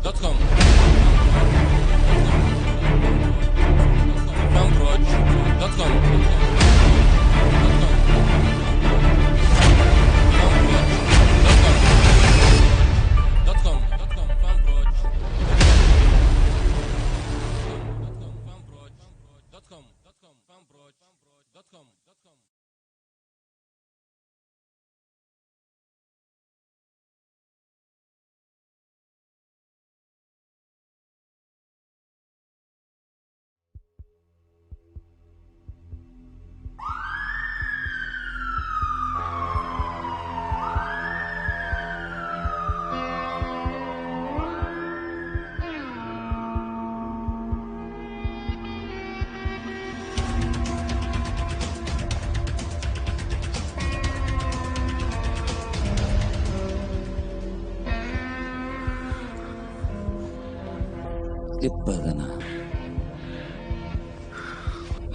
.com fanproj.com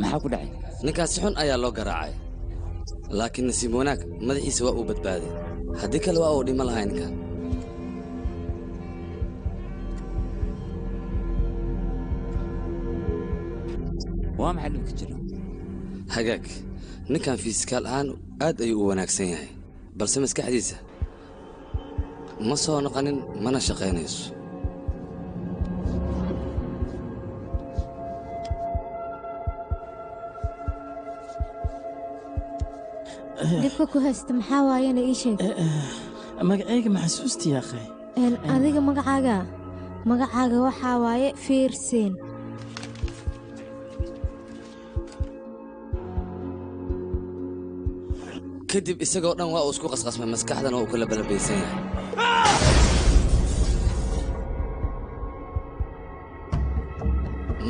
Maxaa ku dhacay? Ninkaas xun ayaa loo garaacay, laakiin nasiib wanaag madaxiisa waa uu badbaaday. Haddii kale waa uu dhima lahaa ninkan. Waa maxay dhibka jira? Hagaag, ninkan fiiskaal ahaan aad ayuu u wanaagsan yahay, balse maskaxdiisa ma soo noqonin mana shaqaynayso. Dhibka ku haysta maxaa waayena ii sheeg. Magacayga ma xasuusti yaakhay? Adiga magacaaga waxaa waaye Fiirsin. Kadib isagoo dhan waa uu isku qasqasmay, maskaxdana waa uu kala balabaysan yahay.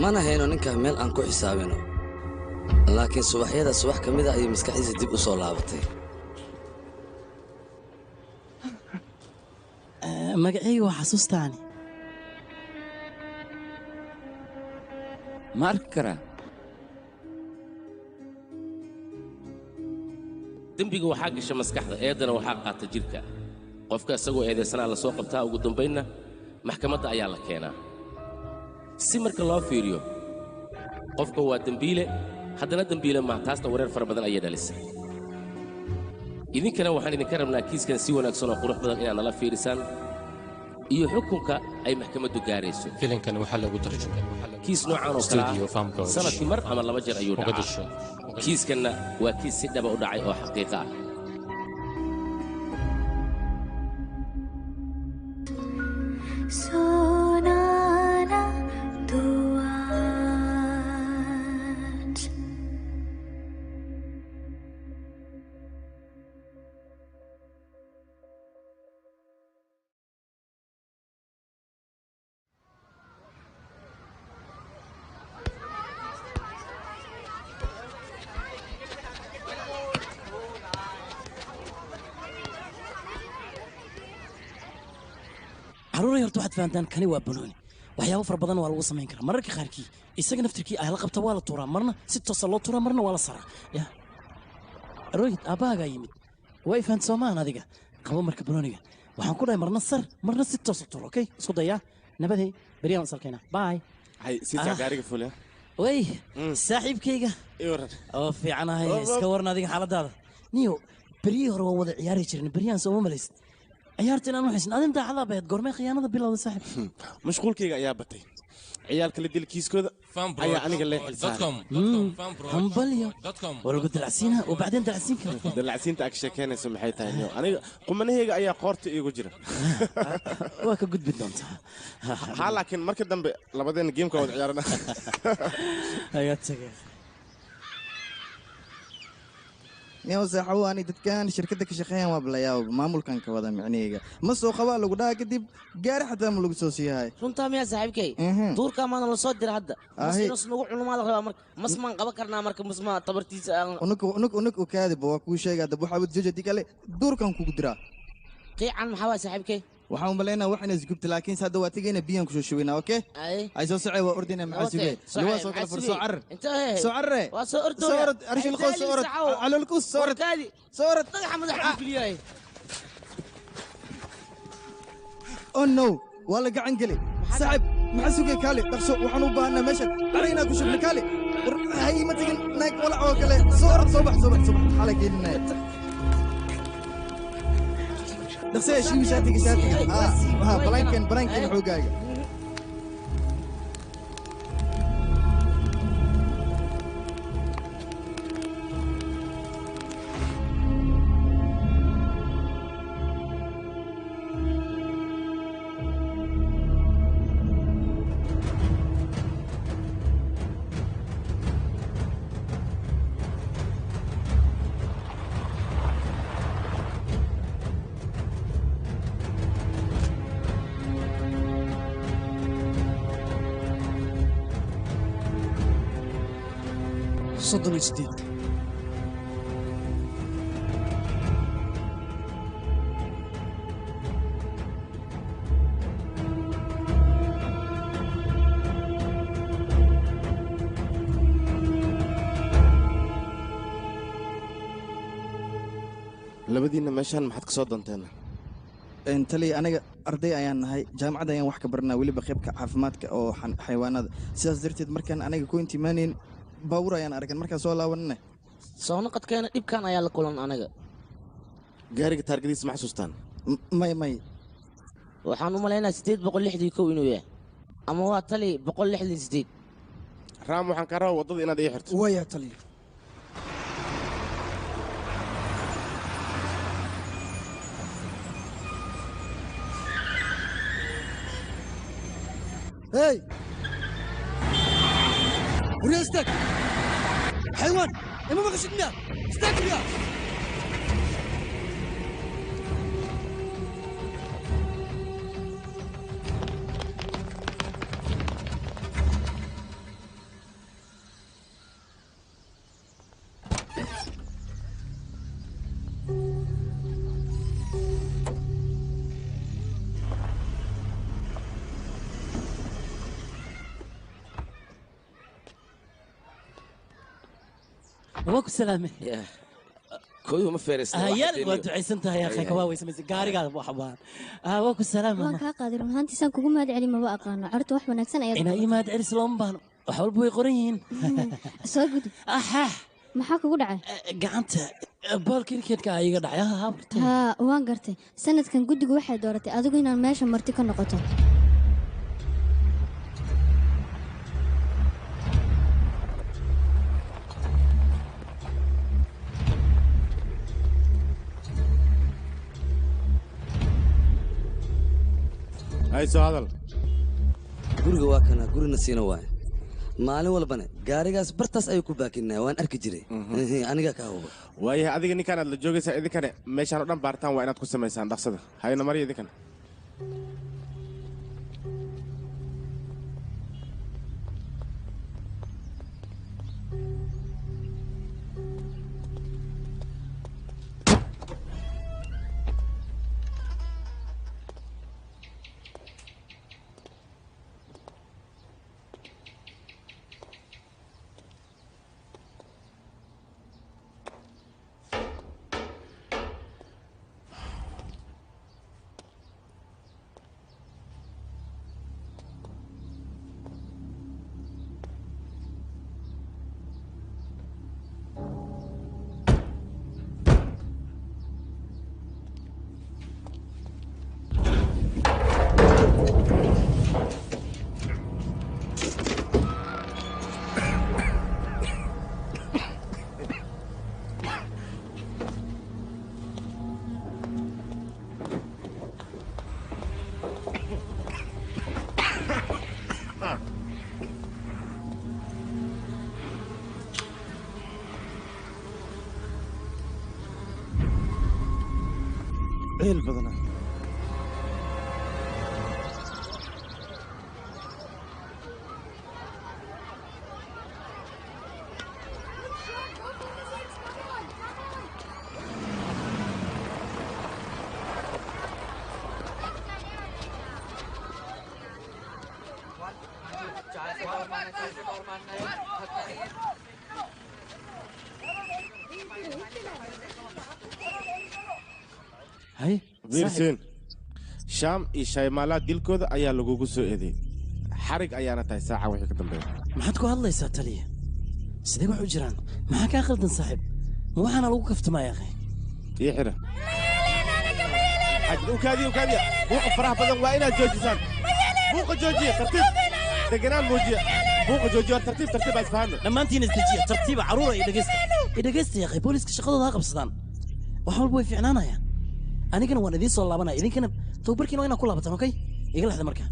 Mana hayno ninkaa meel aan ku xisaabino, laakiin subaxyada subax ka mid ah ayay maskaxdiisa dib u soo laabatay. Magacayga waa xasuustaani. Ma arki karaa? Dembiga waxaa gasha maskaxda, eedana waxaa qaata jirka. Qofka isagoo eedaysanaa la soo qabtaa, ugu dambaynna maxkamadda ayaa la keenaa. Si marka loo fiiriyo, qofka waa dembiile, haddana dembiile maaha, taasna wareer fara badan ayay dhalisay. Idinkana waxaan idinka rabnaa kiiskan si wanaagsan oo qurux badan inaad nala fiirisaan iyo xukunka ay maxkamaddu gaarayso. Filimkan waxaa lagu tarjumay kiis noocan oo kale ah sanadkii mar ama laba jeer ayuu dhacaa. Kiiskanna waa kiis si dhaba u dhacay oo xaqiiqo ah. Caruuray horta waxaad fahantaan kani waa banooni. Waxyaabo fara badan waa lagu samayn karaa. Mararka qaarkii isaga naftirkii ah la qabta waa la tuuraa, marna si toosa loo tuuraa, marna waa la saraa. Ya Rohit, aabbahaagaa yimid. Waa i fahanti soomaan adiga. Qabo marka banooniga. Waxaan ku dhahay marna sar, marna si toosa tuur, okay? Isku dayaa. Nabadey, beriyaan is arkaynaa. Bye. Hay, si gaariga fuula. Way, saaxiibkayga. Oo fiicanahay, iska waran adiga xaaladaada. Niyo, beryihii hore waan wada ciyaari jirnay, beryahan sooma malaysid. Ciyaarta inaan u xisn adin daacada bayd goormee khiyaanada bilowda saaxiib. Mashquulkayga ayaa batay. Ciyaalka la dil kiiskooda ayaa aniga la xilsaaray. Hambalyo. Waa lagu dalacsiinaa oo bacdeen dalacsiin kara. Dalacsiinta ag sheekeynayso maxay tahay niyo? Aniga qumanahayga ayaa qoorta iigu jira. Waa ka gudbi doontaa. Ha, laakiin marka dambe labadeena geemka wada ciyaarana. Ayaa tagay. Niyow saaxiibo, ani dadkan shirkadda ka shaqeeyaan waa balayaab maamulkan ka wada micnaheyga ma soo qabaa lagu dhahaa kadib gaari xataa ma lagu soo siiyahay. Runtaa miyaa saaxiibkay? Duurkaa maana la soo dira hadda. Mas nagu cunumaa la rabaa marka. Mas maan qaban karnaa marka mas ma tabartiisa aan. Unug unug unug u kaadiba waa kuu sheegaa dab waxaa wad jajadi kale duurkan kugu diraa. Qiican maxaa waa saaxiibkay? Waxaan u malaynaa wax inay isgubta, laakiin hadda waa tegayna biyaan ku soo shubaynaa, okay? Ay soo socay, waa ordinaa, maxaa sugay? Lugaa soo kala fur, soo carar. Soo carare. Waa soo ordooya. Soo orod, arshil qoos, soo orod. Caloolkuus, soo orod. Soo orod. Dhagaxa madaxa ku geliyay. Oh no, waa la gacan gelay. Saaxib, maxaa sugay kaali? Dhaqso, waxaan u baahanaa meeshan. Dhar inaan ku shubno kaali. War hay ma tegin naag walac oo kale. Soo orod, soo bax, soo bax, soo bax. Xalay keeninaya. Dhaqso, shiibi shaatiga, shaatiga. Ha, balaankan, balaankan xoogaaga. 38. Labadiinna meeshaan maxaad ka soo doonteen? Taliya, aniga arday ayaan nahay, jaamacad ayaan wax ka baranaa, weliba qaybka caafimaadka oo xayawaanada. Sidaas darteed markaan aniga ku intimaanayn baabuur ayaan arkan, markaan soo laabanana soo noqodkeena dhibkan ayaa la kulan anaga. Gaariga taargadiisa ma xasuustaan? May may. Waxaan u malaynayaa 861 inuu yahay ama waa tali 168. Raam, waxaan kaa rabaa waddada inaad ii xirto. Waya taliya. Hey! Waryaa istaag! Xayawaan! Ima maqashid miyaa? Istaag miyaa? Waa ku salaamay. Kooyuhu ma feeraysna. Hayaal, waa ducaysan tahay yaa akhay, kabaa way samaysay gaarigaada wax baan. Waa ku salaamay. Waan kaa qaaday, run ahaantiisaan kugu mahad celin maba aqaano. Carruurta wax wanaagsan ayaad inaa ii mahad celis looma baahno, wax walba way qoran yihiin. Soo gudub. Axaa, maxaa kugu dhacay? Gacanta bool kirikeedka iga dhacay. Haa, waan gartay. Sanadkan guddigu waxay dooratay adigu inaad meesha marti ka noqoto. Hay, soo hadal. Guriga waa kana, gurina siina waaye. Maalin walbana gaarigaas bartaas ayuu ku baakinaa, waan arki jiray aniga kaa huba. Waayahay, adiga ninkaan aad la joogaysaa, idinkane meeshaan oo dhan baaritaan waa inaad ku samaysaan dhaqsada. Hayna mariya idinkana. Ciil badanaa. Hay. Wiirsin, Shaam iyo Shaymaalaa dilkooda ayaa lagugu soo eedeeyey. Xarig ayaana tahay saaca wixii ka dambeeya. Maxaad ku hadlaysaa taliya? Sidee wax u jiraan? Maxaa kaa khaldan saaxiib? Ma waxaana lagu kaftamaya akhi? Ii xira. Xajir, ukaadiya, ukaadiya. Buuqa faraha badan waa inaad joojisaan. Buuqa joojiya, tartiib. Deganaan muujiya. Buuqa joojiya, tartiib tartiib baa isfahanno. Dhammaantiin isdejiya, tartiiba carruura i dhegeysta. I dhegeysta ya akhi, booliiska shaqadooda ha qabsadaan. Wax walba way fiicnaanayaan. Anigana waan idiin soo laabanaya, idinkana tababarkiina waa inaad ku laabataan, okay? Iga lexda marka.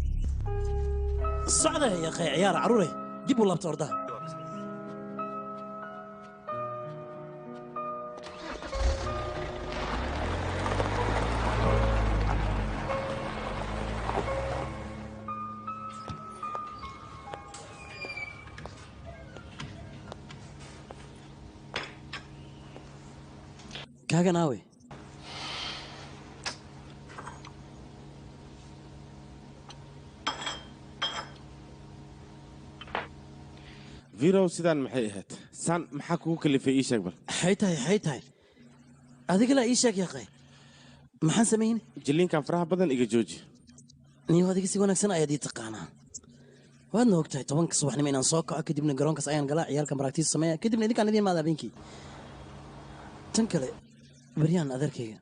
Socda ya akhi, ciyaara carruuray, dib u laabta ordaha. Kaagan aawe? Virow, sidaan maxay ahayd? Saan maxaa kugu kalifay ii sheeg bal. Xay tahay, xay tahay. Adiga laa ii sheeg ya akhi. Maxaan samaynay? Jilliinkan faraha badan iga jooji. Niyo adiga si wanaagsan ayaad ii taqaanaa. Waadna ogtahay 10 subaxnimo inaan soo kaco, kadibna garoonkaas ayaan galaa, ciyaalka maragtiisa sameeya, kadibna idinkaan idiin imaada habeenkii. Tan kale, baryaan adeerkayga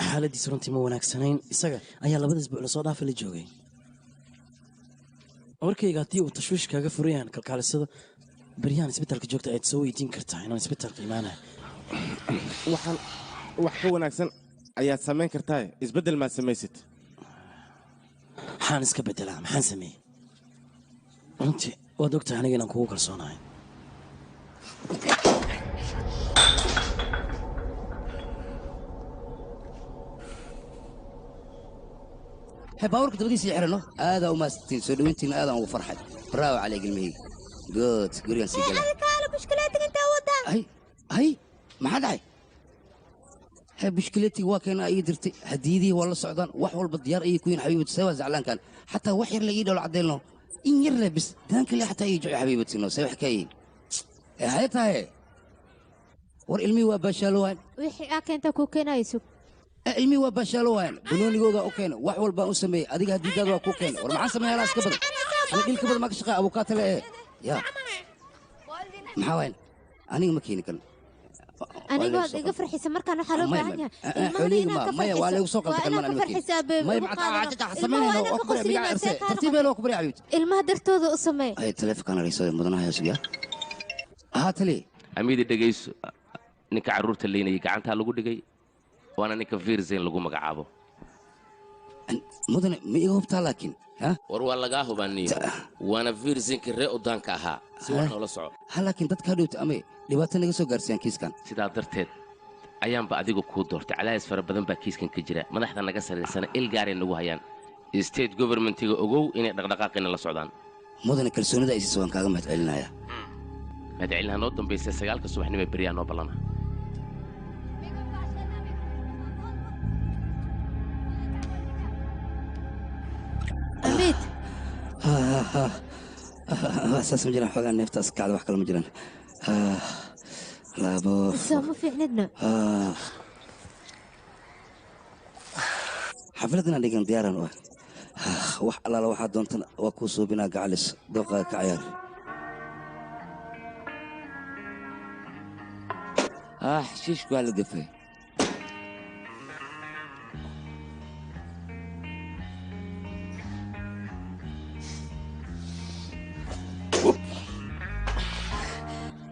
xaaladiisa runtii ma wanaagsanayn, isaga ayaa labada isbuuc lasoo dhaafay la joogay. Warkayga haddii uu tashwiish kaaga furayaan kalkaalisada baryaan isbitaalka joogta ayaad soo weydiin kartaa inaan isbitaalka imaanayo. Waxaan wax ka wanaagsan ayaad samayn kartaa, isbeddel maad samaysid. Maxaan iska beddelaa? Maxaan sameeyey? Runtii waad ogtahay aniga inaan kugu kalsoonahay. Hee, baabuurka dabadiisa ii xirano. Aadaa u mahadsantiin soo dhoweyntiina, aadaan ugu farxay. Bravo calayk ilmahayga. Good, gurigaan sii galay. Kaale, bushkuleetiga intaa wadaa? Hay, hay, maxaa dhacay? Hee, bushkuleetiga waa keena ii dirtay, hadiyadihii waa la socdaan, wax walba diyaar ayay ku yihiin xabiibati. See waa zaclaankan? Xataa wax yar la ii dholo caddeylno, in yar leh bis daan kale xataa ii jecel xabiibati no. See wax kaa yihiin? Ee, hay tahay, war ilmihii waa baashaalowaan. Wixii aa keenta kuu keenayo sug. Ilmihii waa baashaalowaan, banoonigooga u keena, wax walbaan u sameeyey, adiga hadiidaada waa kuu keena. War maxaan sameeyaa? Halaas ka badan ana dhil ka badan maa ka shaqeeya abukaata le. Ee ya, maxaa waayan? Aniga ma keeni karin. Aniga waad iga farxisa markaan, waxaa loo baahan yahay ilmahana Xoolihii inaad ka maya, waa laygu soo farxiso. qalday Waa kan inaad ka farxisaa babe. Maya, Ugu macaa qaadano. cajaca Ilmaha samaynayno waa inaad waa ka ku barya migaa qoslinaa, erse see kaa tartiib noqon. ee loo ku barya xabiibti. Ilmaha dartooda u samee. Ay, taleefankaan arayso mudanaha sugiya. Haa tali. Amiidi, dhegayso, ninka carruurta leynayay gacantaa lagu dhigay, waana ninka Virzen lagu magacaabo. Mudane, ma iga hubtaa laakiin? Ha. War waa lagaa hubaaniyo, waana Virzenka ree udaanka ahaa, si wax noola soco. Ha, laakiin dadka hadhowta amay dhibaato naga soo gaarsiiyaan kiiskan. Sidaa darteed ayaanba adiga kuu doortay. Cadaadis fara badan baa kiiskan ka jira, madaxda naga sarraysana il gaaray nagu hayaan, state governmentiga ogow inay dhaqdhaqaaqina la socdaan. Mudane, kalsoonida ay siiso waan kaaga mahad celinaya. Mahadcelinaha noo dambaysa, 9-ka subaxnimo ee beryaa noo ballana. Amiid. Saas ma jiraan, xoogaa neeftaas kacda, wax kale ma jiraan. Labo. Soo ma fiicnidna? Xaflad inaan dhigan diyaaran u ah. Wax allaala waxaa doontan waa kuu suubinaa, gacalis dooqaaga ka cayaar. Ah, xashiishku waa la gafay.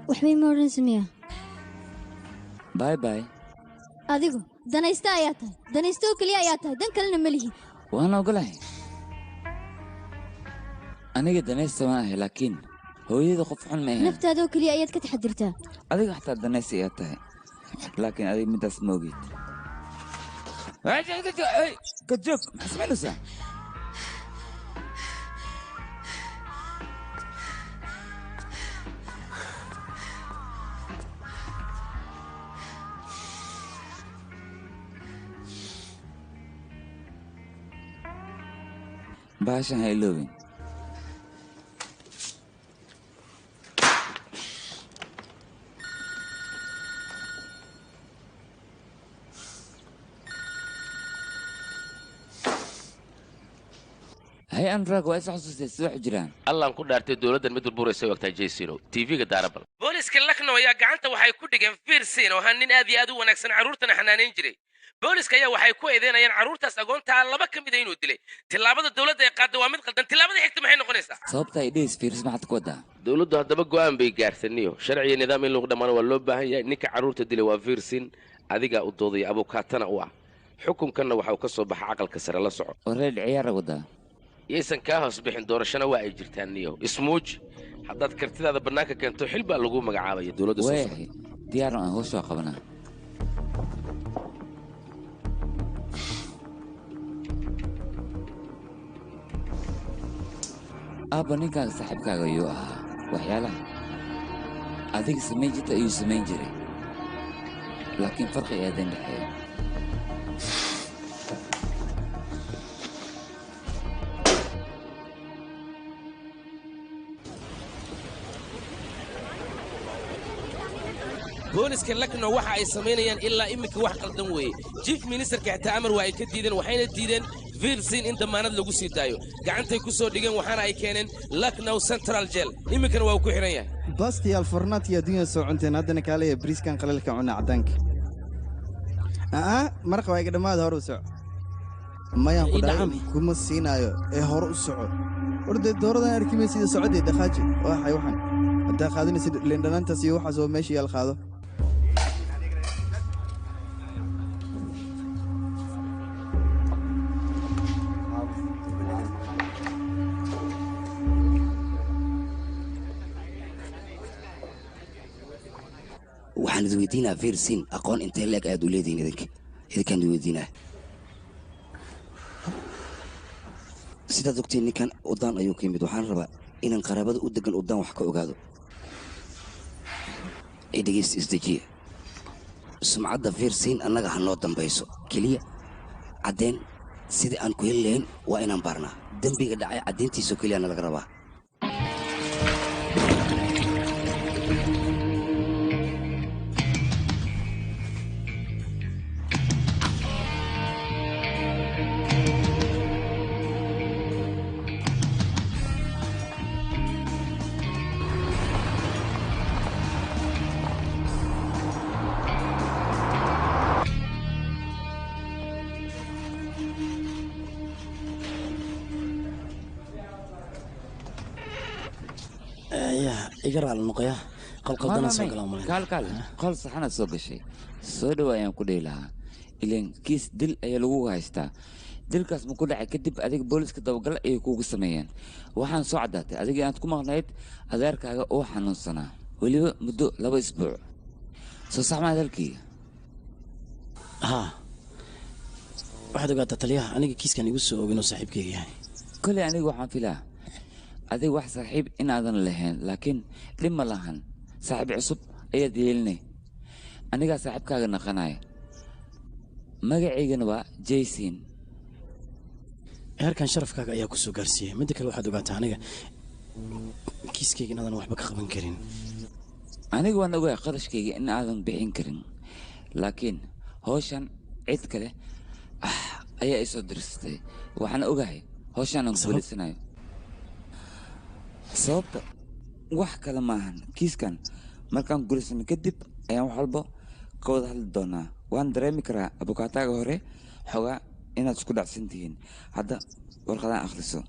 Waxbay ma odhan sameeyaa. Bye bye. Adigu danayste ayaa tahay, danayste oo keliya ayaa tahay, dan kalena ma lihi. Waan ogolahay, aniga danaysta waan ahay, laakiin hooyada qof xun ma ahayn. Naftaada oo keliya ayaad ka taxadirtaa. Adiga xataa danaysta ayaa tahay, laakiin adiga midaas ma ogid. Ka joog, maxaa samaynaysaa? Bahashan ha iloobin. Hay Anurag, waa is xasuustay sida wax u jiraan. Allaan ku dhaartay, dowladdan mid burburaysa ogtaa. Jaysino TV-ga daarabal. Booliska Lucknow ayaa gacanta waxay ku dhigeen Fiirsin oo ahaa nin aad iyo aad u wanaagsan, carruurtana xanaaneyn jiray. Booliska ayaa waxay ku eedeynayaan carruurtaas agoontaa laba ka mida inuu dilay. Tillaabada dowladda ay qaadda waa mid qaldan. Tillaabada xigta maxay noqonaysaa? Sababta ay dhehis fiiris maxaad ku wadaa? Dowladdu haddaba go'aan bay gaartaniyo sharciyo nidaam in lagu dhammaano waa loo baahan yahay. Ninka carruurta dilay waa Fiirsin. Adigaa u doodaya, abukaatana u ah. Xukunkanna waxa uu ka soo baxa aqalka sare, la soco. Wareer ciyaara wadaa. Yaysan kaa hoos bixin. Doorashana waa ay jirtaan niyo. Ismuuji, haddaad kartidaada bannaanka keento, xil baa lagu magacaabaya dowladda soo socota. Waayahay, diyaaran aan howsha waa qabanaa. Aabba, ninkaaga saaxiibkaaga ayuu ahaa. Waxyaalaha adiga samayn jirta ayuu samayn jiray, laakiin farqi ayaa idin dhexeeya. Booliska Lucknow waxa ay samaynayaan ilaa iminka wax qaldan weeye. Chief ministerka xitaa amar waa ay ka diideen, waxayna diideen Virsin in damaanad lagu sii daayo. Gacantay ku soo dhigeen, waxaana ay keeneen Lucknow Central Jail. Iminkana waa uu ku xidhan yahay. Bastiyaal fornaat iyo adduunya soo cunteen, haddana kaalaya bariiskan qalalka cuna cadaanka. Aa, maraqa waa iga dhammaada, hore u soco. Mayaan ku Ii dhahay dhacami. Kuma siinaayo ee hore u soco. Orde dooradan arki maysida, socodee dhaqaaji. Waxay waxan haddaa qaadanaysid liindhanaantaas iyo waxaas oo meesha yaal qaado. Waxaan idin weydiinaa, Fiirsin aqoon intee leeg ayaad u leedihiin idinka? Idinkaan idin weydiinaa. Sidaad ogtiin, ninkan udaan ayuu ka yimid. Waxaan rabaa inaan qaraabada u degan udaan wax ka ogaado. Ee dhegeysta, isdejiya. Sumcadda Fiirsin annaga ha noo dambayso. Keliya caddeen sidii aan ku heli lahayn waa inaan baarnaa dembiga dhacay. Caddeyntiisoo keliya na laga rabaa. Ya iga raali noqoya, qalqaldana soo galaa malin. Kaal kaal, qol saxanaad soo gashay. Soo dhow ayaan ku dhihi lahaa. Ileen kiis dil ayaa lagu haystaa. Dilkaas ma ku dhacay kadib adiga booliska dabagal ayay kuugu sameeyeen. Waxaan soo caddaatay adiga inaad ku maqnayd adeerkaaga oo xanuunsanaa weliba muddo 2 isbuuc. Soo sax maa hadalkii? Haa, waxaad ogaataa taliyaha, aniga kiiskan igu soo og inuu saaxiibkayga yahay. Koley aniga waxaan filaa adiga wax saaxiib inaadan lahayn, laakiin dhib ma lahan, saaxiib cusub ayaad yeelinay. Anigaa saaxiibkaaga naqanaya, magacaygana waa Jaysin. Heerkan sharafkaaga ayaa ku soo gaarsiiyey. Midda kale, waxaad ogaataa aniga kiiskayga inaadan waxba ka qaban karin. Aniga waan ogahay qarashkayga in aadan bixin karin, laakiin hawshan cid kale ayaa isoo dirsatay. Waxaan ogahay hawshan aan guulaysanayo. Sababta wax kale maahan, kiiskan markaan guulaysano kadib ayaan wax walba ka wada hadli doonaa. Waan dareemi karaa abukaataaga hore xoogaa inaad isku dhacsan tihiin. Hadda warqadaan akhriso,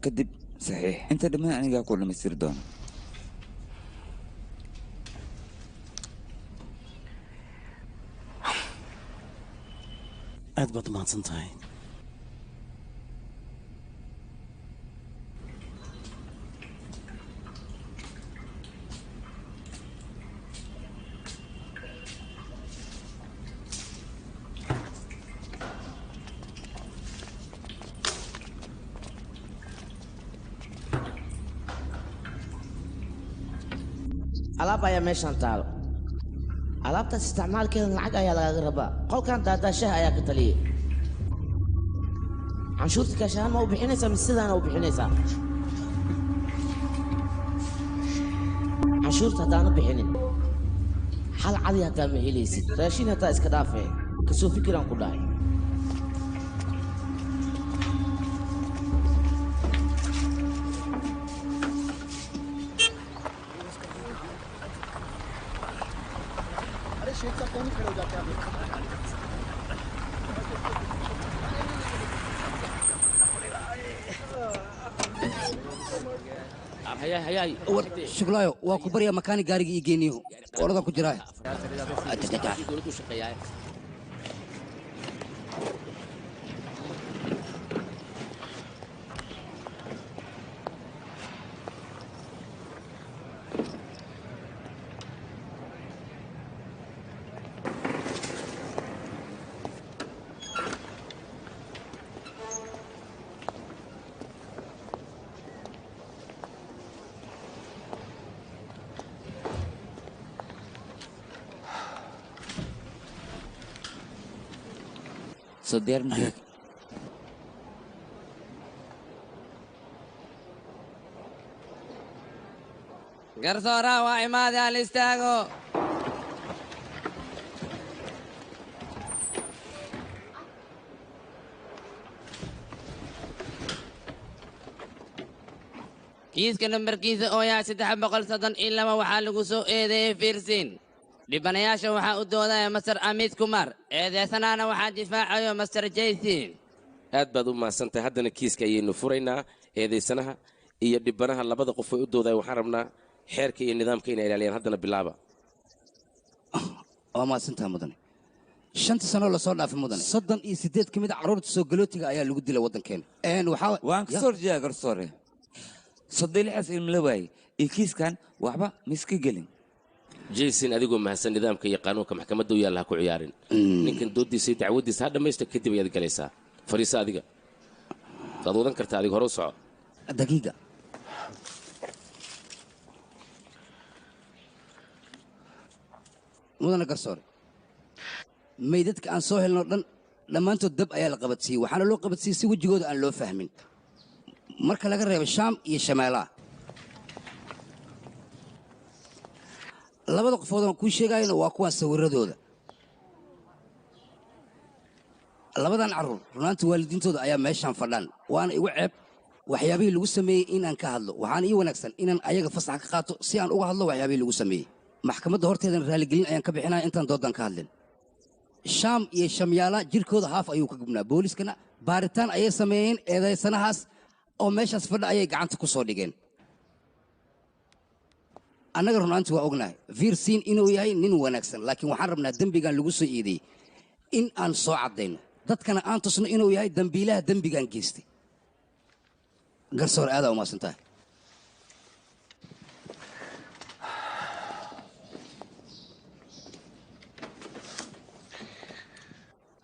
kadib saxiix. Inta dhammaan anigaa ku dhammaystiri doona. Aad baad umahadsan tahay. Alaab ayaa meeshan taalo. Alaabtaas isticmaalkeeda lacag ayaa lagaga rabaa. Qolkan daadaashaha ayaa ka taliyay. Canshuurta kaashahaan ma u bixinaysaa mise sidaana u bixinaysaa? Canshuurta haddaana bixinin, hal cadi hataa ma helaysid. Raashin hataa iska dhaafee. Kasoo fikiraan ku dhahay. War shuglaayo waa ku baryaa makaani gaariga ii geyniyo oradan ku jiraa. Soo diyaar ma tihid? Garsooraha waa imaade hal istaago. Kiiska nambarkiisa oo yahay 332 waxaa lagu soo eedeeyey Fiirsin. Dhibanayaasha waxaa u doodaya Master Amit Kumar, eedeysanaana waxaa difaacayo Master Jaysin. Aad baad u mahadsantahay. Haddana kiiska ayaynu furaynaa. Eedeysanaha iyo dhibanaha labada qof way u doodaya. Waxaan rabnaa xeerka iyo nidaamka inay ilaaliyaan. Haddana bilaaba. Waa mahadsantaha mudane. 5 sano lasoo dhaafay mudane, 38 ka mid a carruurta soo galootiga ayaa lagu dilay waddankeena. Waan ka soo horjeedaa garsoore. 36 ilmo la waayey iyo kiiskan waxba miska gelin. Jason, adigoo mahadsan, nidaamka iyo qaanuunka maxkamadda u yaalla ha ku ciyaarin. Ninkan doodiisa iyo dacwaddiisa ha dhammaysta, kadib ayaad galaysaa. Fadhiisa adiga, waad wadan kartaa, adiga hore u soco. Daqiiqa. Mudane garsoore, meydadka aan soo helno dhan dhammaantood dab ayaa la qabadsiiyey, waxaana loo qabadsiiyey si wejigooda aan loo fahmin, marka laga reebo Shaam iyo Shameelaha. Labada qofood aan kuu sheegayona waa kuwaan sawiradooda. Labadan carruur runaanta waalidiintooda ayaa meeshaan fadhaan, waana igu ceeb waxyaabihii lagu sameeyey inaan ka hadlo. Waxaana ii wanaagsan inaan ayaga fasax ka qaato si aan uga hadlo waxyaabihii lagu sameeyey. Maxkamadda horteedana raaligelin ayaan ka bixinaya intaan doodan ka hadlin. Shaam iyo Shamyaala jirkooda haaf ayuu ka gubnaa. Booliskana baaritaan ayay sameeyeen, eedaysanahaas oo meeshaas fadha ayay gacanta ku soo dhigeen. Annaga runaantii waa ognahay Fiirsiin inuu yahay nin wanaagsan, laakiin waxaan rabnaa dembigan lagu soo eedeeyey in aan soo caddayno, dadkana aan tusno inuu yahay dembiilaha dembigan geystay. Garsoor, aadaa umahadsan tahay.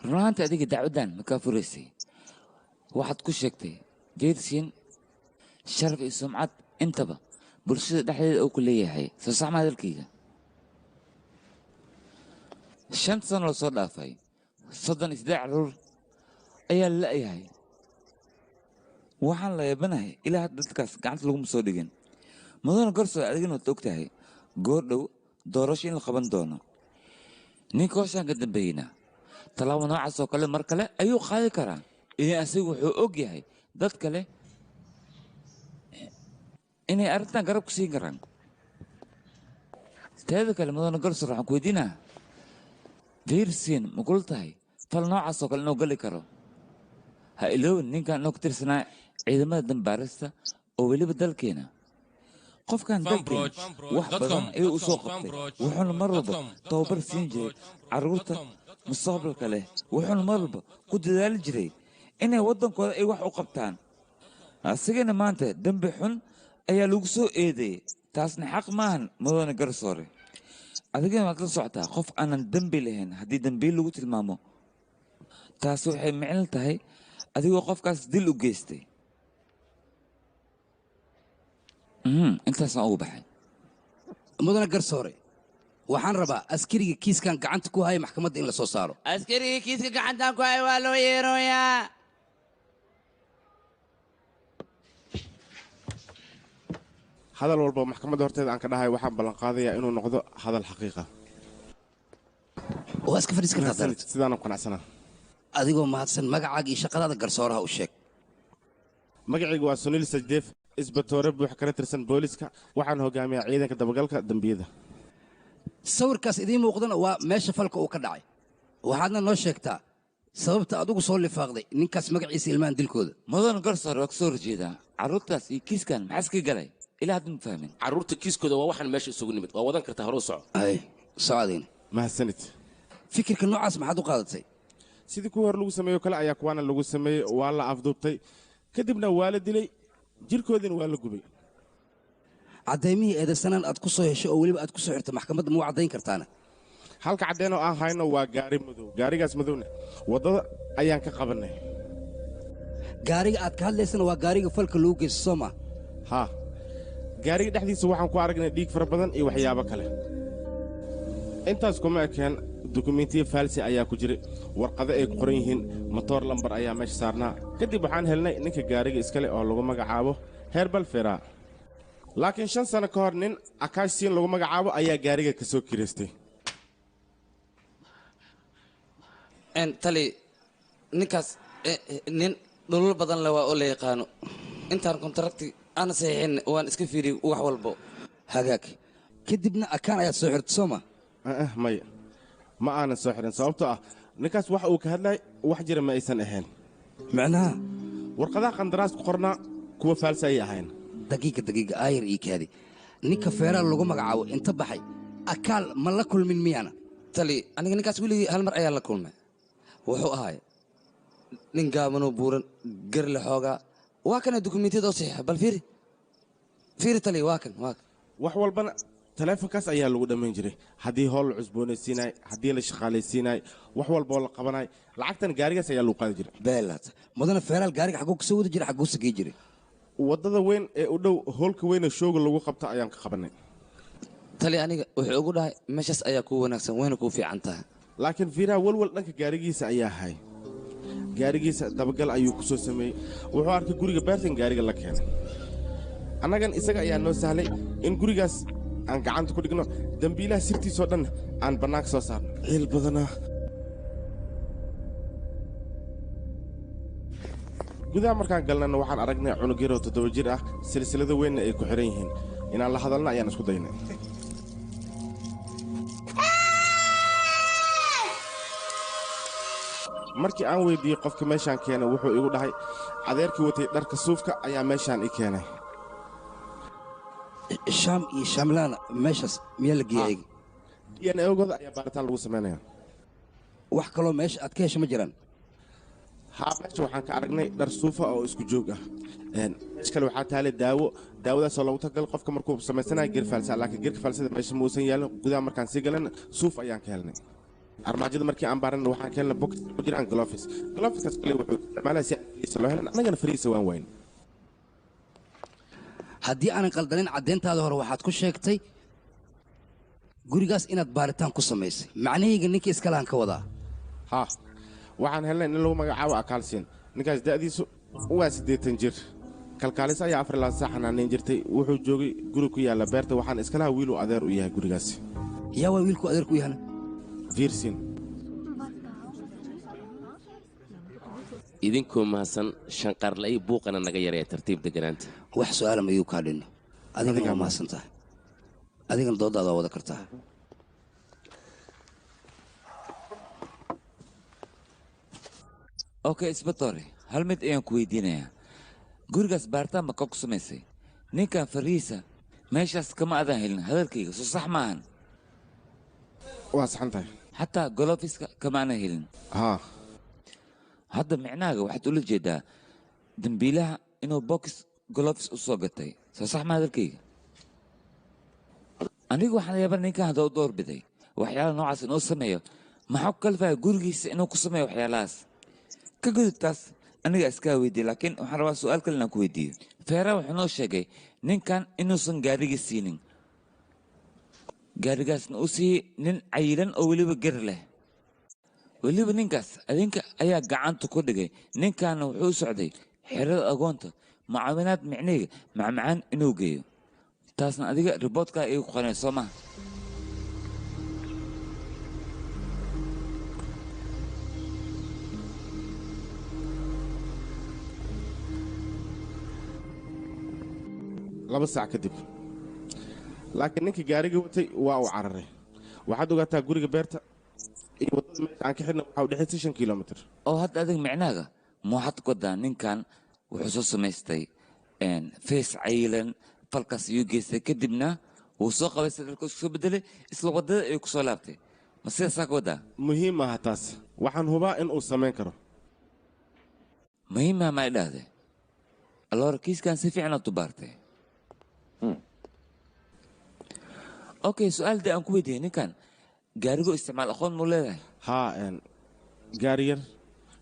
Runaantii adiga dacwaddan makaa furaysay. Waxaad ku sheegtay Fiirsiin sharaf iyo sumcad intaba bulshada dhexdeeda uu ku leeyahay. Soo sax ma hadalkayga? 5 sano lasoo dhaafay 33 carruur ayaa la la'yahay. Waxaan la yaabanahay ilaa hadda dadkaas gacanta laguma soo dhigin. Mudane garsoore, adigana waad og tahay goor dhow doorasho in la qaban doono. Ninka howshaan ka dambeeyeyna tallaabo noocaas oo kale mar kale ayuu qaadi karaa. Ilan asigu wuxuu og yahay dad kale inay arrintan garab ku siin karaan. Teeda kale mudane garsoore, waxaan ku weydiinaa, Fiirsiin ma kula tahay fal noocaas oo kale inuu gali karo? Ha iloobin ninkan inuu ka tirsanaa ciidamada dambaarista oo weliba dalkeena. Qofkan dalkeena wax badan ayuu u soo qabtay, wuxuuna mar walba tababar siin jiray carruurta mustaqbalka leh, wuxuuna mar walba ku dadaali jiray inay waddankooda ay wax u qabtaan. Asigana maanta dembi xun ayaa lagu soo eedeeyey, taasna xaq maahan mudane garsoore. Adigana waad la socotaa qof aanan dembi lahayn haddii dembiil lagu tilmaamo, taasi waxay micno tahay adigoo qofkaas dil u geystay. Intaasaan ugu baxay. Mudane garsoore, waxaan rabaa askariga kiiskan gacanta ku haya maxkamadda in la soo saaro. Askarigii kiiska gacantan ku haya waa loo yeerooyaa. Hadal walba maxkamadda horteeda aan ka dhahay waxaan ballan qaadayaa inuu noqdo hadal xaqiiqa. Waa iska fadhiis kartaa Darat. Sidaan u qanacsanaa. Adigoo mahadsan, magacaaga iyo shaqadaada garsooraha u sheeg. Magacaygu waa Sunil Sajdeef, isbatoore buux kana tirsan booliska. Waxaan hogaamiyaa ciidanka dabagalka dembiyada. Sawirkaas idiin muuqdana waa meesha falka uu ka dhacay. Waxaadna noo sheegtaa sababta adigu soo lifaaqday ninkaas magaciisa ilmahan dilkooda. Mudan garsoor waa kasoo horjeedaa. Carruurtaas iyo kiiskan maxaa iska galay? Ilaa hadda ma fahmin. Carruurta kiiskooda waa waxaan meesha isugu nimid. Waa wadan kartaa, hore u soco. Ay, socodayna. Mahadsanid. Fikirka noocaas maxaad u qaadatay? Sidii kuwii hore lagu sameeyo kale ayaa kuwaana lagu sameeyey. Waa la afduubtay, kadibna waa la dilay, jirkoodiina waa la gubay. Caddaymihii eedaysanaan aad ku soo heshay oo weliba aad ku soo xirtay maxkamadda ma u caddayn kartaana? Halka caddeen oo aan hayno waa gaari madow. Gaarigaas madowna waddada ayaan ka qabannay. Gaariga aad ka hadlaysana waa gaariga falka lagu geysto, soo ma? Haa, gaariga dhexdiisa waxaan ku aragnay dhiig fara badan iyo waxyaabo kale. Intaas kuma ekeen, dukumentiyo faalsi ayaa ku jiray, warqado ay ku qoran yihiin matoor lambar ayaa meesha saarnaa. Kadib waxaan helnay ninka gaariga iskale oo lagu magacaabo Herbal Fera. Laakiin 5 sano ka hor nin Akaashiin lagu magacaabo ayaa gaariga ka soo kireystay. Tali, ninkaas nin dhulul badan leh waa oo la yaqaano. Intaan kontrakti aan saxiixin waan iska fiiriyey wax walbo. Hagaag. Kadibna akaan ayaad soo xirtay, soo ma? Maya, ma aanan soo xirin, sababtoo ah ninkaas wax uu ka hadlay wax jira ma aysan ahayn. Macnaha warqadaha qandaraas ku qornaa kuwa faalsa ayay ahayn. Daqiiqa, daqiiqa, aayar ii kaadi. Ninka feeraal lagu magacaabo inta baxay akaal ma la kulmin miyaana? Tali, aniga ninkaas weligii hal mar ayaa la kulmay. Wuxuu ahaay nin gaabanoo buuran, garle xoogaa. Waa kana dukumentiyada oo saxiixa, bal fiiri fiiri tali, waa kan, waa kan. Wax walbana taleefonkaas ayaa lagu dhammayn jiray. Haddii howl la cusboonaysiinay, haddii la shaqaalaysiinay, wax walboo la qabanay, lacagtan gaarigaas ayaa lagu qaadi jiray. Beelaad mudana feeraal gaariga xaguu kasoo wadi jiray, xaguu sagey jiray? Waddada weyn ee u dhow hoolka weyn ee shooga lagu qabta ayaan ka qabanay. Tali, aniga wuxuu ugu dhahay meeshaas ayaa kuu wanaagsan, wayna kuu fiican tahay. Laakiin fiiraha walwal dhanka gaarigiisa ayaa ahay. Gaarigiisa dabagal ayuu ku soo sameeyey. Wuxuu arkay guriga beertan gaariga la keenay. Annagan isaga ayaa noo sahlay in gurigaas aan gacanta ku dhigno, dambiilaha sirtiisoo dhan aan bannaanka soo saarno. Ciil badanaa. Gudaha markaan galnana waxaan aragnay cunug yaroo 7 jir ah, silsilado weynna ay ku xiran yihiin. Inaan la hadalna ayaan isku daynay. Markii aan weydiiyey qofka meeshaan keenay, wuxuu igu dhahay adeerkii watay dharka suufka ayaa meeshaan i keenay. Shaam iyo Shaamlaana meeshaas miyaa la geeyey ayaga? DNA-gooda ayaa baaritaan lagu samaynayaa. Wax kaloo meesha aad ka hesho ma jiraan? Haa, meesha waxaan ka aragnay dhar suufa oo isku joog ah. Meesha kale waxaa taalay daawo, daawadaasoo loogu talagalay qofka markuu samaysanayo geer faalsa, laakiin geerka faalsada meesha ma uusan yaalin. Gudaha markaan sii galan suuf ayaan ka helnay. Armaajada markii aan baarana waxaan ka helnay box ku jiraan gloves. Gloveskaas kale wuxuu isticmaalaya si fariisa loo helan, annagana fariisa waan wayn. Haddii aanan qaldanin caddeyntaada hore waxaad ku sheegtay gurigaas inaad baaritaan ku samaysay. Macnahayga ninkii iskalahan ka wadaa. Haa, waxaan helnay nin lagu magacaabo Akaalsiin. Ninkaas da'diisu waa 80 jir. Kalkaalis ayaa 24 saac xanaaneyn jirtay. Wuxuu joogay guri ku yaalla beerta, waxaan iskalaha wiil uu adeer u yahay gurigaasi. Yaa waa wiilku adeerku u yahana? Fiirsin. Idinkoo mahadsan, shanqarla'ay buuqana naga yareeya, tartiib deganaanta. Wax su'aala ma igu kaa dhinno. Adigana waa mahadsan tahay. Adigana doodaada waa wada kartaa. Okay, isbatore, hal mid ayaan ku weydiinayaa. Gurigaas baaritaan ma ka ku samaysay? Ninkan fariisa meeshaas kama adan helin hadalkayga, soo sax maahan? Waa saxan tahay. Xataa golofiska kama aanan helin. Haa. Hadda micnahaaga waxaad ula jeedaa dambiilaha inuu box golofis u soo gatay, soo sax ma hadalkayga? Anigu waxaan yaaba ninkan hadda u doorbiday waxyaalaha noocaas inuu sameeyo. Maxaa ku kalfaya gurigiisa inuu ku sameeyo waxyaalahaas? Ka gudub taas, aniga iskaa weydiiye, laakiin waxaan rabaa su'aal kale inaan ku weydiiyo. Feera wuxuu noo sheegay ninkan inuusan gaariga siinin, gaarigaasna uu siiyey nin cayilan oo weliba gar leh. Weliba ninkaas adinka ayaa gacanta ku dhigay. Ninkaana wuxuu u socday xerada agoonta mucaawinaad micnihii macmacaan inuu geeyo. Taasna adiga riboodkaa iigu qoranay, soo maha? 2 saac kadib, laakiin ninkii gaariga watay waa uu cararay. Waxaad ogaataa guriga beerta iyo waddada meesha aan ka xidhna waxaa u dhexaysa 5 kilomitir. Oo hadda adiga micnaaga ma waxaad ku wadaa ninkan wuxuu soo samaystay fees cayilan falkaas ayuu geystay, kadibna wuu soo qabaystay, dharka isku soo bedelay, isla waddada ayuu ku soo laabtay. Ma sidaasaa ka wadaa? Muhiim maaha taas, waxaan hubaa in uu samayn karo. Muhiim maaha ma idhaahde? Alloora kiiskan si fiican aad u baartay. Okay, su-aal dee aan ku weydiiyey, ninkan gaarigu isticmaal aqoon muu leedahay? Haa, gaari yar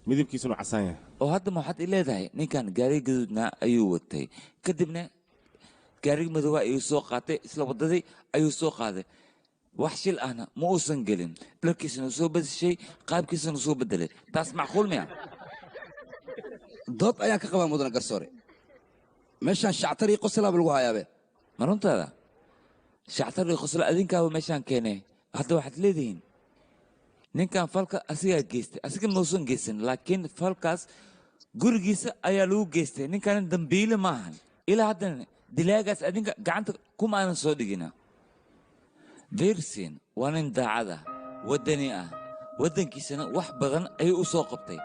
midabkiisuna casaan yahay. Oo hadda ma waxaad i leedahay ninkan gaariga gaduudnaa ayuu watay, kadibna gaariga madoobaa ayuu soo qaatay, isla waddadii ayuu soo qaaday, wax shil ahna ma uusan gelin, dharkiisana uu soo bedeshay, qaabkiisana uu soo bedelay. Taas macquul miya? Dood ayaan ka qabaa mudana garsoore. Meeshaan shactar iyo qoslaaba lagu hayaabe. Ma runtaada? Shactar iyo qosla adinkaaba meeshaan keenay. Hadda waxaad leedihiin ninkan falka asigaa geystay, asiga mausan geysan, laakiin falkaas gurigiisa ayaa lagu geystay. Ninkan dambiile maahan, ilaa haddana dilaagaas adinka gacanta kuma aanan soo dhigina. Virsin waa nin daacad ah, waddani ah, waddankiisana wax badan ayuu u soo qabtay.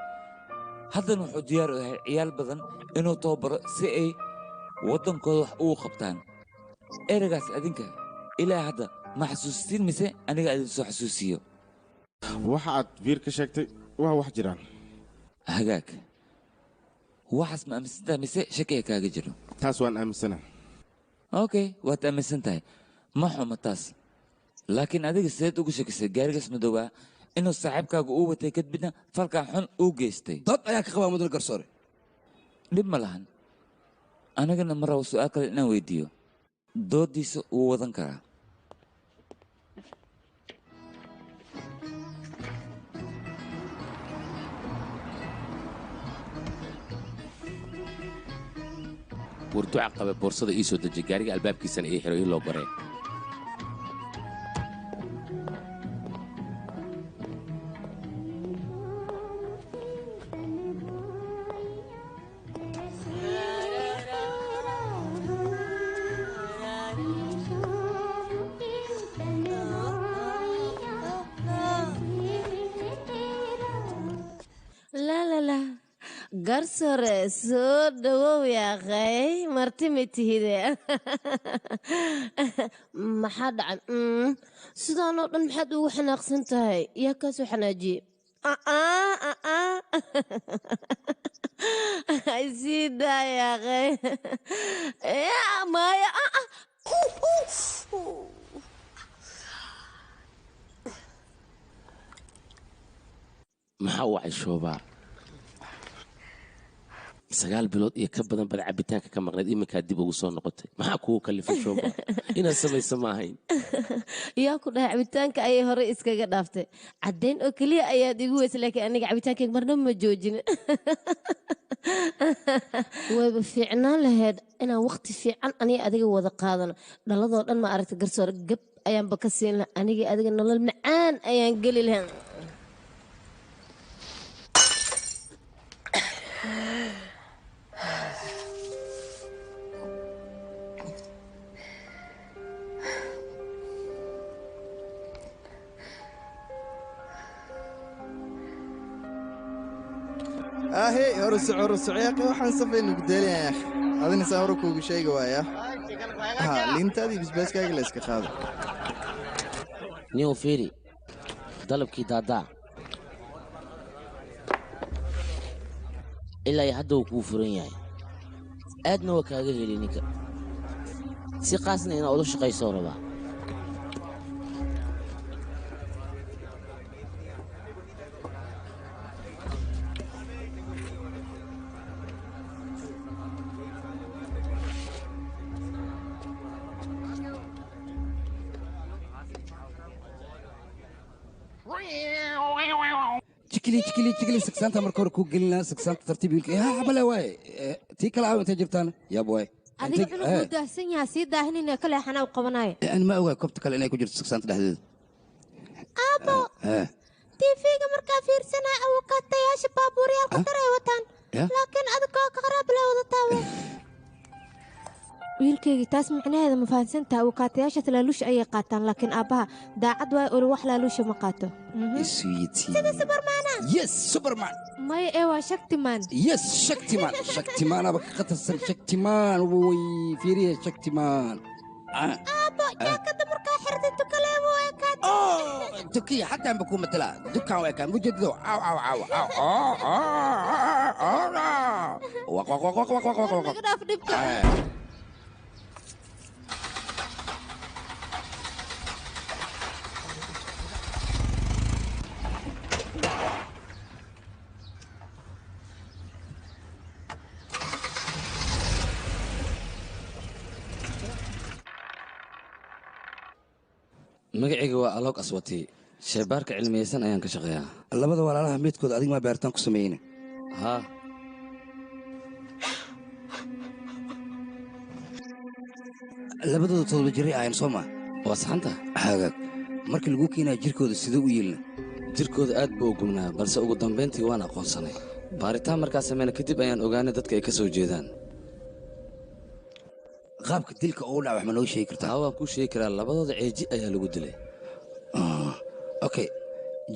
Haddana wuxuu diyaar u yahay ciyaal badan inuu tababaro si ay waddankooda wax ugu qabtaan. Ereygaas adinka ilaa hadda ma xasuustiin mise aniga idin soo xasuusiyo? Waxa aad Viir ka sheegtay waa wax jiraan. Hagaag, waxaas ma aaminsantahay mise shakiga kaaga jiro? Taas waan aaminsanahay. Okay, waad aaminsan tahay, ma xumo taas, laakiin adiga sideed ugu shakisay gaarigaas madoobaa inuu saaxiibkaaga uu watay, kadibna falkan xun uu geystay? Dood ayaan ka qabaa mudana garsoore. Dhib ma lahan, anigana ma rabo su'aal kale inaan weydiiyo, dooddiisa wuu wadan karaa. Warduca qabe boorsada ii soo dejay, gaariga albaabkiisana ii xiro, ii loo baree. La la la, garsoore soo dhawow yaaqay, marti ma tihide. Maxaa dhacay? Sidaanoo dhan maxaad ugu xanaaqsan tahay? Yaa kaasoo xanaajiyey? Sii daa yaaqay. Maya. Maxaa u wacay Shoobaa? 9 bilood iyo ka badan baad cabitaanka ka maqnayd, iminkaa dib ugu soo noqotay. Maxaa kugu kallifay Shoobaa inaad samayso? Ma ahayn. Yaa ku dhahay cabitaanka ayay horey iskaga dhaaftay? Caddayn oo keliya ayaad igu weysay, laakiin aniga cabitaankayga marna ma joojin. Wayba fiicnaan lahayd inaan waqti fiican aniga adiga wada qaadano. Dhaladoo dhan ma aragta garsoor gab ayaanba ka siin lahaa, aniga adiga nolol macaan ayaan geli lahayn. Ahey, horusoco horusoco yaaqi, waxaan safaynu gudeelaya yaaqi. Adina saa hore kuugu sheegi waaya. Ha, liintaadii basbaaskaaga la iska qaado. Niyow fiiri dalabkii daadaa ilaa iyo hadda wuu kuu furan yahay, aadna waa kaaga heli ninka, si qaasna inaad ula shaqaysoo rabaa. Jikili jikili jikili, sagsaanta marka hore kuu gelinaa, sagsaanta tartiib wiilka ha xabale waaye. Tii kale caawa intay jirtaan yaab waaye. Adiga cunug wuu daahsan yahaa, sii daahinina kale xanaa u qabanaayo. Ani ma ogaa koobta kale inay ku jirto sagsaanta dhexdeeda. Aabbo, tv-ga markaa fiirsanaa awokaatayaasha baabuuryaal khatar ay wataan, laakiin adigoo qaraab lay wadataa. Wiilka Wiilkaygi taas micnaheeda ma fahansantaha abukaatayaashaas laaluush ayay qaataan laakiin aabbaha daacad waay olo wax laaluusha ma qaato. Sweetie. Sida Supermana. Yes, Superman. Maya ee waa Shaktiman. Yes, Shaktiman. Shaktiman aba ka khatarsan Shaktiman way fiiriya Shaktiman. Aabbo jaakada markaa xirtay tukaleebo ekaatay. Tukiya xataa ba ku matala dukaan waa kaan mujadido aw aw aw aw waq waq waq waq waq waq waq. Naga dhaaf dhibka. Magacayga waa Aloog Aswati, sheebaarka cilmiyeysan ayaan ka shaqeeyaa. Labada walaalaha midkood adig maa baaritaan ku sameeyeyna? Haa. Labadooda 7 jiray ahayn soo maa? Waa saxanta. Hagaag, markii lagu keenaya jirkooda sidee u yeelina? Jirkooda aad buu u gubnaa, balse ugu dambayntii waan aqoonsanay. Baaritaan markaa sameyna kadib ayaan ogaanay dadka ay ka soo jeedaan. Qaabka dilka oo dhac wax ma noo sheegi kartaa? Haa, waan kuu sheegi karaa. Labadooda ceeji ayaa lagu dilay. Okay,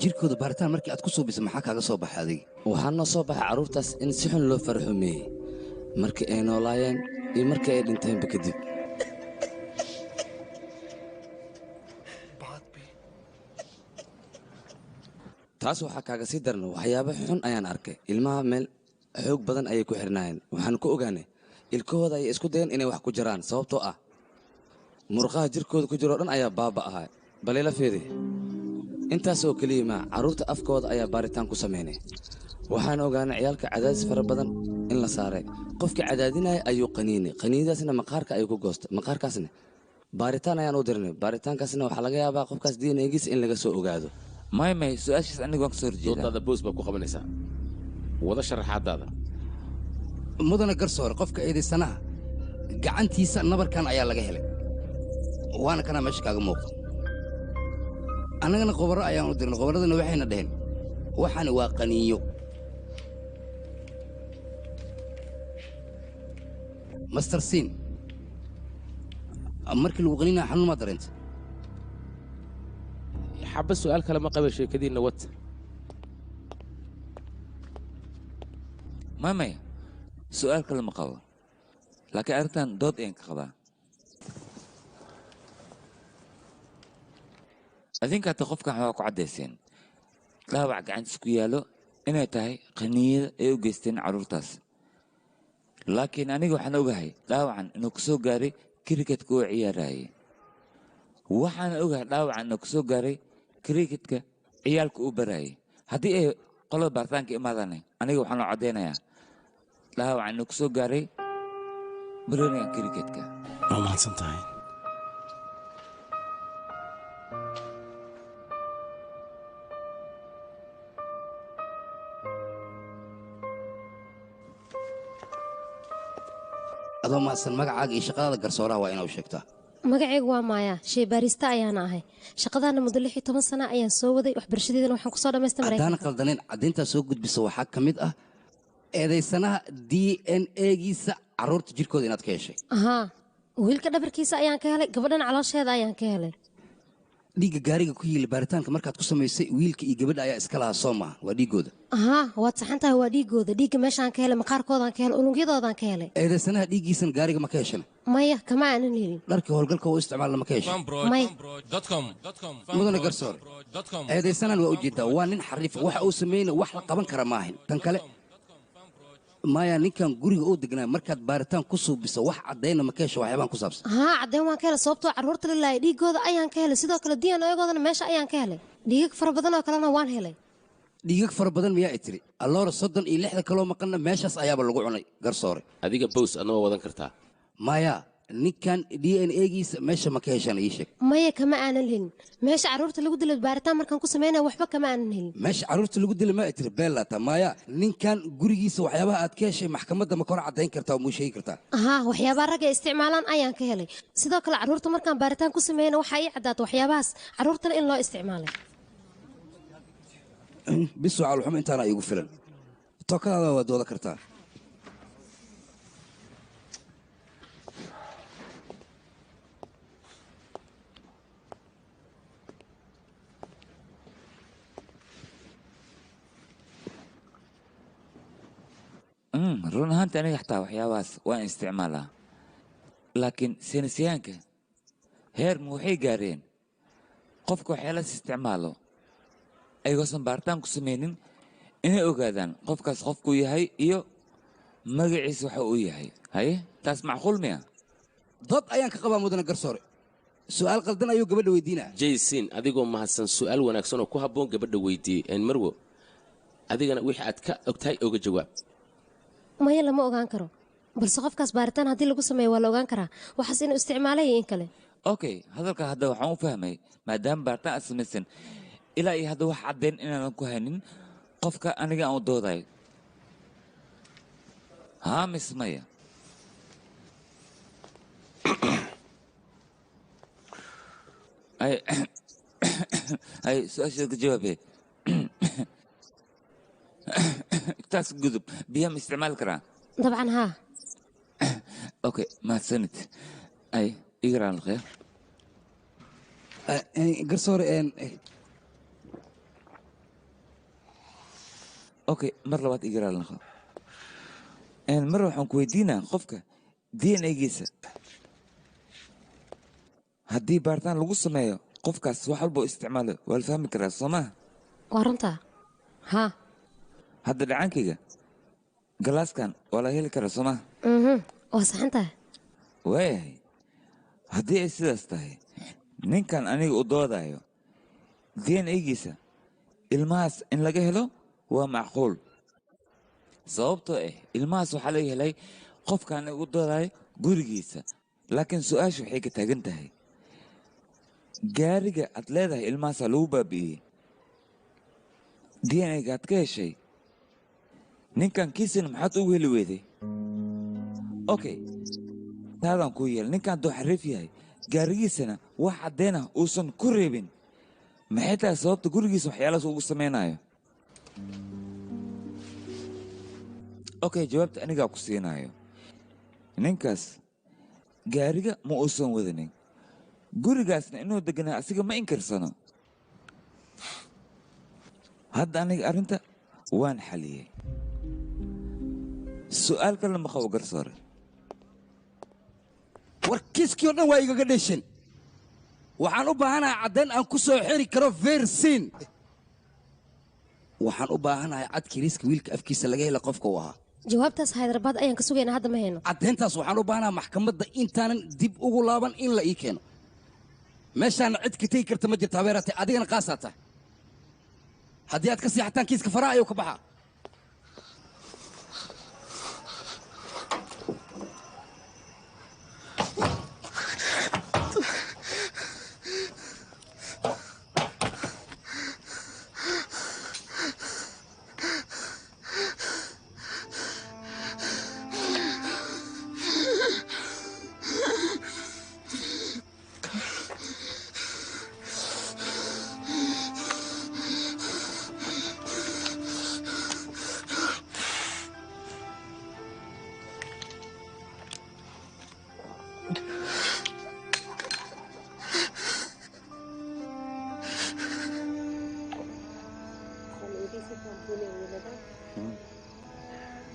jirkooda baaritaan markii aad ku suubisay maxaa kaaga soo baxay adiga? Waxaa noo soo baxay carruurtaas in si xun loo faraxumeeyey markii ay noolaayeen iyo markii ay dhinteenba kadib. Taas waxaa kaaga sii daran waxyaabo xun ayaan arkay. Ilmaha meel xoog badan ayay ku xirnaayeen. Waxaan ku ogaanay ilkahooda ayay isku dayeen inay wax ku jaraan, sababtoo ah murqaha jirkooda ku jiroo dhan ayaa baaba ahaa. Bal ila fiiri, intaas oo keliya maa, carruurta afkooda ayaa baaritaan ku samaynay. Waxaan ogaanay ciyaalka cadaadis fara badan in la saaray. Qofkii cadaadinaya ayuu qaniinay, qaniinadaasna maqaarka ayuu ku goostay. Maqaarkaasna baaritaan ayaan u dirnay. Baaritaankaasna waxaa laga yaabaa qofkaas DNA-giisa in laga soo ogaado. May may, su-aashaas aniga waan ka soo horjeedaa. Doodaada boos baa ku qabanaysaa, wada sharaxaadaada. Mudana garsoore, qofka eedaysanaha gacantiisa nabarkan ayaa laga helay, waana kanaa meesha kaaga muuqda. Annagana qobaro ayaan u dirnay, qobarradana waxayna dhaheen waxaani waa qaniinyo. Master Siin, markii lagu qaniinaya xanuun maa dareentay? Xaba su'aal kale ma qaba, sheekadiinna wad. May may, su'aal kale ma qabo, laakiin arrintan dood ayaan ka qabaa. Adinka hata qofkan waxaa ku caddayseen dhaawac gacantiis ku yaallo inay tahay qaniiyada ay u geysteen carruurtaas, laakiin aniga waxaan ogahay dhaawacan inuu ku soo gaaray kriketka oo ciyaarayay. Waxaan ogahay dhaawacan inuu ku soo gaaray kriketka ciyaalka uu barayay. Haddii ay qolada baaritaanka imaadaan, aniga waxaan u caddaynayaa dhaawacan inuu ku soo gaaray baroniga kriketka. Waa mahadsan tahay. Adoo mahadsan, magacaaga iyo shaqadaada garsooraha waa inaa u sheegtaa. Magacaygu waa Maaya, sheybaarista ayaana ahay. Shaqadaana muddo 16 sano ayaan soo waday, waxbarashadeedana waxaan kusoo dhamaystay Haddaana Maraykanka. qaldaneen, caddayntaa soo gudbisa waxaa ka mid ah eedaysanaha DNA-giisa carruurta jirkooda inaad ka heshay. Ahaa, wiilka dhabarkiisa ayaan ka helay, gabadhan caloosheeda ayaan ka helay. Dhiigga gaariga ku yiili baaritaanka markaad ku samaysay wiilka iyo gabadha ayaa iska lahaa soo maaha? Waa dhiiggooda. Ahaa, waad saxan tahay, waa dhiigooda. Dhiigga meeshaan ka helay, maqaarkoodaan ka helay, unugyadoodaan ka helay. Eedaysanaha dhiiggiisan gaariga ma ka heshana? Maya, kama aanan helin. Dharkii howlgalka oo isticmaalna ma ka heshay? May. Mudane garsoore, eedaysanan waa ujeedaa, waa nin xariifa. Waxa uu sameeyna wax la qaban kara maahin. Tan kale maya, ninkan guriga uu degnaa markaad baaritaan ku suubiso wax caddayna ma ka hesho waxyaabaan ku saabsan? Haa, caddeyn waan ka helay, sababtoo carruurta la laayay dhiigooda ayaan ka helay. Sidoo kale DNA-goodana meesha ayaan ka helay. Dhiigag fara badan oo kalena waan helay. Dhiigag fara badan miyaa i tiri? Alloora, 36-da kaloo maqanna meeshaas ayaaba lagu cunay garsoore. Adiga bows adna waa wadan kartaa. Maya, ninkan DNA-giisa meesha ma ka heshaan? Ii sheeg. Maya, kama aanan helin. Meesha carruurta lagu dilay baaritaan markaan ku sameynaya waxba kama aanan helin. Meesha carruurta lagu dilay ma i tiri? Beellata maya, ninkan gurigiisa waxyaabaha aad ka heshay maxkamadda ma kor caddayn kartaa oo muu sheegi kartaa? Ahaa, waxyaabaha ragga ay isticmaalaan ayaan ka helay. Sidoo kale carruurta markaan baaritaan ku sameeyana waxaa ii caddaata waxyaabahaas carruurtana in loo isticmaalay. Bis wacalxumo intaana iigu filan, tookadaada waa dooda kartaa. Run ahaantii aniga xataa waxyaabahaas waan isticmaalaa, laakiin saynisyahanka heer ma waxay gaareen qofka waxyaalahaas isticmaalo ayagoosan baaritaan ku samaynin inay ogaadaan qofkaas qofkuu yahay iyo magaciisa waxa uu yahay. Haye, taas macquul miya? Dood ayaan ka qabaa mudane garsoore. Su'aal qaldan ayuu gabadha weydiinaa. Jaysin, adigoo mahadsan, su'aal wanaagsan oo ku habboon gabadha weydiiyey. Een marwo, adigana wixii aad ka ogtahay oga jawaab. Maya, lama ogaan karo, balse qofkaas baaritaan haddii lagu sameeyo waa la ogaan karaa waxaas inuu isticmaalay iyo in kale. Okay, hadalka hadda waxaan u fahmay maadaama baaritaan aad samaysan ilaa iyo hadda wax caddeyn inaanan ku haynin qofka aniga aan u doodayo. Haa mise maya? Ay ay, su-aashaad ka jawaabe. Taas gudub, biyaha ma isticmaali karaa? Dabcan haa. Okay, mahadsanid. Ay igaraan laqeer. Garsoore. Okay, mar labaad igaraan laqo. Mar waxaan ku weydiinaa qofka DNA-giisa haddii baaritaan lagu sameeyo qofkaas wax walba u isticmaalo waa la fahmi karaa, soo maha? Waa runtaa, haa. Hadda dhacaankayga galaaskan waa la heli karaa, soo maha? Waa saxan tahay. Waayahay, haddii ay sidaas tahay ninkan aniga u doodayo DNA-giisa ilmahaas in laga helo waa macquul, sababtoo ah ilmahaas waxaa laga helay qofka aniga u doodayo gurigiisa. Laakiin su-aasha waxay ka taagan tahay gaariga aad leedahay ilmahaasaa lagu baabi'iyey, DNA-ga aad ka heshay ninkan kiisana maxaad ugu heli weyday? Okay, taadaan kuu yeelay. Ninkan hadduu xariif yahay gaarigiisana wax caddeyn ah uusan ku reebin, maxay tahay sababta gurigiisa waxyaalahaas ugu samaynayo? Okay, jawaabta anigaa ku siinayo. Ninkaas gaariga ma uusan wadanin, gurigaasna inuu deganaa asiga ma inkirsano. Hadda aniga arrinta waan xaliyey. Su'aal kalena ma qabo, garsoore. War kiiskii oo dhan waa igaga dheshan. Waxaan u baahanahay caddayn aan ku soo xiri karo versin. Waxaan u baahanahay cadkii riiska wiilka afkiisa laga hela qofka uu ahaa. Jawaabtaas Haydarbaad ayaan ka sugaynaa, hadda ma hayno. Caddayntaas waxaan u baahanahay maxkamadda intaanan dib ugu laaban in la ii keeno. Meeshaana cid ka tegi karta ma jirto habeeraatay, adigana qaasaa tahay. Haddii aad ka seexataan kiiska faraha ayuu ka baxaa.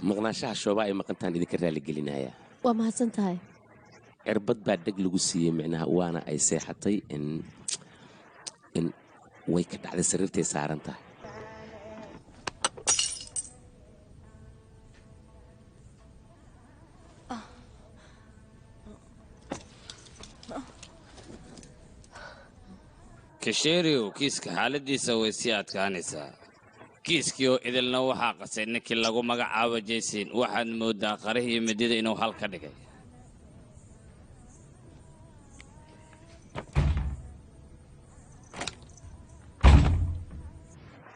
Maqnaanshaha shoobaa ay maqantaan idinka raaligelinayaa. Waa mahadsan tahay. Cirbad baa dheg lagu siiyey, micnaha waana ay seexatay in in way ka dhacday sariirtay saaran tahay. Kasheeriyow, kiiska xaaladiisa way sii adkaanaysaa. Kiiskii oo idilna waxaa qasay ninkii lagu magacaabo Jaysin. Waxaad mooddaa qarihii midida inuu hal ka dhigay.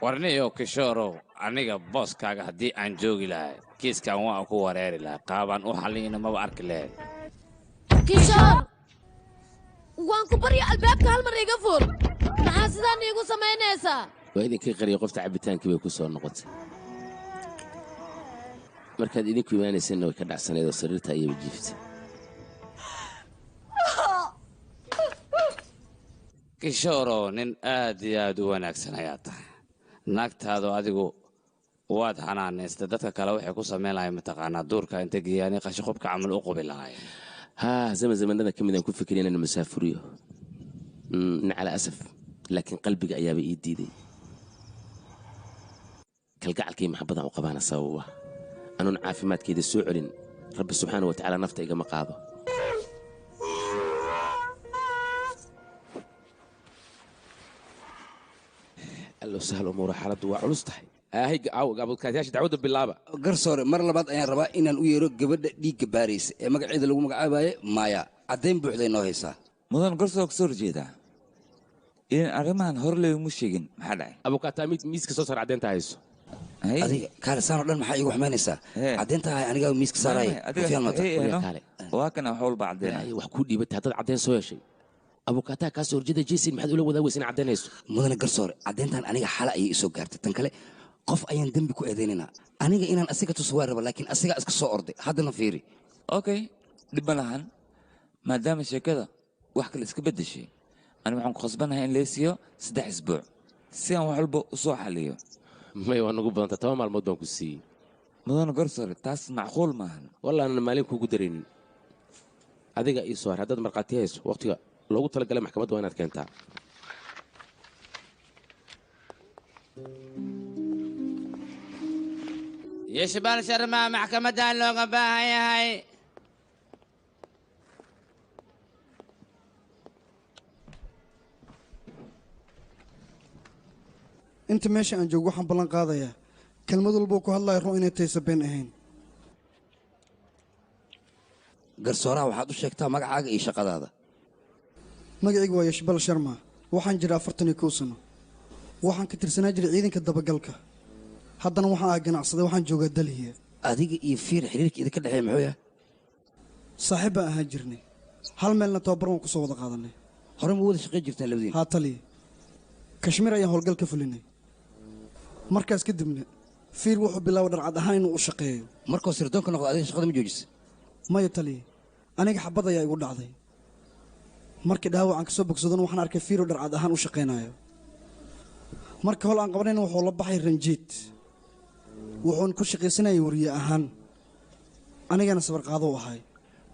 Warniyow Kishoorow, aniga booskaaga haddii aan joogi lahay kiiskan waan ku wareeri lahay, qaabaan u xalliyna maba arki lahayn. Kishoor, waan ku barya, albaabka hal mar iga fur. Maxaa sidaan iigu samaynaysaa? Waa idinkii qariya qofta cabbitaankii bay ku soo noqotay. Markaad idinku imaanaysanna way ka dhacsaneed oo sariirta ayayba jiiftay. Kishoorow, nin aad iyo aad u wanaagsan ayaa tahay. Naagtaadu adigu Waad xanaanaystay, dadka kale waxay ku samayn lahayn mataqaanaa duurka inta geeyaani qashin-qubka camal u qubi lahaayeen. Haa, zaman zamanada ka mid aan ku fikiray inaan masaafuriyo, cala asaf, laakiin qalbiga ayaaba ii diiday. Kalgacalkii maxabadaan u qabaana sababa anuun caafimaadkeeda soo celin. Rabbi subxaana wa tacaala nafta igama qaado. Allo sahal umuura, xaaladdu waa culus tahay. Aahayga aaw abudkaatayaasha dacwadda bilaaba. Garsoore, mar labaad ayaan rabaa inaan u yeero gabadha dhiigga baaraysa ee magaceeda lagu magacaabaye Maaya. Caddayn buuxday noo haysaa. Mudan garsoor, kasoo horjeedaa ilan arrimahan hore looguma sheegin. Maxaa dhacay? Abukaata mid miiska soo saar caddeynta hayso. Adiga kaale, saan oo dhan maxaa iigu xumaynaysaa? Caddeynta hay, anigaa miiska saaraya. Rufyaan mata. Waa kana wax walba caddeynaya. Wax kuu dhiibatay haddaad caddeyn soo heshay, abukaataha kaa soo horjeeda Jason, maxaad ula wadaagaysa in caddeynayso? Mudane garsoore, caddeyntan aniga xala ayay isoo gaartay. Tan kale, qof ayaan dembi ku eedaynaynaa. Aniga inaan asiga tuso waa raba, laakiin asigaa iska soo orday. Haddana fiiri. Okay, dhib ma lahan. Maadaama sheekada wax kale iska beddeshay, ani waxaan ku khasbanahay in lee siiyo 3 isbuuc si aan wax walba u soo xaliyo. May, waa nagu badanta. 10 maalmood baan ku siiyey. Mudane garsoore, taas macquul maahan. Walla aanan maalin kuugu daraynin. Adiga ii soo har. Haddaad markhaati hayso, waqtiga loogu talagalay maxkamadda waa inaad keentaa. Yashbal Sharma maxkamaddan looga baahan yahay. Inta meesha aan joogo waxaan ballan qaadayaa kelmad walbuu ku hadlaya run inay taysa, been ahayn. Garsooraha waxaad u sheegtaa magacaaga iyo shaqadaada. Magacaygu waa Yashbal Sharma, waxaan jiraa 41 sano, waxaan ka tirsanaa jiray ciidanka dabagalka, haddana waxaan ahay ganacsaday, waxaan joogaa Dalhiya. Adiga iyo Fiir xiriirka idinka dhexeeya muxuu yahay? Saaxiib baan ahaan jirnay, hal meelna tababar waan ku soo wada qaadanay. Hore ma wada shaqayn jirtaan labadiin? Haa taliya, Kashmiir ayaan howlgal ka fulinay. Markaas kadibna Fiir wuxuu bilaabay dharcad ahaan inuu u shaqeeyo. Markuu sirdoonka noqdo, adiga shaqada ma joojisa? Maya taliya, aniga xabad ayaa igu dhacday. Markii dhaawacan kasoo bogsadona waxaan arkay Fiiro dharcad ahaan u shaqaynayo. Marka hol aan qabanayna wuxuu la baxay Ranjiid, wuxuuna ku shaqaysanayay wariye ahaan, anigana sawirqaado u ahay.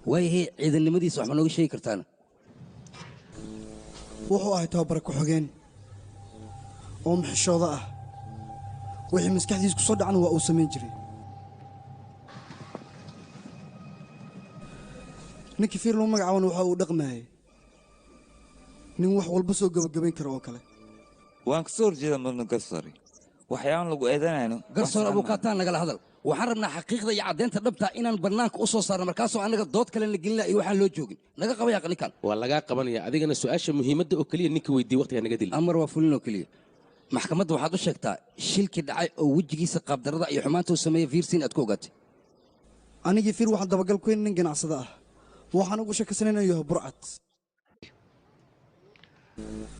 Waayahay, ciidannimadiisa wax ma nooga sheegi kartaan? Wuxuu ahay tababare ku-xigeen oo maxishooda ah. Wixii maskaxdiisa ku soo dhacna waa uu samayn jiray. Ninkii Fiir lagu magacaabana waxa uu dhaqmayay nin wax walba soo gabagabayn kara oo kale. Waan kasoo horjeedaa mudane garsoore, waxyaaban lagu eedanayno. Garsoor, abukaataan nagala hadal. Waxaan rabnaa xaqiiqda iyo caddeynta dhabta inaan bannaanka u soo saarno, markaasoo annaga dood kalena gelina iyo waxaan loo joogin. Naga qabaya ninkan. Waa lagaa qabanaya. Adigana su-aasha muhiimadda oo keliya ninka weydiiye, waqtigaa naga dil. Amar waa fulin oo keliya. Maxkamadda waxaad u sheegtaa shilkii dhacay oo wejigiisa qaabdarrada iyo xumaanta uu sameeyey Fiirsiin aad ku ogaatay. Anigii Fiir waxaan dabagal ku hayn nin ganacsada ah, waxaan ugu shakisanay inuu yahay burcad.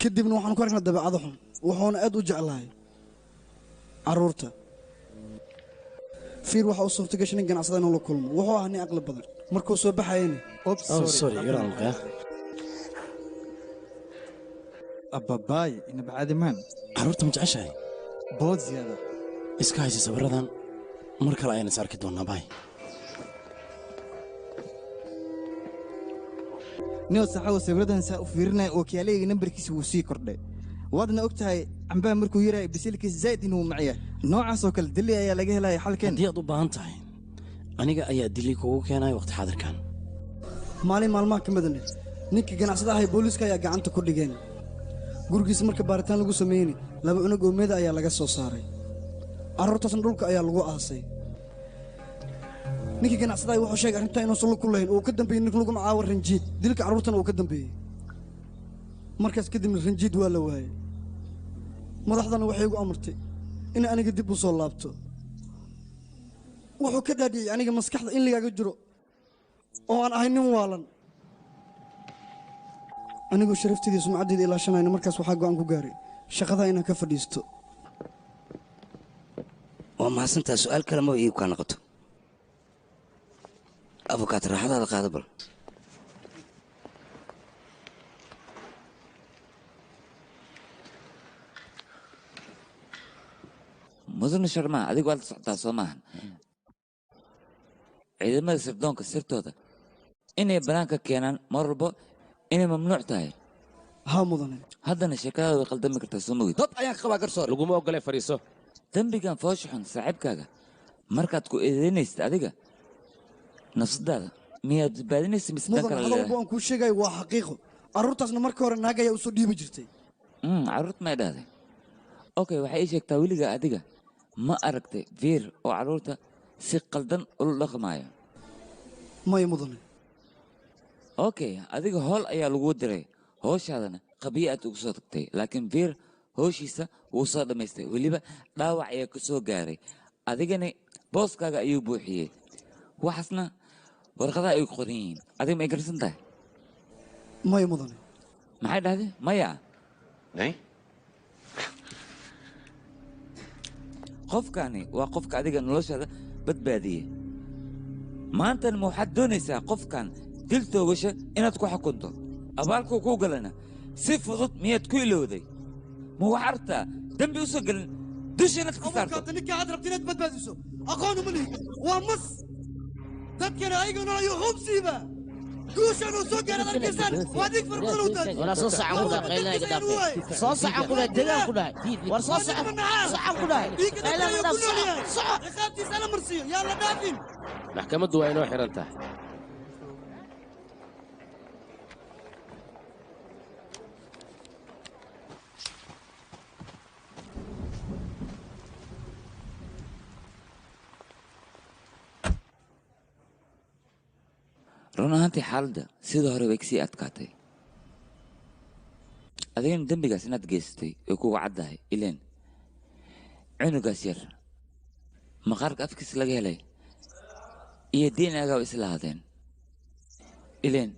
Kadibna waxaan ku aragnaa dabeecado xun, wuxuuna aad u jeclahay carruurta. Fiir waxa uu suurta gashay nin ganacsada inuu la kulmo. Wuxuu ahaa nin aqli badan markuu soo baxayana. Oh, sorry, yaraan. Ababaay, inaba caadi maan. Carruurta ma jeceshahay? Bood ziyaada. Iska haysa sawiradan, mar kale ayaan is arki doonaa. Baay. Nio saxawo, sawiradan saa u fiirinaya, ookiyaalayga nambarkiisa wuu sii kordhay. Waadna og tahay cambaha markuu yaraayo bisilkiisa zaa'id inuu macyahay. Noocaas oo kale Dili ayaa laga helaya xalkeen. Haddii aad u baahan tahay, aniga ayaa Dili kugu keenaya waqti xaadirkan. Maalin maalmaha ka midane ninkii ganacsada ahay booliiska ayaa gacanta ku dhigeen. Gurigiisa marka baaritaan lagu sameeyeyna laba cunug oo meeda ayaa laga soo saaray, carruurtaasna dhulka ayaa lagu aasay. Ninkii ganacsada ahay wuxuu sheegay arrintaa inuusan lug ku lahayn, uu ka dambeeyey nink lagu magacaabo Ranjiid, dilka carruurtana uu ka dambeeyey. Markaas kadibna Ranjiid waa la waayey. Madaxdana waxay igu amartay in aniga dib u soo laabto. Wuxuu ka dhaadhiyey aniga maskaxda in ligaaga jiro oo aan ahay nin waalan. Anigoo sharafteedii sumcaddeeda ilaashanayna, markaas waxaa go'aan ku gaaray shaqadaa inaan ka fadhiisto. Waa mahadsantaha. Su-aal kale maba iigu kaa noqoto. Abukaat, raaxadaada qaada bal. Mudane Sharma, adigu waad la socotaa soo maahan. Ciidamada sirdoonka sirtooda inay banaanka keenaan mar walbo inay mamnuuc tahay. Haa mudane. Haddana sheekadaada way khaldami kartaa soo mogid. Dad ayaan qabaa garsoore. Laguma ogole fariiso. Dembigan foosha xun saaxiibkaaga markaad ku eedeynaysid adiga nafsadaada miyaad badbaadinaysa mise dan Mudane, kale hadal walba leedahay? waan kuu sheegayo waa xaqiiqo. Carruurtaasna marka hore naag ayaa usoo dhiibi jirtay. Carruurt may dhahday. Okay, waxay ii sheegtaa weligaa adiga ma aragtay Fiir oo carruurta si qaldan ula dhaqmaayo? Maya mudane. Okay, adiga howl ayaa lagu diray, howshaadana qabiya aad ugu soo tagtay, laakiin Fiir howshiisa wuu soo dhammaystay, weliba dhaawac ayaa ku soo gaaray, adigana booskaaga ayuu buuxiyey, waxaasna warqadaha ay ku qoran yihiin. Adiga ma ay garsan tahay? Maya mudane. Maxay dhahday? Maya. Qofkani waa qofka adiga noloshaada badbaadiyey. Maantana ma waxaad doonaysaa qofkan dil toogasho inaad ku xukunto? Abaalkuu kuu galana si fudud miyaad ku ilowday? Ma waxaad aragtaa dembi u soo gelin dusha inaad ka saarto? Abukaata, ninka aad rabta inaad badbaadiso aqoon uma lihid, waa mas dadkana ayaguna ayuu hubsiiba guushan uu soo gaaray arkaysaan waa dig fara badan u daadiyey. Walaa soo sacan ku dhahay, qaylinaa iga dhaafay. Soo sacan ku dhahay, degaan ku dhahay. War soo sacan, sacan ku dhahay. Dhiigga dadka Qaylinaa ayuu dhaaf, ku nool yahay. soco. Ciqaabtiisa la marsiiyo, yaan la dhaafin. Maxkamaddu waa inoo xiran tahay. Run ahaantii xaaladda sida hore way kasii adkaatay. Adigana dembigaas inaad geysatay way kuga caddahay, ileen cunugaas yar maqaarka afkiisa laga helay iyo DNA-ga way isla hadeen, ileen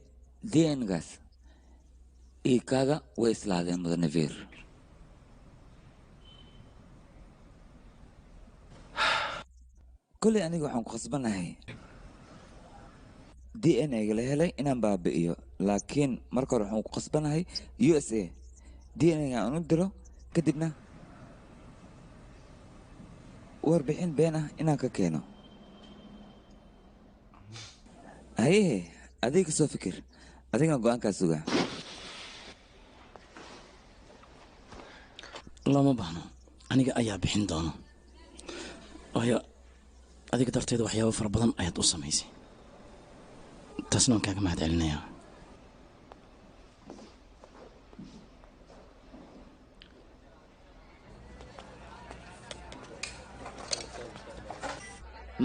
DNA-gaas iyo kaaga way isla hadeen. Mudane Fiir, kolley aniga waxaan ku khasbanahay DNA-ga la helay inaan baabi'iyo, laakiin marka hore waxaan ku khasbanahay USA DNA-ga aan u diro, kadibna warbixin been ah inaan ka keeno. Hayehe, adiga ka soo fikir, adigana go'aankaa sugaa. Looma baahno, aniga ayaa bixin doono, waayo adiga darteeda waxyaabo fara badan ayaad u samaysay, taasna waan kaaga mahad celinayaa.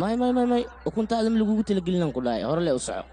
May may may may, ukuntaada ma lagugu talagelinaan ku dhahay, hore le u soco.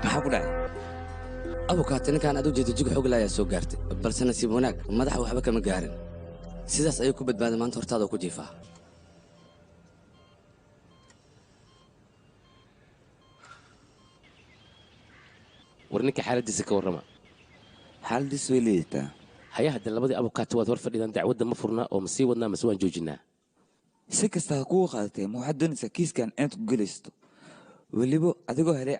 Maxaa ku dhacay? Abukaate, ninkaan aad u jeedo jig xoog leh ayaa soo gaartay, balse nasiib wanaag madaxa waxba kama gaarin. Sidaas ayuu ku badbaaday, maanta hortaada ku jiifaa. War ninka xaaladiisa ka warrama. Xaaladiis way liidataa. Haya, hadda labadii abukaate waad hor fadhidaan, dacwadda ma furnaa oo ma sii wadnaa mase waan joojinaa? Si kasta ha kugu qaadatee, ma waxaad doonaysaa kiiskan inaad ku gelaysto weliba adigoo helay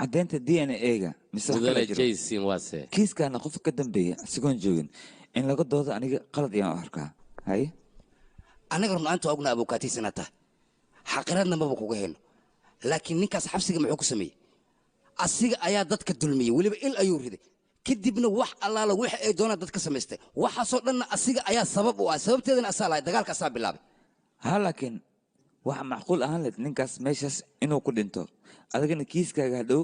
caddeynta DNA-ga mise wax Mudane kala jiro? Jaysin waase. Kiiskaana qof ka dambeeya isagoon joogin in laga doodo aniga qalad ayaan u arkaa. Haye. Annaga runaanta ogna abukaatiis inaad tahay, xaqiraadna maba kuga hayno, laakiin ninkaas xabsiga muxuu ku sameeyey? Asiga ayaa dadka dulmiyey, weliba il ayuu riday, kadibna wax allaala wixii ay doonaan dadka samaystay. Waxaasoo dhanna asiga ayaa sabab u ah, sababteedana asaa lahay, dagaalka asaa bilaabay. Ha, laakiin waxa macquul ahaan lahayd ninkaas meeshaas inuu ku dhinto, adigana kiiskaaga hadhow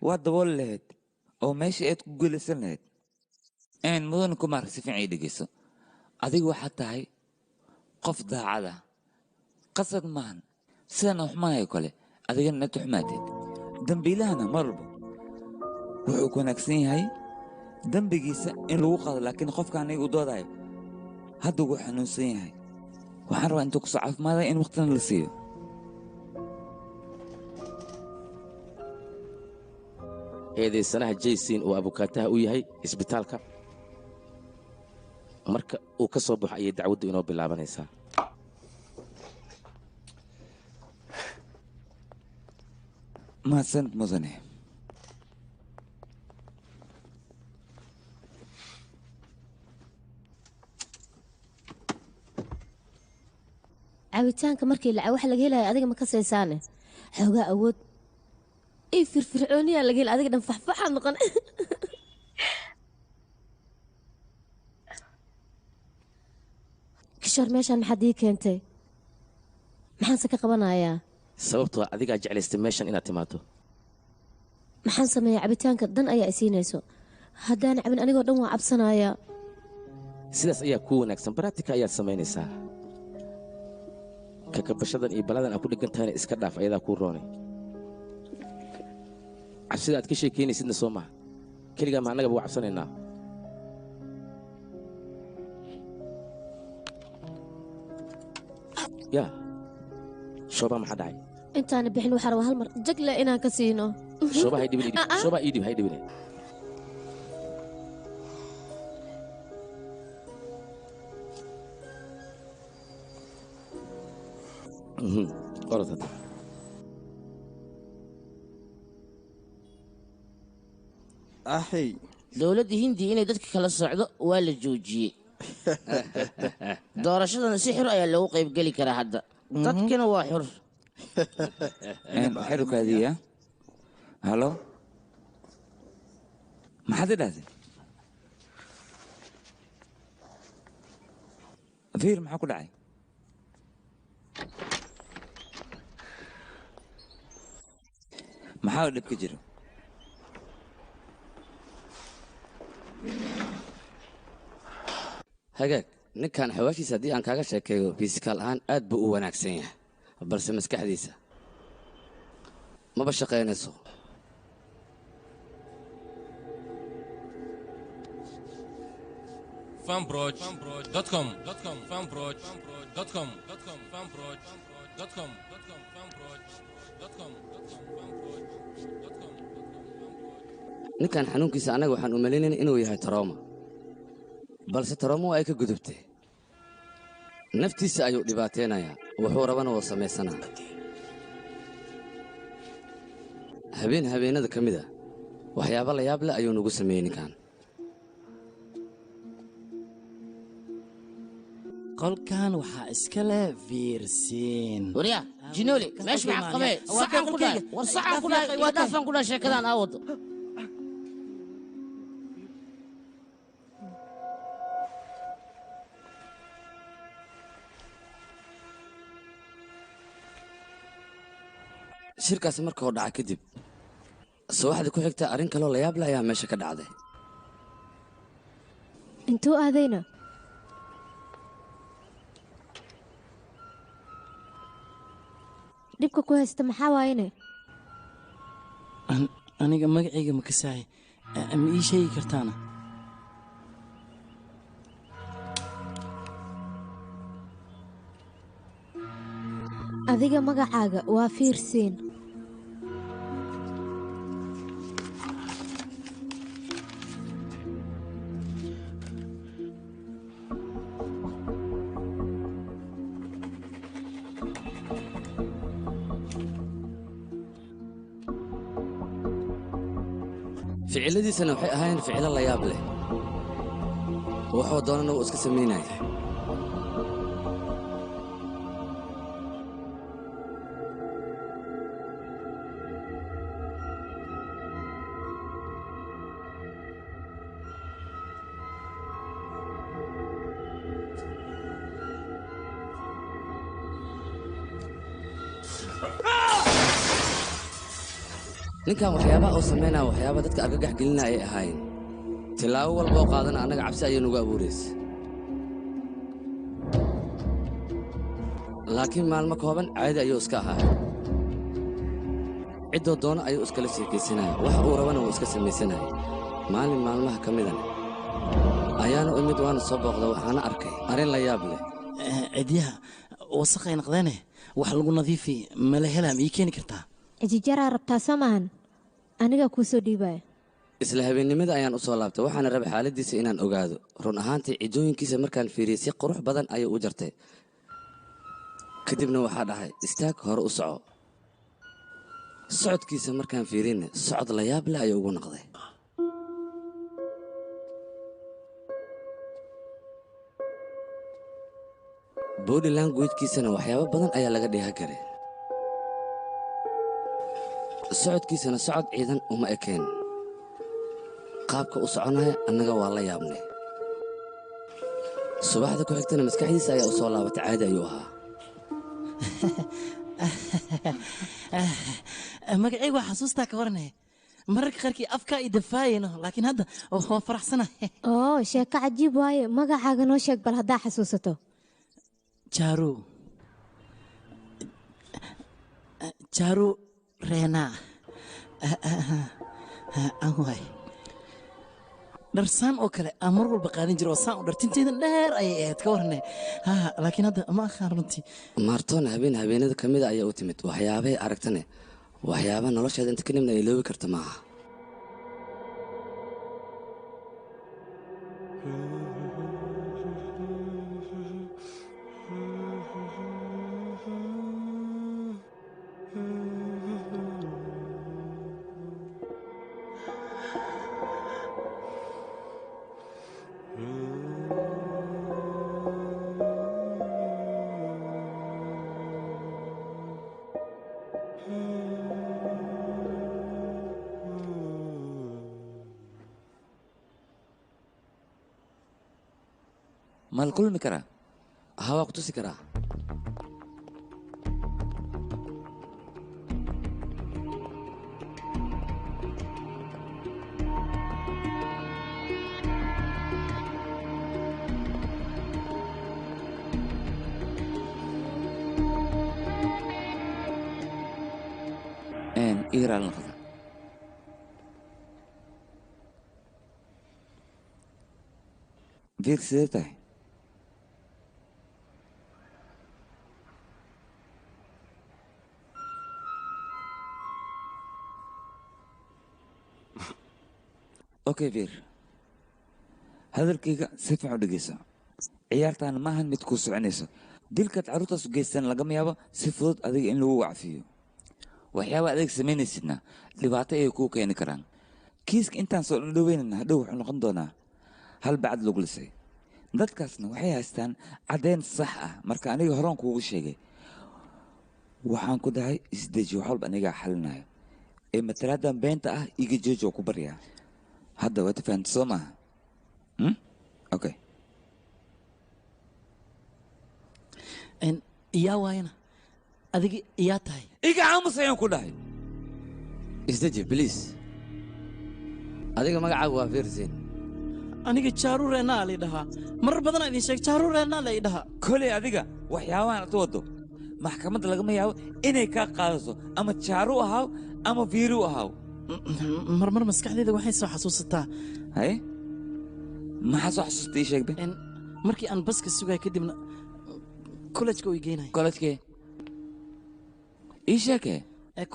waa dabooli lahayd oo meesha aad ku guulaysan lahayd. Mudane Kumaar, si fiican ii dhegeyso. Adiga waxaad tahay qof daacad ah, qasad maahan sidana xumaanayo kale adigana inaad xumaatid. Dembiilahana mar walba wuxuu ku wanaagsan yahay dembigiisa in lagu qaado, laakiin qofka aniga u doodayo hadda wuu xanuunsan yahay. Waxaan rabaa intuu kusoo caafimaadaya in waqtina la siiyo. Eedaysanaha Jaysin uu abukaataha u yahay isbitaalka marka uu ka soo baxo ayay dacwaddu inoo bilaabanaysaa. Mahadsanid, mudane. Cabitaanka markii la waxa laga helaya adiga ma kasaysaane, xoogaa awood iyo firfircooniyaa laga hela, adiga dhan faxfaxaa noqon. Kishoor, meeshaan maxaad ii keentay? Maxaanse ka qabanayaa? Sababtoo ah adigaa jeclaystay meeshan inaad timaado. Maxaan sameeyaa? Cabitaanka dan ayaa isiinayso, haddaan cabin anigoo dhan waa cabsanayaa. Sidaas ayaa kuu wanaagsan, baraatika ayaad samaynaysaa. Kakabashadan iyo baladan aad ku dheggan tahayna iska dhaaf, ayadaa kuu roonay. Cabsida aad ka sheekaynaysidna soo maha keligaa, ma annagaba waa cabsanaynaa. Yaa Shoobaa, maxaa dhacay? Intaana bixin waxaa rabaa hal mar jagle inaan ka siino. Shooba, hay dhibin idhib. Ah, ah. Shooba, ii dhib, hay dhibine. Orod hadda. Axay. Dowladda Hindiya inay dadka kala socdo waa la joojiyey. Doorashadana si xur ayaa loogu qaybgeli karaa hadda, dadkina waa xur. Xerukaadiya, halo, maxaad i dhahday? Fiir, maxaa ku dhacay? Maxaa dhib ka jiro? Hagaag, ninkan xawaashiisa haddii aan kaaga sheekeeyo, fiisikaal ahaan aad buu u wanaagsan yahay, balse maskaxdiisa maba shaqaynayso. fanproj.com fanproj.com fanproj.com fanproj.com. Ninkan xanuunkiisa annaga waxaan u malaynayna inuu yahay tarooma, balse tarooma waa ay ka gudubtay. Naftiisa ayuu dhibaataynayaa, wuxuu rabana wuu samaysanaa. Habeen habeenada ka mid a waxyaabo la yaab leh ayuu nagu sameeyey ninkan. Qolkan waxaa iska leh Fiirsiin. Waryaa Jinooli, meesha maxaad qabee? Sacaan ku dhahay, war sacaan ku dhahay, waa dhaafaan ku dhahay sheekadaan aa wado. Shirkaasi marka hor dhaca kadib, subaxdii ku xigta arrin kaloo la yaab leh ayaa meesha ka dhacday. Intuu aadayna? Dhibka ku haysta maxaa waayene? Aniga magacayga ma kasaay, ma ii sheegi kartaana? Adiga magacaaga waa Fiirsiin. Ficiladiisana waxay ahaayeen ficilo la yaab leh, wuxuu doonana wuu iska samaynaya. Ninkan waxyaabaha uu samaynaya waxyaaba dadka argagax gelinaya ay ahaayeen. Tilaabo walba oo qaadana annaga cabsi ayay nugu abuuraysa. Laakiin maalmo kooban caadi ayuu iska ahaa. Ciddoo doono ayuu iskala sheekaysanaya, wax uu rabana wuu iska samaysanaya. Maalin maalmaha ka midana ayaana u imid, waana soo booqda, waxaana arkay arrin la yaab leh. Cidyaha wasaqay naqdeene, wax lagu nadiifi mala helaa, ma ii keeni kartaa? Cijijaraa rabtaa soo maahan, anigaa kuu soo dhiibaya. Isla habeennimada ayaan u soo laabtay, waxaana rabay xaaladdiisa inaan ogaado. Run ahaantii cijooyinkiisa markaan fiiriyey si qurux badan ayuu u jartay. Kadibna waxaa dhahay istaag, hore u soco. Socodkiisa markaan fiiriyeyna socod la yaab leh ayuu ugu noqday. Body language-kiisana waxyaabo badan ayaa laga dheehan karay. Socodkiisana socod ciidan uma ekeen. Qaabka u soconaya annaga waa la yaabnay. Subaxda ku xigtana maskaxdiisa ayaa u soo laabatay, caadi ayuu ahaa. Magacayga waa xasuustaa ka waranaya, mararka qaarkii afkaa i dafaayayno, laakiin hadda waa faraxsanahay. Oo sheeko cajiib waaye, magacaaga noo sheeg bal haddaa xasuusato. Jaaru, Jaaru Reenaa aan waay. Dharsaan oo kale aan mar walba qaadan jira oo saan u dhartinteydan dheer ayay ahayd ka warane, laakiin hadda ma aqaan runtii. Maartoon habeen habeenada ka mida ayaa u timid. Waxyaabahay aragtane waxyaaba nolosheeda inta kadibna ay loobi karta maaha. Ma la kulmi karaa? Ha, waa ku tusi karaa. Iga raali noqda. Viir, sidee tahay? Okay Viir, hadalkayga si fiican u dhegeyso. Ciyaartaan maahan mid kuu soconayso. Dilkaad carruurtaas u geystaan lagama yaabo si fudud adiga in lagu wacfiyo. Waxyaaba adeeg samaynaysidna dhibaato ayay kuu keeni karaan. Kiiska intaan soo dhandhoweynana hadhow wuxuu noqon doonaa hal bacad lagu lisay. Dadkaasna waxay haystaan caddeyn sax ah. Marka aniga horaan kuugu sheegay, waxaan ku dhahay isdeji, wax walba anigaa xalinayo. Ee matalaadan beenta ah iga jooji, oo ku baryaa. Hadda waad fahamtay soo maaha? Okay. Iyaa waayana, adiga iyaa tahay? Iga aamus ayaan ku dhahay. Isdeji bliis. Adiga magacaagu waa Fiirsiin. Aniga Jaaru Reenaa la dhahaa, marar badan idin sheeg, Jaaru Reenaa la dhahaa. Koley adiga waxyaabahan aad wado maxkamadda lagama yaabo inay kaa qaadato, ama Jaaru ahaaw ama Fiiru ahaaw. Marmar maskaxdayda waxay soo xasuusataa. Haye, maxaa soo xasuustay ii sheegbe? Markii aan baska sugaya kadibna kolejka uu igeynaya. Kolejkee? Ii sheeke.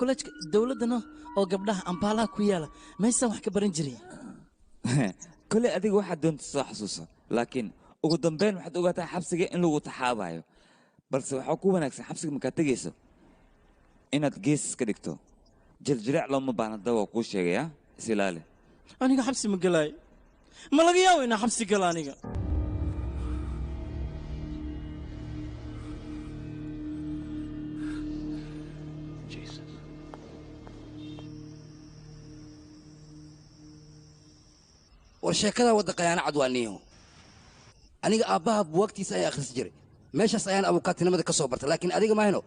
Kolejka dowladdana oo gabdhaha ambaalaha ku yaala meesaan wax ka baran jiray. Koley adiga waxaad doonta soo xasuusa, laakiin ugu dambeyn waxaad ogaataa xabsiga in lagu taxaabayo. Balse waxaa ku wanaagsan xabsiga markaad tegayso inaad gees iska dhigto. Jiljilaac looma baahna, daba waa kuu sheegayaa, is ilaali. Aniga xabsi ma galaayo, ma laga yaabo inaan xabsi galo aniga. War sheekada wadda qayaano cad waa niiho. Aniga aabbaha buwagtiisa ayaa akhrisi jiray, meeshaas ayaan abukaatinimada ka soo bartay, laakiin adiga maahino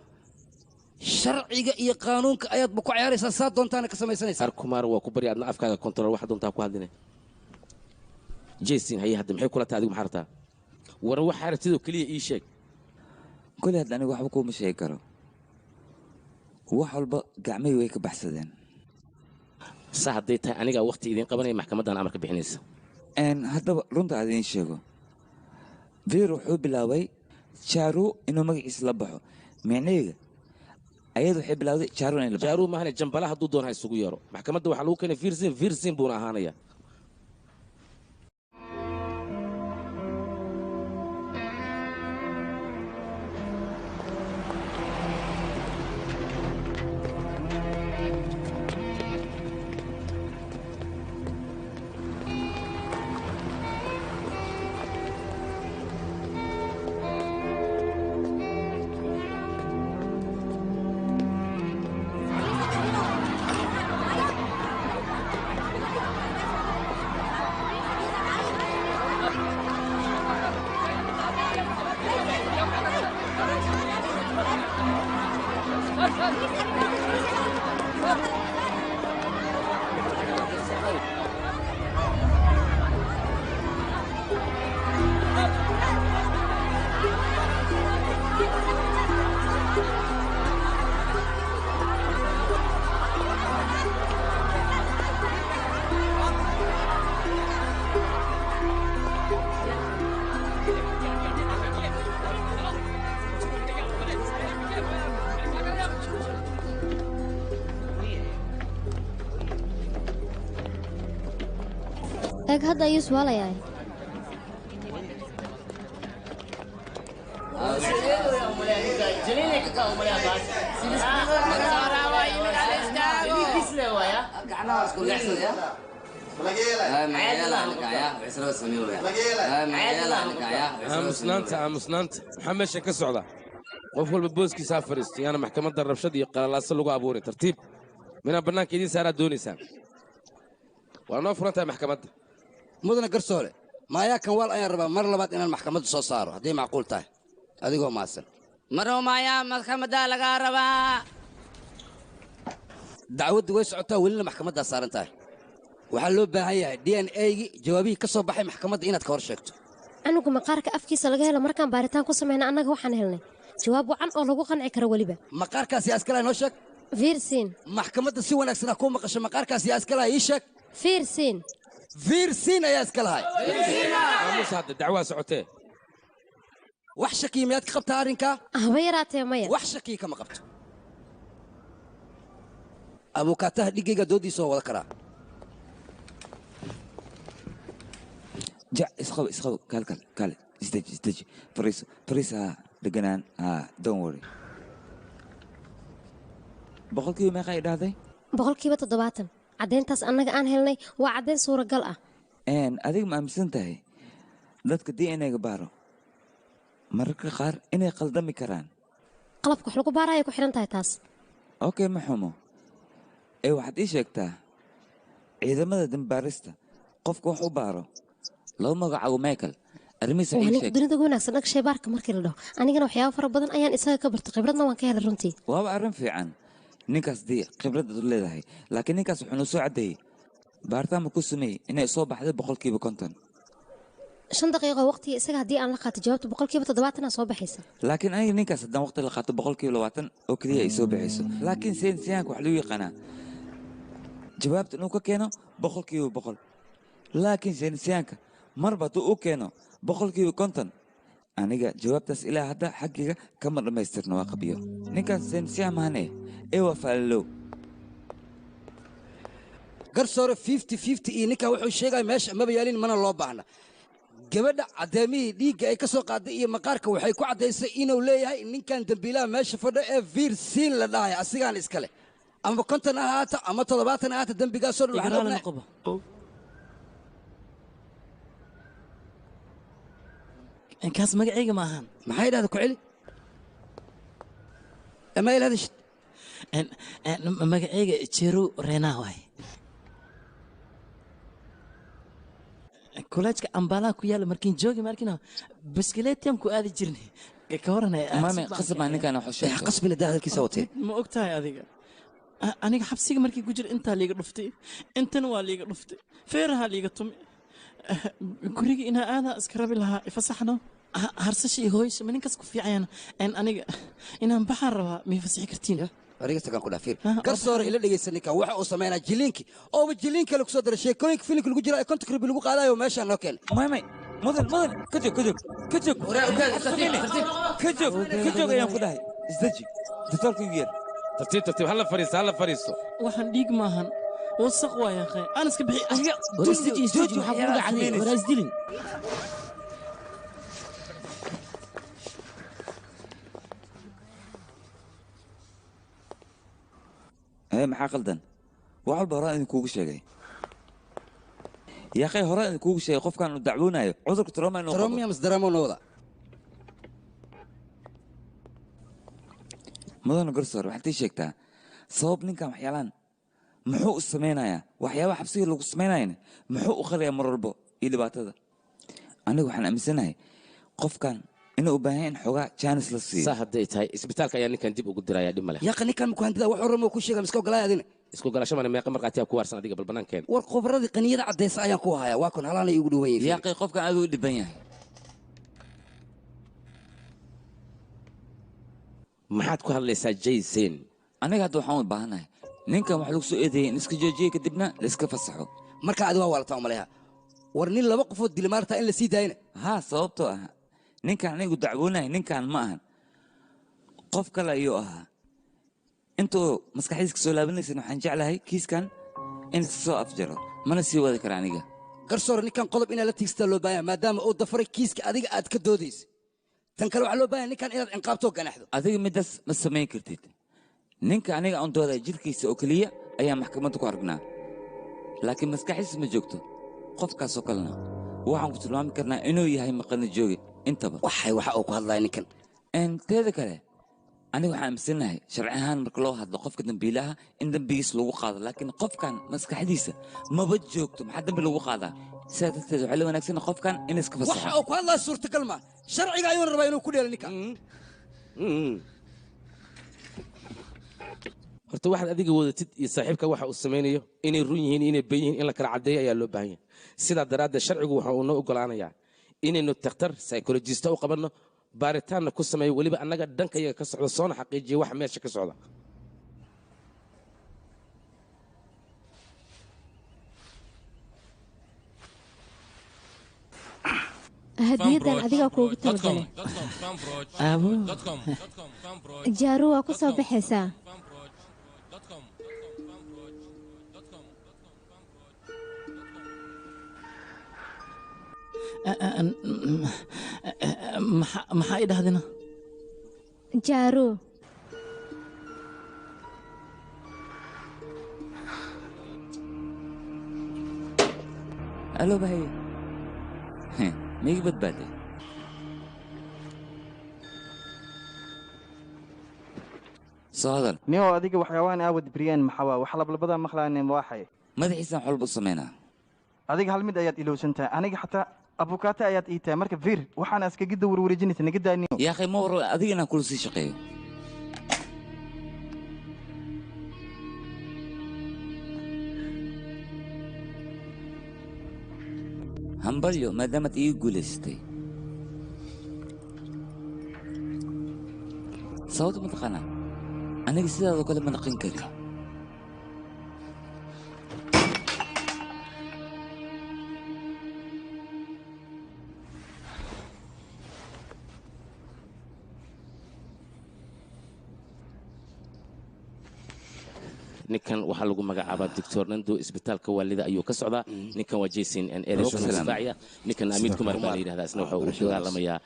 sharciga iyo qaanuunka ayaadba ku cayaaraysaa, saa doontaana ka samaysanaysaa. Arkumaar waa ku bari, adna afkaaga kontrol waxa doontaa ku hadline. Jason, haye hadda maxay kula tahay adigu? Maxaa rabtaa? War waxaa rabtidoo keliya ii sheeg. Koley hadda aniga waxba kuuma sheegi karo, wax walba gacmahii way ka baxsadeen. Sa hadday tahay anigaa waqti idiin qabanaya, maxkamaddan amarka bixinaysa. Haddaba runta aad idiin sheego, Veer wuxuu bilaabay Jaaru inuu magaciisa la baxo. Micnaheyga ayadu waxay bilowday Jaaru inay la baxo. Jaaru maahane, jambala hadduu doona ha isugu yeero. Maxkamadda waxaa lagu keenay Virsin, Virsin buuna ahaanaya. Eeg hadda ayuu su'aalayaa. Aamusnaanta, aamusnaanta, maxaa meesha ka socda? Qof walba booskiisa ha fadhiisto, yaana maxkamadda rabshad iyo qalalaaso lagu abuurin. Tartiib, minaa bannaanka idiin saaraa doonaysaan? Waa noo furan tahay maxkamadda. Mudane garsoore, maayaa kan waal ayaan rabaa mar labaad inaan maxkamadda soo saaro hadday macquul tahay, adigoo mahadsan. Marow maayaa maxkamadda lagaa rabaa. Dacwaddu way socotaa, welina maxkamaddaa saaran tahay. Waxaa loo baahan yahay DNA-gii jawaabihii ka soo baxay maxkamadda inaad ka hor sheegto. Canuga maqaarka afkiisa laga helo markaan baaritaan ku samayna annaga waxaan helnay jawaab wacan oo lagu qanci karo weliba. Maqaarkaas yaa iskalaha noo sheeg. Fiirsiin. Maxkamadda si wanaagsan ha kuu maqasho, maqaarkaas yaa iskalaha ii sheeg. Fiirsiin. Fiirsiin ayaa iska lahay. Aamus hadda, dacwaa socotee. Wax shakiya miyaad ka qabtaa arrinkaa? Haba yaraatee maya. Wax shakiya kama qabto. Abukaataha dhiggayga doodiisa oo wada karaa. Ja, isqabo, isqabo, kaal kaal kaale, isdeji, isdeji, fariiso, fariiso, haa, deganaan, haa, don't worry. Boqolkiiba meeqa ay dhahday? 70%. Caddeyntaas annaga aan helnay waa caddeyn suuragal ah. Adiga ma aaminsan tahay dadka DNA-ga baaro mararka qaar inay qaldami karaan? Qalabka wax lagu baaraya ku xidhan tahay taas. Okay, ma xumo. Ee waxaad ii sheegtaa ciidamada dambaarista qofka wax u baaro loo magacaabo Michael, arrimihiisa Waa ii ninka sheeg. dunida ugu wanaagsan dhanka shaybaarka markii la dhaho. Anigana waxyaabo fara badan ayaan isaga ka bartay, khibradna waan ka helay runtii. Waaba arrin fiican ninkaas dii khibradaad u leedahay, laakiin ninkaas wuxuu noo soo caddeeyey baaritaan ma ku sameeyey inay soo baxday 50%. 5 daqiiqo waqtiga isaga haddii aan la qaato jawaabta 70% soo baxaysa. Laakiin aniga ninkaas haddaan waqti la qaato 20% oo keliya ay soo baxayso, laakiin saynisyahanka waxaa lagu yaqaanaa Jawaabta inuu ka keeno 100%. Laakiin saynisyahanka marba hadduu u keeno 50%, aniga jawaabtaas ilaa hadda xaggiga kama dhammaystirno, waa qabiyo. Ninkan saynisyahan mahane ee waa faalalow. Garsoore, 50-50 iyo ninkan wuxuu sheegaya meesha maba yaalin, mana loo baahna. Gabadha caddeemihii dhiigga ay ka soo qaaday iyo maqaarka waxay ku caddaysay inuu leeyahay ninkan dembiilaha meesha fadho ee Virsin la dhahay, asigaan iskale. Ama 50 ha ahaata ama 70 ha ahaata, dembigaasoo dhan waxaan Igraali ognahay. noqoba. Kaas magacayga ma ahan. Maxay dhahda? Ku celi ama ila hadashid. Magacayga Jeru Rena waay. Koleejka Ambaalaha ku yaala markiin joogi markiina biskileetiyaan ku aadi jirnay. Ka waran? Mame, qasab maa ninkan wax u sheegto? Qasbina daa, hadalkiisa watee. Ma og tahay adiga, aniga xabsiga markii ku jira intaa liiga dhuftay, intana waa liiga dhuftay, feeraha liiga tumi. Guriga inaa aadaa iska rabi lahaa, ifasaxno. Harsasha iyo hooyasha ma ninkaas ku fiicayaan? Aniga inaan baxaan rabaa, ma ifasixi kartiin? Adiga tagaan ku dhaafir. Garsoore, ila dhegeysa, ninkan waxa uu sameynaa jiliinki ooba jiliin kale kusoo dara sheekooyinka filimka lagu jira ee 50 rubi lagu qaadayo meeshaan noo keen. May, mudan, mudan, ka joog, ka joog, ka joog, ka joog, ka joog ayaan ku dhahay. Isdeji, doctorka igu yeer. Tartiib, tartiib, hala fariisto, hala fariisto. Waxaan dhiig maahan, wasaq waayaan. Qey aan iska bixi adiga. War isdeji, isdeji, maxaa kugu dhacday? War isdilin. Ee, maxaa qaldan? Wax walba horaan idinkuugu sheegay, yaaqay, horaan idinkuugu sheegay qofkan uu dacwoonayo cudurka trauma inuu qabo. Trauma mas drama noo wada. Mudane garsoor, waxaad ii sheegtaa sabab ninkan waxyaalaan muxuu u samaynayaa? Waxyaabaha xabsiga lagu samaynayana muxuu u qariyaa mar walbo iyo dhibaatada? Aniga waxaan aaminsanahay qofkan inuu u baahan yahay in xoogaa jaanis la siiyo. Saa hadday tahay, isbitaalka ayaa ninkan dib ugu diraya, dhib male. Yaqa, ninkan maku handida, wax oramo ku sheega miska ogolaaya adina. Isku galasho mana, meeqa markhaatiyaa ku waarsan adiga? Bal bannaankeen. War, khubradii qaniyada caddaysa ayaan ku hayaa, waa kun halaana iigu dhuwan yihiin. Yaaqay, qofkan aad u dhiban yahay. Maxaad ku hadlaysaa, Jaysen? Aniga hadda waxaan u baahanahay ninkan wax lagu soo eedeeyay in iska joojiye, kadibna la iska fasaxo. Marka adi waa waalataa umaleha. War, nin laba qofood dila maartaa in la sii daayana? Haa, sababtoo ah ninkan anigu dacwoonaya ninkan ma ahan, qof kale ayuu ahaa. Intuu maskaxdiisa kasoo laabanaysan, waxaan jeclahay kiiskan in iska soo afjaro, mana sii wadi kara aniga. Garsoore, ninkan qodob inaad la tiigsataa loo baahan yahay, maadaama uu dafaray kiiska adiga aad ka doodaysa. Tan kale, waxaa loo baahan yahay ninkan inaad ciqaabto oo ganaxdo. Adiga midaas ma samayn kartid. Ninka aniga aan doodaya jirkiisa oo keliya ayaa maxkamadda ku aragnaa, laakiin maskaxdiisa ma joogto. Qofkaasoo kalena waxaan ku tilmaami karnaa inuu yahay maqana jooge intaba. Waxay waxa uu ku hadlaya ninkan. Teeda kale, aniga waxaan aaminsanahay sharci ahaan marka loo hadlo qofka dembiilaha in dembigiis lagu qaado, laakiin qofkan maskaxdiisa maba joogto, maxaa dembi lagu qaadaa? Sidaa darteed waxaa la wanaagsan qofkan in iska waxa fasaxo. Uu ku hadlaya suurtagal ma sharciga ayuuna rabaa inuu ku dheelo ninkan. Horta waxaad adiga wadatid iyo saaxiibka waxa uu samaynayo inay run yihiin, inay ben yihiin, in la kala caddeeyo ayaa loo baahan yahay. Sidaa daraaddeed sharcigu waxa uu noo ogolaanayaa inaynu takhtar psychologist u qabanno, baaritaanna ku sameeyo, weliba annaga dhankayaga ka socda, soona xaqiijiya waxa meesha ka socda. Hadiyadan adigaa kuugu talagalay. Aabo. Jaaru, waa ku soo baxaysaa. Maxaa i dhahdina? Jaaru. Alo bahaye, maiga badbaaday? Soo hadal. Nio, adiga waxyaabahan aawad briyaan maxaa wax lablabada maqlaaneen waaxay? Madaxiisaan wax walba u samaynaa. Adiga hal mid ayaad ilowsan tahay, aniga xataa abukaate ayaad ii tahay. Marka fiir, waxaana iskaga warwareejinaysa naga daaniyo. Yaaqay, ma war adiga inaan kula sii shaqeeyo. Hambalyo, maadaamaad iiga guulaysatay. Sababta ma taqaanaa? Aniga sidaadoo kale ma naqin kari. Ninkan waxaa lagu magacaabaa Doctor Nando, isbitaalka waalida ayuu ka socdaa. Ninkan waa Jason Ederson difaaciya. Ninkan Amit Kumar baa la yidhahdaa, isna waxa uu dagaalamayaa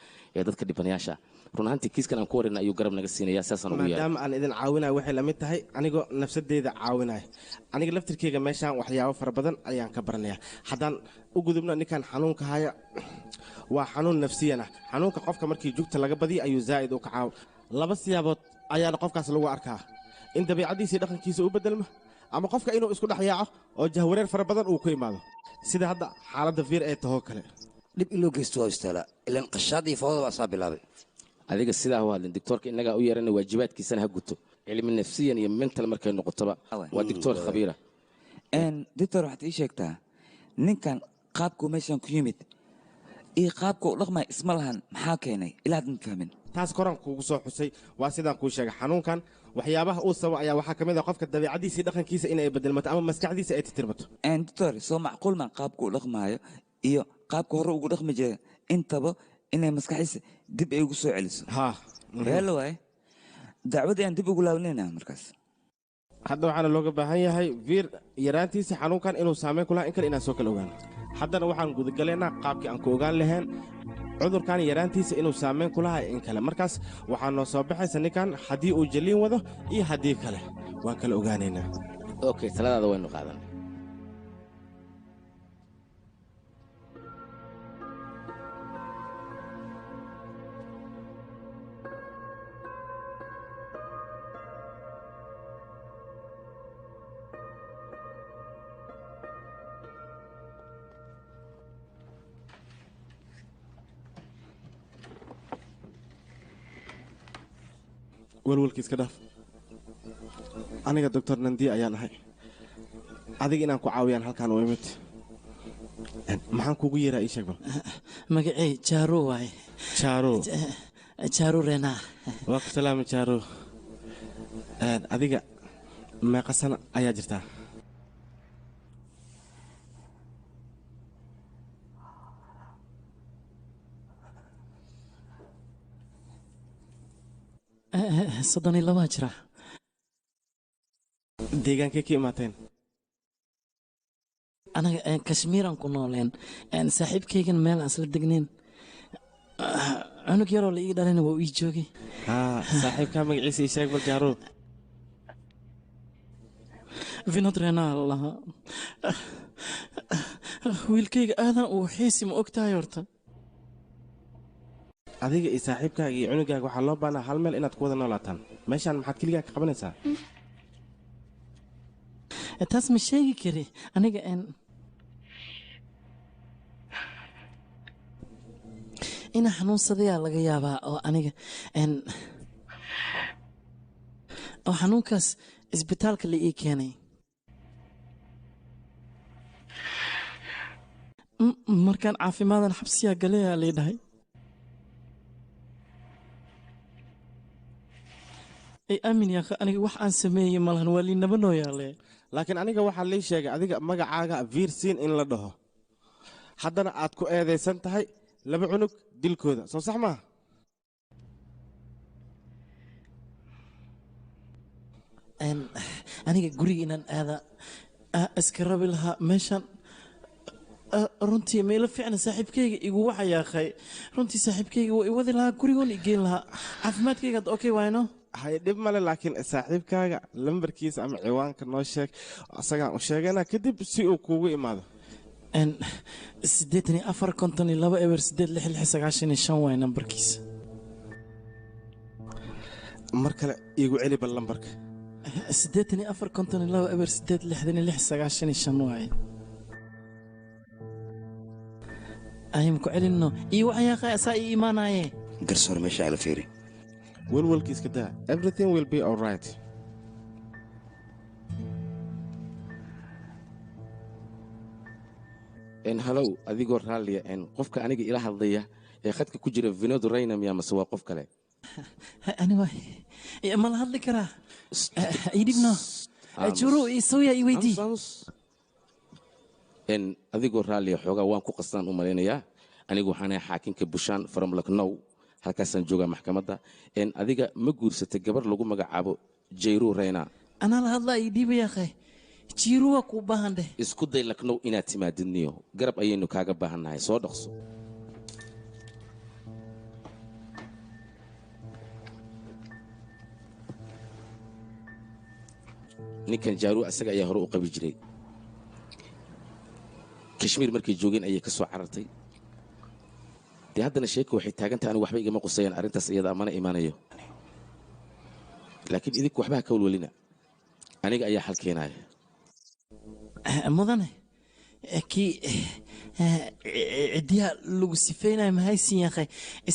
dadka dhibanayaasha. Run ahaantii kiiskan aan ku warina ayuu garab naga siinaya, saasaan ugu yeeray. Maadaama aan idin caawinayo, waxay la mid tahay anigoo nafsadeyda caawinaya. Aniga laftirkeyga meeshaan waxyaabo fara badan ayaan ka baranaya. Haddaan u gudubno ninkan xanuunka haya, waa xanuun nafsiyan ah. Xanuunka qofka markii jugta laga badiyo ayuu zaa'id u kacaa. Laba siyaabood ayaana qofkaas lagu arkaa: in dabiicaddiisa iyo dhaqankiisa u bedelmo, ama qofka inuu isku dhex yaaco oo jahwareer fara badan uu ku imaado, sida hadda xaaladda Fiir ee tahoo kale. Dhib in loo geysto waa istaalaa, ilaan qashaad iyo fawdada baa saa bilaabay. Adiga sidaa u hadlin, doctoorka innagaa u yeerana, waajibaadkiisana ha guto. Cilmi nafsiyan iyo mental markay noqotoba waa doctoor khabiira. Doctor, waxaad ii sheegtaa ninkan qaabkuu meeshan ku yimid iyo qaabka u dhaqmaya isma lahan, maxaa keenay? Ilaa hadda ma fahmin. Taas koran kuugu soo xusay, waa sidaan kuu sheegay. Xanuunkan waxyaabaha uu sabo ayaa waxaa ka mid ah qofka dabiicaddiisa iyo dhaqankiisa inay bedelmato ama maskaxdiisa ay titirmato. Doctor, soo macquul maan qaabka u dhaqmaayo iyo qaabka hore ugu dhaqmi jiray intaba inay maskaxdiisa dib ay ugu soo celiso? Ha, reelo waaye, dacwadii aan dib ugu laabanayna markaas. Hadda waxaana looga baahan yahay Viir yaraantiisa xanuunkan inuu saameyn ku lahaa in kale inaan soo kala ogaano. Haddana waxaan gudagalaynaa qaabkii aan ku ogaan lahayn cudurkan yaraantiisa inuu saameyn ku lahaa in kale. Markaas waxaa noo soo baxaysa ninkan haddii uu jaliin wado iyo haddii kale, waan kala ogaanaynaa. Okay, taladaada waynu qaadanay. Welwelka iska dhaaf. Aniga Doctor Nandiya ayaan ahay. Adiga inaan ku caawiyaan halkaan u imid. Maxaan kugu yeeraa? Ii sheeg bal. Magacey Jaaro waaye. Jaaro. Jaaro Rena. Waa ku salaami, Jaaro. Adiga meeqa sano ayaa jirtaa? 32 jira. Deegaankay ka imaateen? Anaga Kashmiiraan ku nooleen. Saaxiibkaygan meel aan isla degnayn, cunug yaroo la ii dhalina waa ii joogay. Haa, saaxiibkaa magaciisa ii sheeg bal, Jaaro. Vinod Renaa la lahaa. Wiilkayga aadan uu xiisi, ma og tahay horta? Adiga iyo saaxiibkaaga iyo cunugaaga waxaa loo baahnaa hal meel inaad ku wada noolaataan. Meeshaan maxaad keligaa ka qabanaysaa? Taas ma sheegi kari aniga. Inaa xanuunsadayaa laga yaabaa oo aniga oo xanuunkaas isbitaalka la ii keenay. Markaan caafimaadan xabsiyaa galayaa lii dhahay. Ay aamin yaakha, aniga wax aan sameeyey malahan, waa liinaba noo yaale. Laakiin aniga waxaa lii sheegay adiga magacaaga Viirsiin in la dhaho, haddana aad ku eedaysan tahay laba cunug dilkooda, soo sax maaha? Aniga guriga inaan aada iska rabi lahaa meeshan. Runtii meelo fiicna saaxiibkayga igu waxayaaqay. Runtii saaxiibkayga waa i wadi lahaa, gurigoon i geyn lahaa. Caafimaadkayga hadda okay waayno. Hay, dhib male, laakiin saaxiibkaaga lambarkiisa ama ciwaanka noo sheeg, asagaan u sheegana kadib si uu kuugu imaado. 84 52 0 8 6 6 95 waay nambarkiisa. Mar kale iigu celi bal lambarka. 84 52 0 8 66 95 waaye. Ayam ku celinno iyo waxyaaqay asaa ii imaanaye. Garsoor, meesha ala fiiri. Welwelka iska daa, everything will be all right. Halow, adigoo raalliya, qofka aniga ila hadlaya ee khadka ku jira Vinod Rayna miyaa mase waa qof kale? Ani waay, ma la hadli karaa? Idhibno juru isooya i weydii. Adigoo raalliya, xoogaa waan ku qasnaan u malaynayaa. Anigu waxaan ahay xaakinka Bushaan from Lucknow, halkaasaan joogaa maxkamadda. Adiga ma guursatay gabar lagu magacaabo Jayru Rayna? Anaa la hadlaa ii dhiiba yaaqay. Jiiru waa kuu baahan dheh. Isku day Laknow inaad timaadid niyo, garab ayaynu kaaga baahannahay, soo dhaqso. Ninkan Jaaru asaga ayaa hore u qabi jiray. Kashmiir markay joogeen ayay ka soo carartay. Dee haddana sheeko waxay taagan tahay, anigu waxba igama qusayaan arrintaas iyada, mana imaanayo, laakiin idinku waxba ha ka walwalina, aniga ayaa xal keenaya. Mudane, kii ciddiyaha lagu sifeynayo mahaysin yaaqay?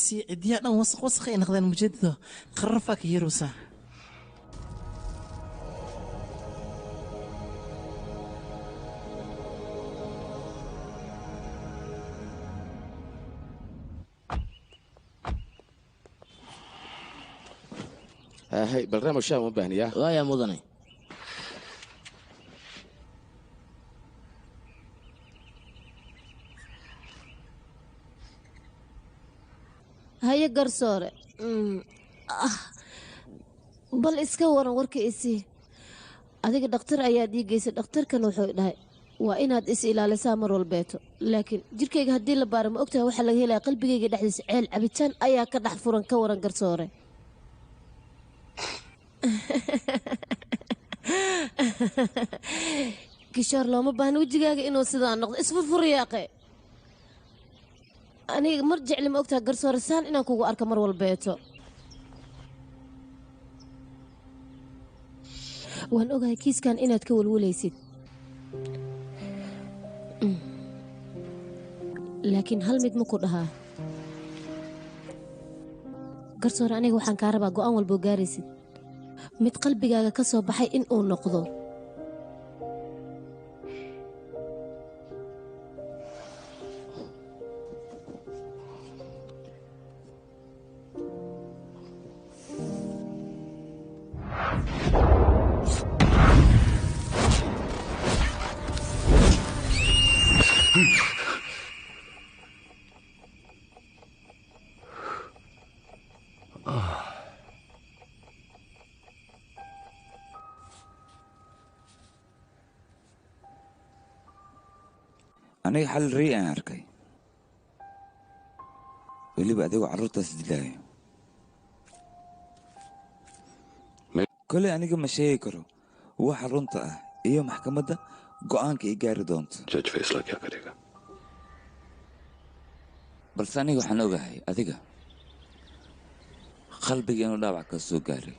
Si ciddiyaha dhan wasaq wasaq ay noqdeen, mujeedado qararfaa ka yeerowsaa. Hay, bal Ramo, shaah uma baahniyaa? Waaya mudane. Haye garsoore. Bal iska waran warka isii. Adiga dhakhtar ayaad ii geysay, dhakhtarkan wuxuu dhahay waa inaad is ilaalisaa mar walbeeto, laakiin jirkayga haddii la baaro, ma ogtahay waxaa laga helaya qalbigayga dhexdiisa ceel cabitaan ayaa ka dhex furan. Ka waran garsoore? Kishoor, looma baahna wejigaaga inuu sidaa noqdo, isfurfur yaaqe. Aniga mar jecli, ma ogtahay garsoore, saan inaan kugu arko mar walbeeto. Waan ogahay kiiskan inaad ka walwalaysid, laakiin hal mid ma ku dhahaa garsoore, aniga waxaan kaa rabaa go'aan walboo gaaraysid mid qalbigaaga ka soo baxay in uu noqdo. Aniga xal rii aan arkay, weliba adigoo carruurtaas dilaayo. Koley aniga ma sheegi karo waxa runta ah iyo maxkamadda go'aanka ay gaari doonto. जज फैसला क्या करेगा? Balse aniga waxaan ogahay adiga qalbiga inuu dhaawac ka soo gaaray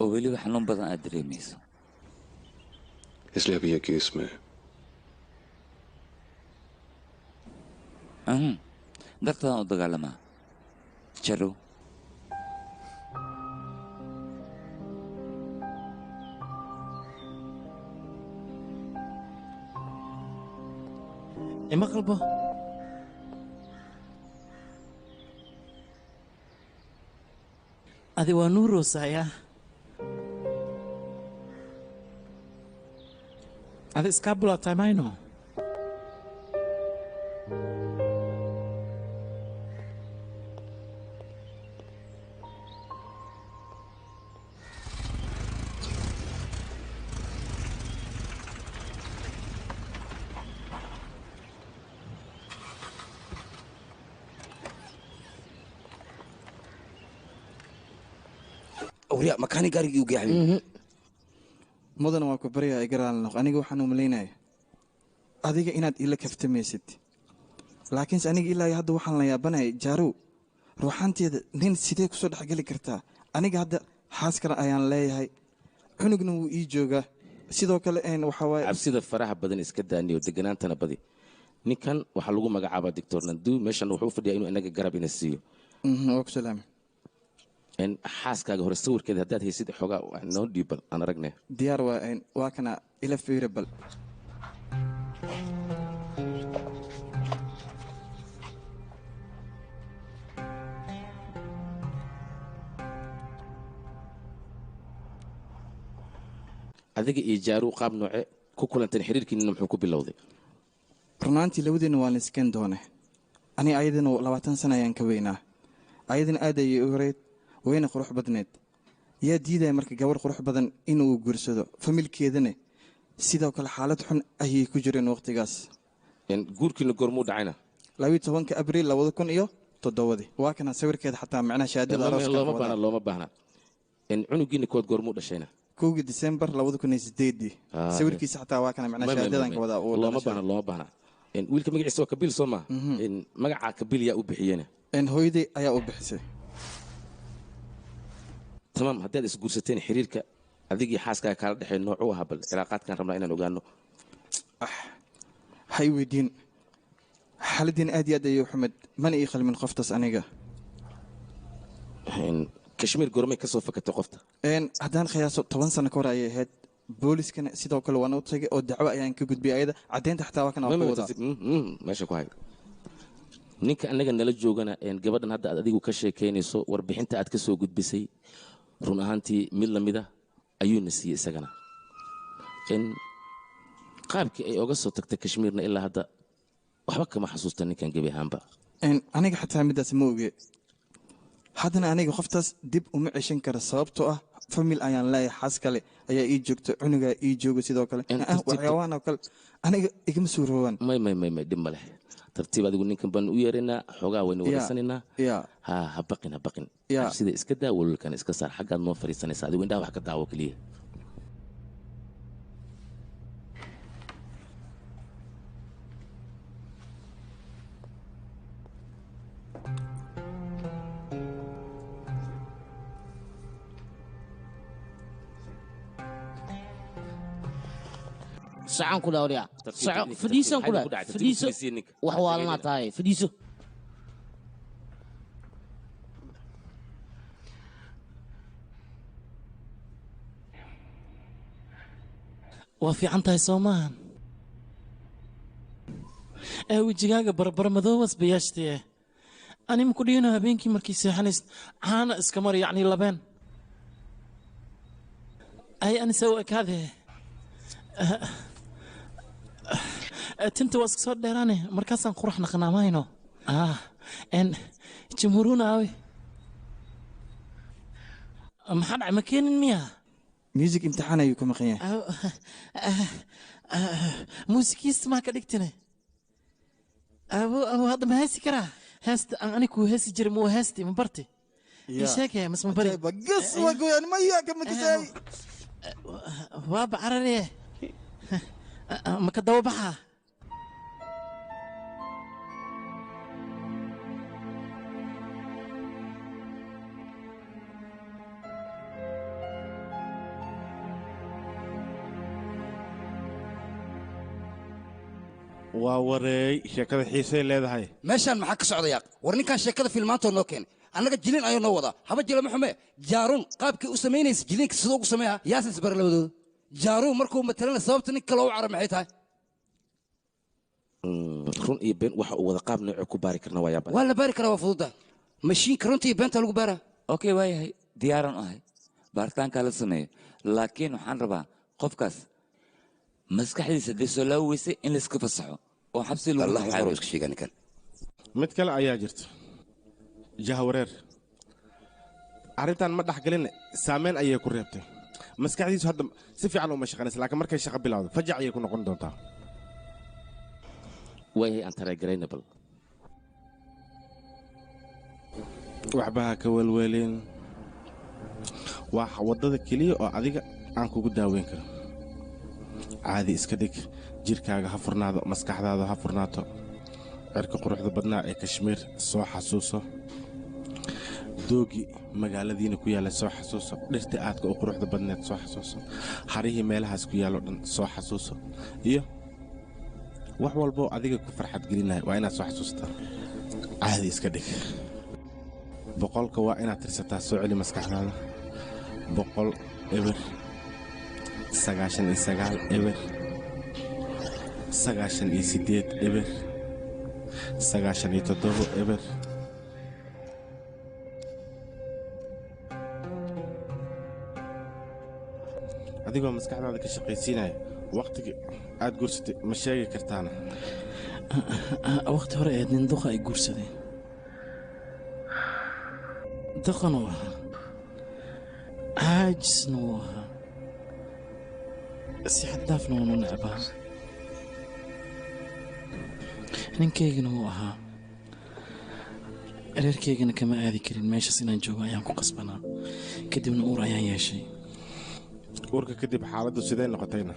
oo weliba xanuun badan aad dareemayso. इसलिए अभी ये केस में Dartadaan u dagaalamaa, Jarow. Ima qalbo. Adi waa nuuroosayaa. Adi iskaabulaa tahay mayno? Awriya makaani gaarigii u geexay. Mudana, waa ku baryaa, iga raali noq. Aniga waxaan u malaynaya adiga inaad ila kaftamaysid, laakiinse aniga ilaa iyo hadda waxaan la yaabanayay, Jaarow ruuxanteeda nin sidee kusoo dhexgeli kartaa? Aniga hadda xaas kale ayaan leeyahay, cunugna wuu ii joogaa sidoo kale. Een waxaa waaye, Cabsida faraha badan iska daaniyo, deganaantana badi. Ninkan waxaa lagu magacaabaa Doctor Nandu. Meeshan wuxuu u fadhiyaa inuu inaga garab ina siiyo. Waa ku salaamay. In xaaskaaga hore sawirkeeda haddaad haysid xoogaa noo dhiiban aan aragne. Diyaar waa. Een waa kana, ila fiiri bal. Adiga iyo Jaaruu qaab nooce ku kulanteen? Xiriirkiinina muxuu ku bilowday? Runaantii labadeenna waan isken doone. Ani ayadana 20 sana ayaan ka weynaa, ayadana aad ayay u horeyd, wayna qurux badneed. Yaa diidaya marka gabar qurux badan inuu guursado? Familkeedana sidoo kale xaalad xun ayay ku jireen waqtigaas. Guurkiina goormuu dhacayna? 12 Abriil 2007. Waa kana sawirkeeda xataa, macnaha shahaadada arooska. Looma baahna, looma baahna. Cunugiina kood goormuu dhashayna? 1 Disembar 2008. Sawirkiisa xataa waa kana, macnaha shahaadadan ka wadaa. Looma baahna, looma baahna. Wiilka magaciisa waa Kabiil, soo maa? Magaca Kabiil yaa u bixiyena? Hooyaday ayaa u bixisay. Tamaam. Haddaad isguursateen, xiriirka adigii xaaskaaga kaala dhexeey noocuu ahaa? Bal cilaaqaadkaan rabnaa inaan ogaano. Hay weydiin, xaaladdiin aad iyo aad ayay u xumed, mana ii qalmin qoftaas aniga. Kashmiir goormay ka soo fakatay qofta? Haddaan qiyaaso 10 sano ka hor ayay ahayd. Booliskana sidoo kale waan u tagay oo dacwo ayaan ka gudbiyay ayada. Caddeynta xataa waa kana ku wadaa. Meesha ku hay. Ninka annaga nala joogana, gabadhan hadda aad adigu ka sheekaynayso, warbixinta aad ka soo gudbisay run ahaantii mid la mida ayuuna siiyey isagana. Qaabkii ay oga soo tagtay Kashmiirna ilaa hadda waxba kama xasuusta ninkan gebi ahaanba. Aniga xataa midaas ma oge. Haddana aniga qoftaas dib uma ceshan kara, sababtoo ah famil ayaan leeyahay, xaas kale ayaa ii joogta, cunugaa ii jooga sidoo kale. Waxyaabahan oo kale aniga igama suuroobaan. May, may, may, may, dhib ma leh, tartiib. Adigu ninkan baanu u yeeraynaa, xoogaa waynu wareysanaynaa. Ha ha baqin, ha baqin, cabsida iska daa, walwalkan iska saar. Xaggaad noo fadhiisanaysaa, adigu indhaha wax ka daawo keliya. Socon ku dhawriya, soco, fadhiisan ku dhaw, fadhiiso. Wax waalnaa tahay, fadhiiso. Waa fiican tahay, soo maahan? Ee wejigaaga barbara madoowas bayaashtee. Ani maku dhihino habeenkii markii seexanaysid caana iska mar, yacni labeen ay anise u ekaade. Tinta waa iska soo dheeraane, markaasaan qurax naqanaa mahayno n jamhuuruna. Aawe, maxaa dhacay? Ma keenin miya? Music imtixaan ayuu ku maqan yahay. Muusikiista maa ka dhigtine? Abo, abo, hadda ma heesi karaa heesta aan ani kuu heesi jiray? Muu heesti ma barti? Ii sheegaya mas ma bari? Gas waa goyaan maya kama kasay. Waaba carariye, ma ka daba baxaa? Waa wareey, sheekada xiisay leedahay. Meeshaan maxaa ka socda, yaaq? War ninkaan sheekada filmaantoo noo keenay, annaga jilin ayuu noo wadaa. Haba jila ma xume. Jaaruun qaabkii u samaynaysa jilinka sidoo ugu sameeya, yaasan isbara labadooda. Jaaruun markuu matalana, sababta nin kale u cara maxay tahay? Run iyo been waxa uu wada qaab noocee ku baari karna waa yaabale. Waa la baari karaa, waa fududahay. Mashiinka runta iyo beenta lagu baaraa. Okay, waayahay, diyaaran u ahay baaritaankaa la sameeyo, laakiin waxaan rabaa qofkaas maskaxdiisa dee soo laabi weysay in layska fasaxo oo xabsi lagu Allah wuxuu iska sheegaa ninkan. Mid kale ayaa jirta, jahwareer. Arrintan ma dhexgelin, saameyn ayay ku reebtay maskaxdiisu. Hadda si fiican uma shaqaynaysa, laakiin markay shaqo bilowdo fajac ayay ku noqon doontaa. Waayahay, aan tareegarayna bal. Waxba ha ka welwelin, waa waddada keliya oo adiga aan kugu daaweyn karo. Caadi iska dhig, jirkaaga ha furnaado, maskaxdaada ha furnaato. Cirka quruxda badnaa ee Kashmiir soo xasuuso, doogi magaaladiina ku yaalla soo xasuuso, dhirta aadka u quruxda badneed soo xasuuso, harihii meelahaas ku yaalloo dhan soo xasuuso, iyo wax walboo adiga ku farxad gelinaya waa inaad soo xasuusataa. Caadi iska dhig. Boqolka waa inaad tirsataa. Soo celi maskaxdaada: 100 0, 99 0, 98 0, 97 0. Adigoo maskaxdaada ka shaqaysiinaya, wakhtigii aad guursatay ma sheegi kartaana? Waqti hore ahayd, nin duqa ay guursadeen, daqanuu ahaa. Caajisna wuu ahaa, si xad dhaafna waan u necbaa. Ninkaygana wuu ahaa, reerkaygana kama aadi karin. Meeshaas inaan joogo ayaan ku qasbanaa. Kadibna uur ayaan yeeshay. Uurka kadib xaaladdu sidee noqotayna?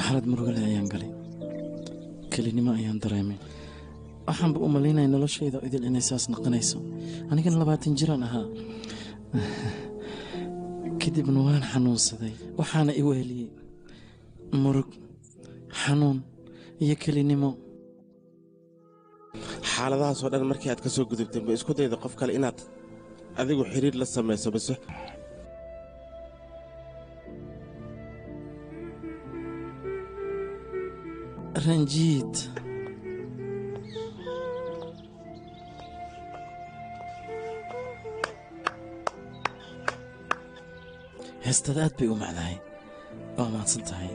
Xaalad murugale ayaan galay, kelinimo ayaan dareemay. Waxaanba u malaynaya noloshayda idil inay saas noqonayso. Anigana 20 jiraan ahaa. Kadibna waan xanuunsaday, waxaana i weheliyey murug, xanuun iyo kelinimo. Xaaladahaasoo dhan markii aad ka soo gudubtay, ma isku dayda qof kale inaad adigu xidhiir la samayso base? Ranjiit, heestada aad bay u macdahay, waa mahadsan tahay.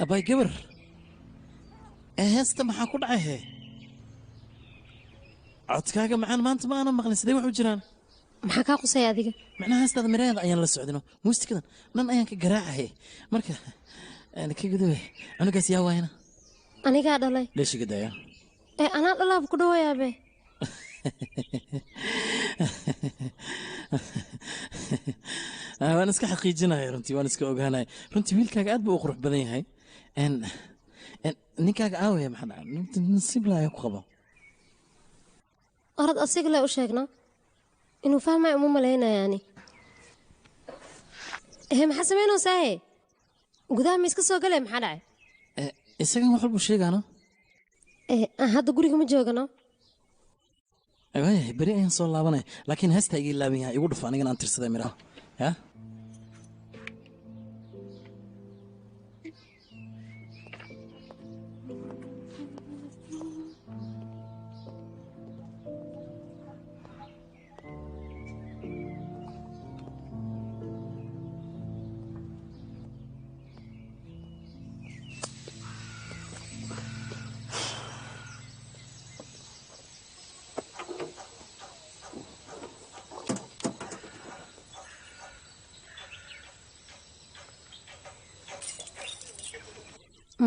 Abay gabar, ee heesta maxaa ku dhacay? Hee, codkaaga macaan maanta ma aanan maqlin. Sidee wax u jiraan? Maxaa kaa qusaya adiga? Macnaha heestaada miraheeda ayaan la socdino, muusikadan dhan ayaan ka garaacahay. Marka ka gudube, cunugaas yaa waayana? Anigaa dhalay. Dheeshiga daya. Ee anaa dhalaaba ku dhawayaabe. Waan iska xaqiijinaya runtii, waan iska ogaanaya runtii. Wiilkaaga aad buu u qurux badan yahay. Ninkaaga aawaya? Maxaa dhacay? Nasiib laaya ku qabo. Orad asiga le u sheegna, inuu fahmayo uma malaynayaani. Ehe, maxaa samaynaysaa? Gudaha ma iska soo galee? Maxaa dhacay? Isagan wax walbuu sheegaano. Ee aan hadda guriga ma joogano. Waayahay, beri ayaan soo laabanaya, laakiin heestaa iga ilaaban yahay. Igu dhufa anigana aan tirsaday miraha ya.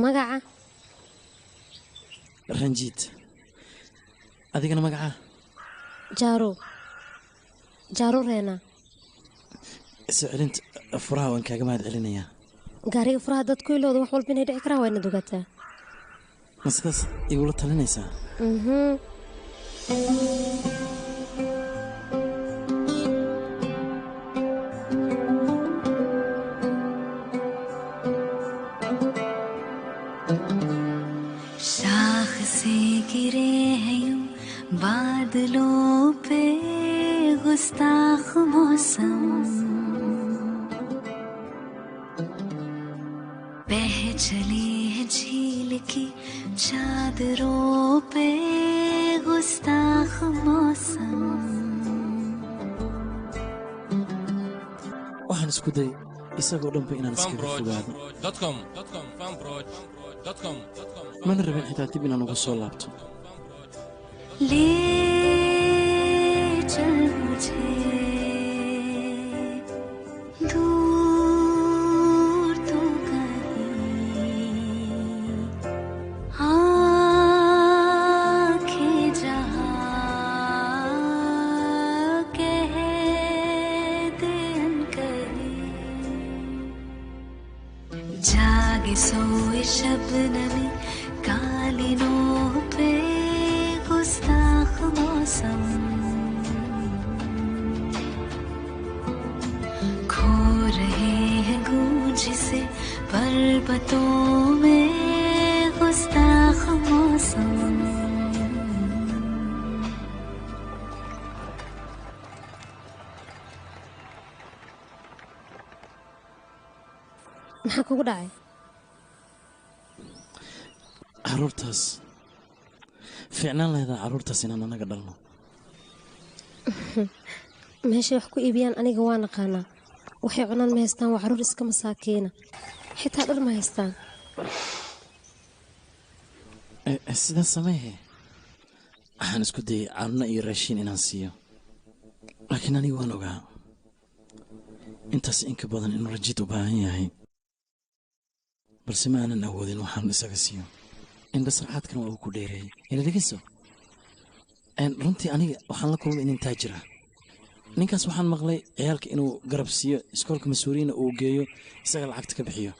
Magaca? Ranjiit. Adigana magaca? Jaaro, Jaaro Reena. Soo celinta furaha waan kaaga mahad celinayaa. Gaariga furaha dad ku ilowda, wax walba inay dhici karaan, waa inaad ogaataa. Ma sidaas igula talinaysaa? Mhm. शाख से गिरे हैं यूं बादलों पे गुस्ताख मौसम, बह चले हैं झील की चादरों पे गुस्ताख मौसम। Waxaan isku dayay isagoo dhanba inaan iskaga fogaado, mana rabin xitaa dib inaan uga soo laabto. ले चल मुझे दूर तो कहीं, आंखें जहाँ कह दे अनकही, जागे सोए शबनमी कालीनों पे गुस्ताख मौसम, खो रहे हैं गूंज से पर्वतों में गुस्ताख मौसम। Maxaa kugu dhacay? Carruurtaas fiicnaan lahadaa, carruurtaas inaan anaga dhalno. Meeshay wax ku iibiyaan aniga waa naqaanaa. Waxay cunaan ma haystaan, waa carruur iska masaakiina, xitaa dhar ma haystaan. Sidaa sameehe. Waxaan isku dayay carno iyo raashin inaan siiyo, laakiin aniga waan ogaa intaas in ka badan inuu Ranjiid u baahan yahay, balse ma aanan awoodin waxaan isaga siiyo. Indhasarcaadkan waa uu ku dheereeyey. Ila dhegeyso, runtii aniga waxaan la kulmay nin taajir ah. Ninkaas waxaan maqlay ciyaalka inuu garab siiyo, iskoolka mas-uuliyiina uu geeyo, isaga lacagta ka bixiyo.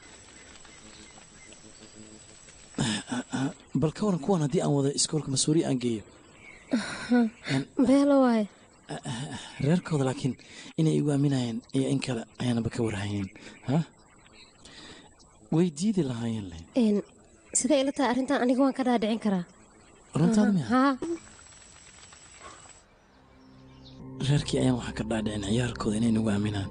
Bal ka waran kuwan haddii aan wada iskoolka mas-uuliya aan geeyo? Beelo waaye. Reerkooda laakiin inay igu aaminayeen iyo in kale ayaanaba ka warhayeen. Ha way diidi lahaayeen le. Siday ila tahay arrintan aniga waan ka dhaadhicin karaa. Runtaada miya? Haa. Reerkii ayaan waxaa ka dhaadhicin ciyaalkooda inay nagu aaminaan.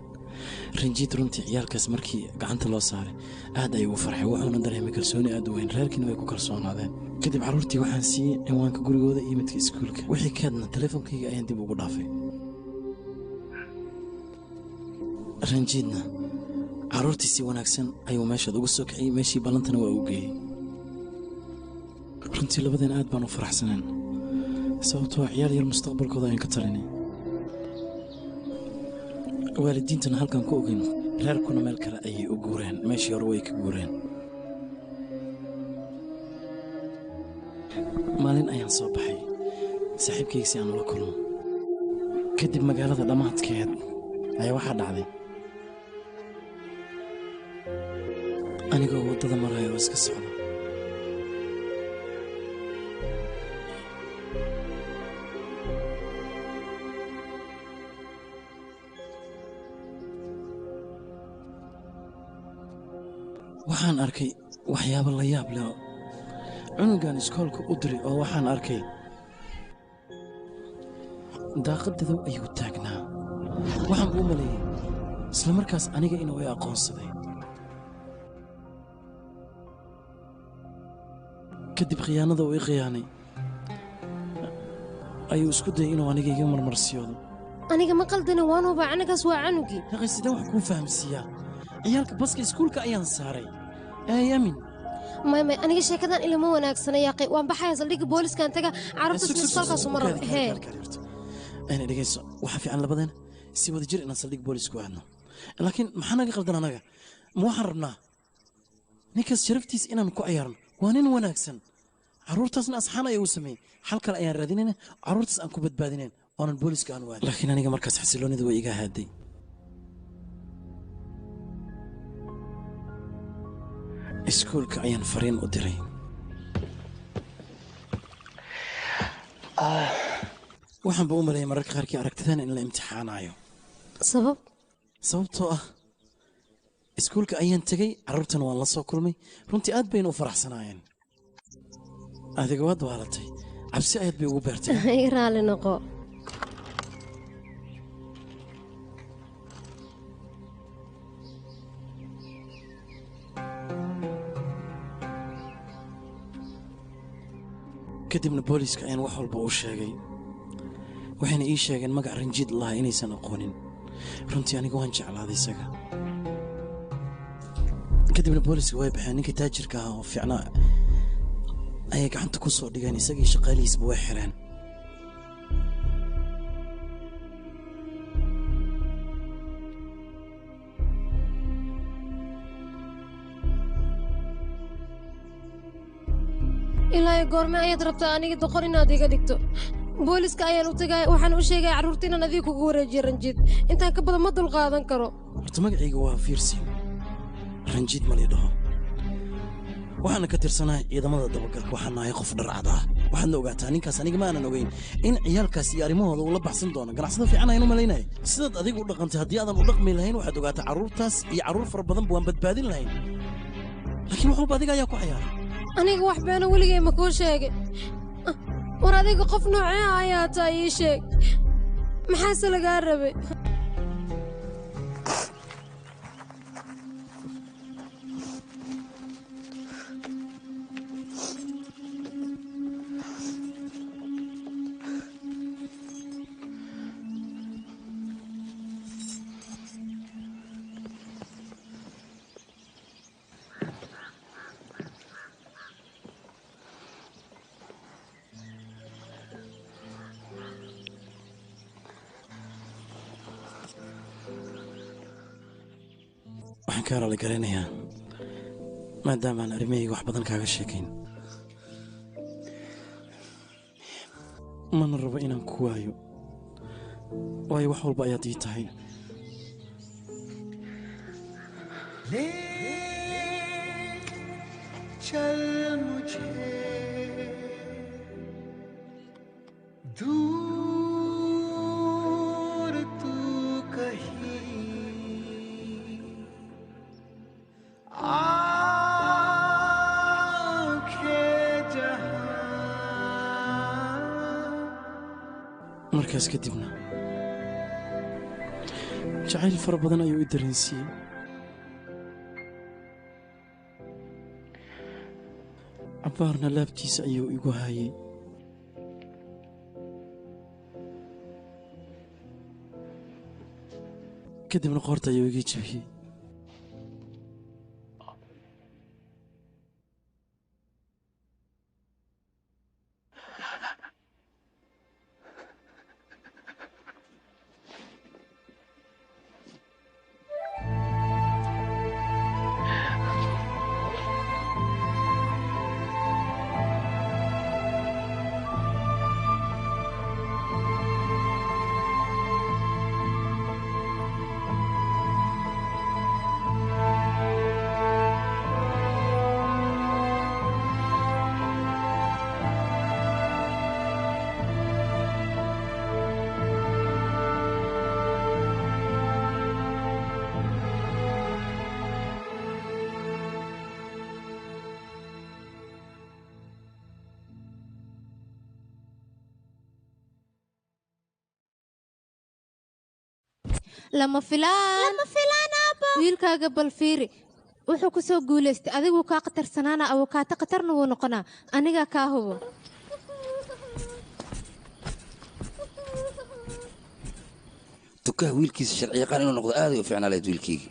Ranjiid runtii ciyaalkaas markii gacanta loo saaray aad ayuu u farxay, wuxuuna dareemay kalsooni aad u weyn. Reerkiina way ku kalsoonaadeen. Kadib carruurtii waxaan siiyey cinwaanka gurigooda iyo midka iskuulka. Wixii keedna teleefonkayga ayaan dib ugu dhaafay. Ranjiidna carruurtii si wanaagsan ayuu meeshaad uga soo kiciyey, meeshii ballantana waa u geeyey. Runtii labadeen aad baan u faraxsaneen, sababtoo ah ciyaal yar mustaqbalkooda ayaan ka talinay. Waalidiintana halkan ku ogeyn, reerkuna meel kale ayay u guureen, meeshii hore way ka guureen. Maalin ayaan soo baxay saaxiibkayga si aan ula kulmo. Kadib magaalada dhammaadkeed ayaa waxaa dhacday anigoo waddada maraya oo iska socda, waxaan arkay waxyaabo la yaab leh oo cunugan iskoolka u diray, oo waxaan arkay daaqadadow ayuu taagnaa. Waxaan buu maleeyey isla markaas aniga inuu i aqoonsaday. Kadib khiyaanada uu i khiyaanay ayuu isku dayay inuu aniga iga marmarsiyoodo. Aniga ma qaldana, waan hubaa canagaas waa canugii. Yaqay, sideen wax kuu fahamsiiyaa? Ciyaalka baska iskuulka ayaan saaray. Ey amin. May may, aniga sheekadan ilama wanaagsana yaaqay. Waan baxaya, saldhigga booliskan taga, carruurta iskoolkaas uma rabo hee. Ayna dhegeyso, waxaa fiican labadeena si wada jir inaan saldhig boolis ku aadno. Laakiin maxaa naga qaldan anaga? Ma waxaan rabnaa ninkaas sharaftiis inaan ku ciyaarno? Waa nin wanaagsan, carruurtaasna asxaan ayaa uu sameeyey. Xal kale ayaan raadinayna carruurtaas aan ku badbaadinayn oonan booliska aan waadin. Laakiin aniga markaas xasiloonida way iga haaday. Iskuulka ayaan fariin u diray. Waxaanba u maleeyay mararka qaarkii aragtidan in la imtixaanayo. Sabab? Sababtoo ah iskuulka ayaan tegey, carruurtana waan la soo kulmay. Runtii aad bayna u faraxsanaayeen. Adiga waad waalatay, cabsi ayaad bay ugu beertay. Iga raali noqo. Kadibna booliiska ayaan wax walba u sheegay, waxayna ii sheegeen magac Ranjiid lahaa inaysan aqoonin. Runtii aniga waan jeclaaday isaga. Kadibna booliiska way baxeen, ninkii taajirka ahaa oo fiicnaa ayay gacanta ku soo dhigeen, isagii shaqaalihiisba way xireen. Ilaahay, goorme ayaad rabtaa aniga doqon inaad iga dhigto? Booliska ayaan u tagay, waxaan u sheegaya carruurta inaan adiga kugu wareejiyo Ranjiid. Intaan ka badan ma dulqaadan karo. Horta magacayga waa Fiirsin, Ranjiid ma lii dhaho. Waxaana ka tirsanahay ciidamada dabagalka. Waxaan nahay qof dharcad ah. Waxaadna ogaataa ninkaas aniga ma aanan ogeyn in ciyaalkaas iyo arrimahooda uu la baxsan doono. Ganacsada fiican ayaan u malaynaya sidaad adigu u dhaqantay haddii aadan u dhaqmi lahayn, waxaad ogaataa carruurtaas iyo carruur fara badanba waan badbaadin lahayn, laakiin wax walba adiga ayaa ku ciyaaray. Aniga wax beena weligay ma kuu sheegay? War adiga qof noocee ah ayaa taa? Ii sheeg, maxaase lagaa rabay? Waxaan kaa raali garanayaa maadaama aan arrimahayga wax badan kaaga sheekayn. Mana rabo inaan ku waayo, waayo wax walba ayaad ii tahay. ले चल मुझे दूर तू कहीं आंखें जहां Markaas kadibna jacayl fara badan ayuu i dareensiiyey. Cabbaarna laabtiisa ayuu igu hayay. Kadibna qoorta ayuu iga jebiyey. Lama filaan, lama filaan aabbo. Wiilkaaga bal fiiri, wuxuu ku soo guulaystay. Adigu kaa khatarsanaana, awokaato khatarna wuu noqonaa. Anigaa kaa hubo. Tukaha wiilkiisa sharci yaqaan inuu noqdo aaday u fiicnaa lahayd wiilkayga.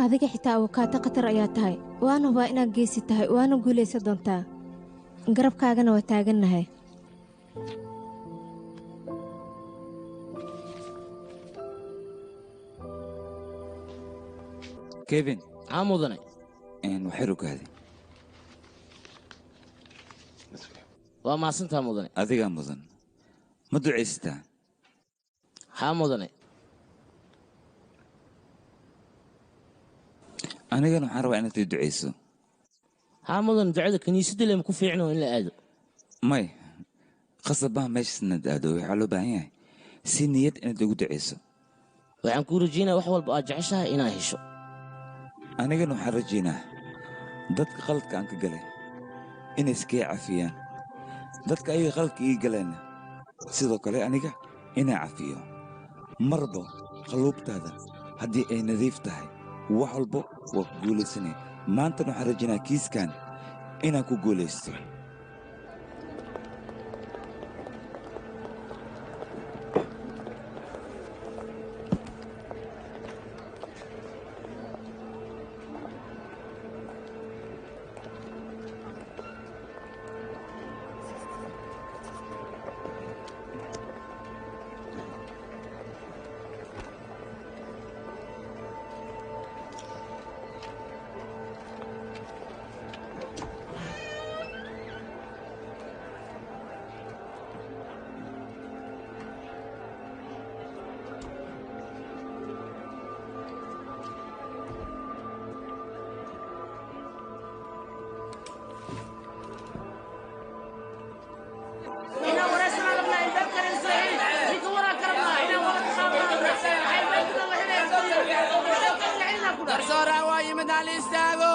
Adiga xitaa awokaato khatar ayaa tahay. Waana hubaa inaad geesi tahay, waana guulaysan doontaa. Garabkaagana waa taagannahay. Kevin. Haa mudane. Waxay rogaaday. Waa mahadsantaha mudane. Adigaa mudan. Ma ducaysataa? Haa mudane. Anigana waxaan rabaa inaad ii ducayso. Haa mudane, ducada kiniisadda lema ku fiicno in la aado. May, khasab baa meeshaas inaad aado. Waxaa loo baahan yahay si niyad inaad ugu ducayso. Waxaan kuu rajaynaa wax walba aad jeceshahay inaad hesho. Anigana waxaan rajaynaa dadka qaladka aan ka galay inay iskaga cafiyaan, dadka ayaga qaladka ii galeenna sidoo kale aniga inaan cafiyo. Marba qalluubtaada haddii ay nadiif tahay, wax walba waa ku guulaysanaya. Maantana waxaan rajaynaa kiiskan inaan ku guulaysto. Garsooraha waa yimid, hal istaago.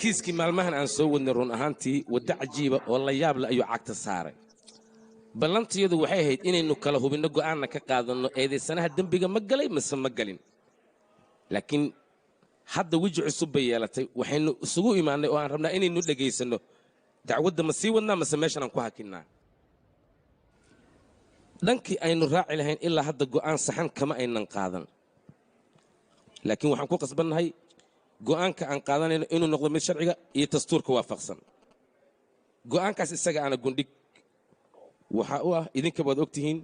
Kiiskii maalmahan aan soo wadnay run ahaantii waddo cajiiba oo la yaab leh ayuu cagta saaray. Ballantayadu waxay ahayd inaynu kala hubinno, go'aanna ka qaadanno eedaysanaha dembiga ma galay mise ma galin. Laakiin hadda weji cusub bay yeelatay. Waxaynu isugu imaannay oo aan rabnaa inaynu dhegaysanno dacwadda. Ma sii wadnaa mase meeshan aan ku hakinnaa? Dhankii aynu raaci lahayn ilaa hadda go'aan saxan kama aynan qaadan. Laakiin waxaan ku qasbannahay go'aanka aan qaadanayno inuu noqdo mid sharciga iyo dastuurka waafaqsan. Go'aankaas isaga ana gundhig waxa u ah idinka baad ogtihiin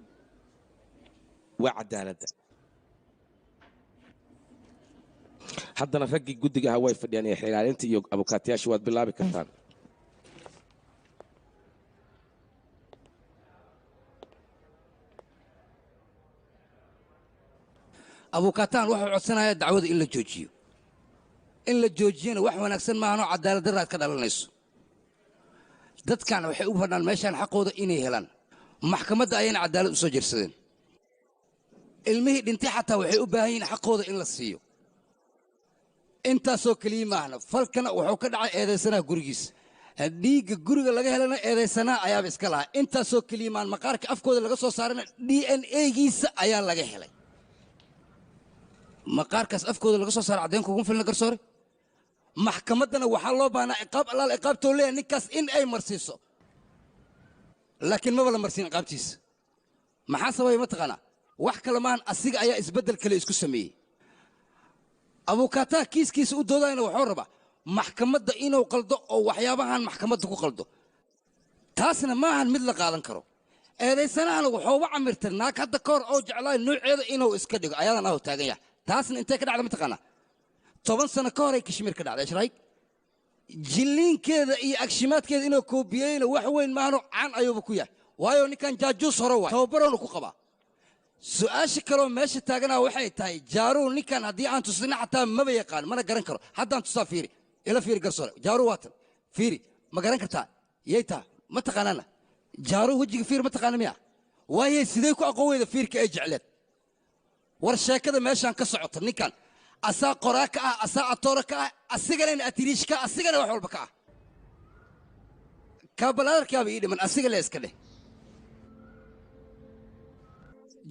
waa cadaaladda. Haddana raggii guddiga ahaa way fadhiyaan ee xilaalinta iyo abukaatayaasha waad bilaabi kartaan. Abuukaataan wuxuu codsanayaa dacwada in la joojiyo. In la joojiyana wax wanaagsan maahanoo cadaalad darraad ka dhalanayso. Dadkan waxay u fadhaan meeshaan xaqooda inay helaan. Maxkamadda ayayna cadaalad u soo jeersadeen. Ilmihii dhintay xataa waxay u baahan yihiin xaqooda in la siiyo. Intaasoo keliya maahna, falkana wuxuu ka dhacay eedaysanaha gurigiisa. Dhiigga guriga laga helana eedaysanaha ayaaba iska lahaa. Intaasoo keliya maahan, maqaarka afkooda laga soo saarana DNA-giisa ayaa laga helay. Maqaarkaas afkooda laga soo saaro caddayn kugu filna garsoore. Maxkamaddana waxaa loo baahnaa ciqaab allaal ciqaabtoo leeyahay ninkaas in ay marsiiso, laakiin maba la marsiin ciqaabtiisa. Maxaa sababay ma taqaanaa? Wax kale maahan, asiga ayaa isbeddel kale isku sameeyey. Abuukaataha kiiskiisa u doodayana wuxuu rabaa maxkamadda inuu qaldo oo waxyaabahan maxkamadda ku qaldo. Taasna maahan mid la qaadan karo. Eedaysanahana wuxuuba camirtay naag hadda ka hor oo jeclaay nooceeda inuu iska dhigo, ayadan ahu taagan yahay. Taasna intay ka dhacda ma taqaanaa? 10 sano ka horay Kashmiir ka dhacday ashraay. Jilliinkeeda iyo agshimaadkeeda inuu koobiyeyna wax weyn maahano, caan ayuuba ku yahay. Waayo ninkan jaajuus hore waay, tababaroona ku qabaa. Su-aasha kaloo meesha taaganaa waxay tahay, jaaruhu ninkan haddii aan tusina xataa maba yaqaan, mana garan karo. Haddaan tusaa fiiri, ila fiiri garsoore. Jaaruhu waatan fiiri, ma garan kartaa? Yay taha ma taqaanaana? Jaaruhu wejiga fiir ma taqaana miya? Waaye sidee ku aqoon weyda fiirka ay jecleed? War sheekada meeshaan ka socota, ninkan asaa qoraa ka ah, asaa atoora ka ah, asigana atiriish ka ah, asigana wax walba ka ah. Kaabaladarkaaba ii dhiman, asiga le iska dheh.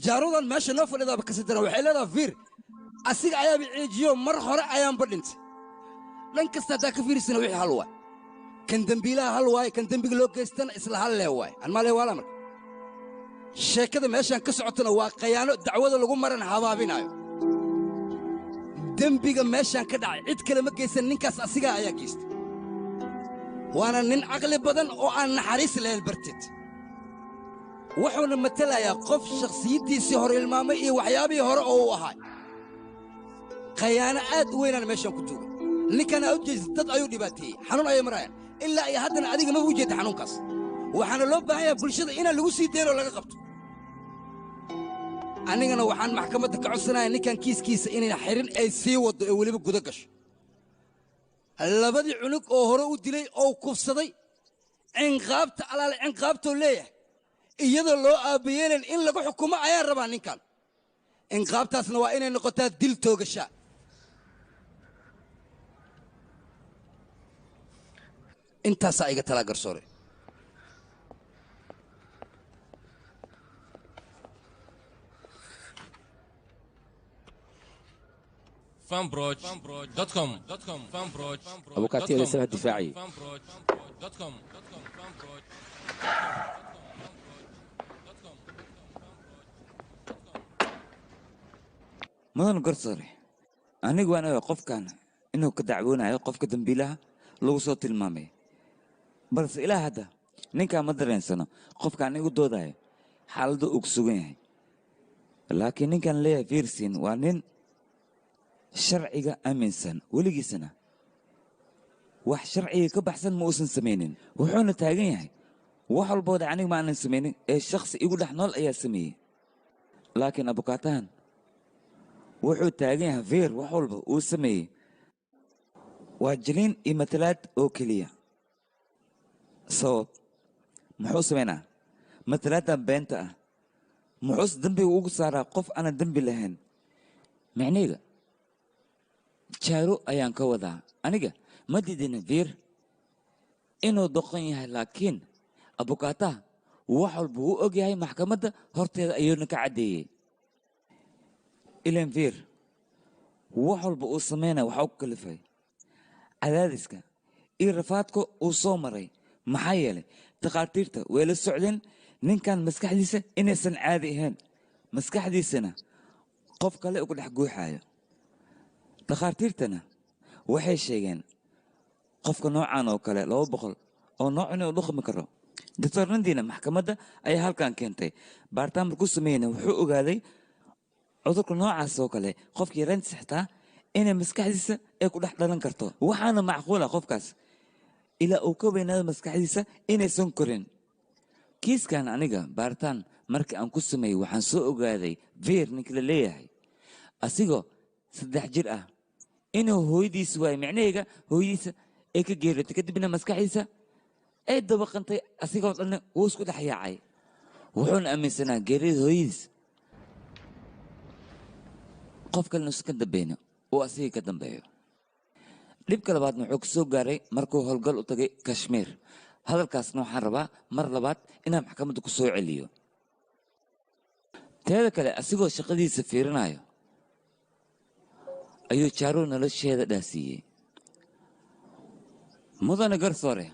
Jaarudan meesha noo fadhidaaba kasi daran, waxay leedahay fiir asiga ayaaba ceejiyo, mar hore ayaanba dhintay. Dhan kasta haddaa ka fiirisana wixii hal waay. Kan dembiilaha hal waaye, kan dembiga loo geystana isla hal lee waaye. An maa lee waala marka. Sheekada meeshaan ka socotana waa khayaano dacwada lagu maran habaabinaayo. Dembiga meeshaan ka dhacay cid kale ma geysan, ninkaas asigaa ayaa geystay. Waana nin caqli badan oo aan naxariis lahayn barteed. Wuxuuna matalayaa qof shakhsiyaddiisii hore ilmaamay iyo waxyaabihii hore oo uu ahaa. Khayaano aad u weynaan meeshaan ku duugay. Ninkan aa u jeestay dad ayuu dhibaateeyey, xanuun ayay marayaan. Ilaa iyo haddana adiga maba u jeedda xanuunkaas. Waxaana loo baahan yahay bulshada inaan lagu sii dayn oo laga qabto. Anigana waxaan maxkamadda ka codsanayaa ninkan kiiskiisa inay xirin ay sii waddo ee weliba guda gasho. Labadii cunug oo hore u dilay oo kufsaday, cinqaabta alaale cinqaabtoo leeyahay iyadoo loo aabayeelayn in lagu xukumo ayaan rabaa ninkan. Cinqaabtaasna waa inay noqotaa dil toogashaa. Intaasaa iga talaa garsoore. fanbroch.com fanbroch Abukaati eedaysanaha difaacayay. fanbroch.com Mudan garsoore, anigu waan ogahay qofkan inuu ka dacwoonayo qofka dambiilaha lagu soo tilmaamay. Balse ilaa hadda ninkaa ma dareensano qofkaan igu doodayo xaaladda uu ku sugan yahay. Laakiin ninkan leeyahay fiirsin waa nin sharciga aaminsan, weligiisana wax sharciga ka baxsan ma uusan samaynin. Wuxuuna taagan yahay wax walbooda aniga ma aanan samaynin ee shakhsi igu dhex nool ayaa sameeyey. Laakiin abukaatahan wuxuu taagan yahay fiir wax walba uu sameeyey waa jiliin iyo matalaad oo keliya. Sabab muxuu samaynaa matalaaddan beenta ah? Muxuuse dembiga ugu saaraa qof aanan dembi lahayn? Micnihayga jaaro ayaan ka wadaa. Aniga ma diidin fiir inuu doqon yahay, laakiin abukaataha wax walba wuu og yahay, maxkamadda horteeda ayuuna ka caddeeyey. Ilan fiir wax walba uu samaynaya waxaa ku kalifay cadaadiska iyo rafaadka uu soo maray. Maxaa yeelay takhaatiirta way la socdeen ninkan maskaxdiisa inaysan caadi ahayn, maskaxdiisana qof kale ugu dhex guuxaayo. Dhakhaatiirtana waxay sheegeen qofka noocan oo kale 200 oo nooc inuu dhaqmi karo. Doctor Nandina maxkamadda ayaa halkan keentay. Baaritaan markuu sameeyeyna wuxuu ogaaday cudurka noocaas oo kale qofkii yaraantiisa xitaa inay maskaxdiisa ay ku dhex dhalan karto. Waxaana macquul ah qofkaas ilaa uu ka weynaado maskaxdiisa inaysan korin. Kiiskan aniga baaritaan markii aan ku sameeyey waxaan soo ogaaday Veer ninka la leeyahay asigoo 3 jir ah inuu hooyadiisa waayay, micnaheyga hooyadiisa ay ka geeriyootay, kadibna maskaxdiisa ay dabaqantay, asigoo dhanna wuu isku dhex yaacay. Wuxuuna aaminsanaa geerida hooyadiis qof kalena uusan ka dambeyno uu asiga ka dambeeyo. Dhibka labaadna wuxuu ku soo gaaray markuu howlgal u tagay Kashmir. Hadalkaasna waxaan rabaa mar labaad inaan maxkamadda ku soo celiyo. Teeda kale asigoo shaqadiisa fiirinayo ayuu Jaaru nolosheeda dhaasiiyey. Mudane garsoore,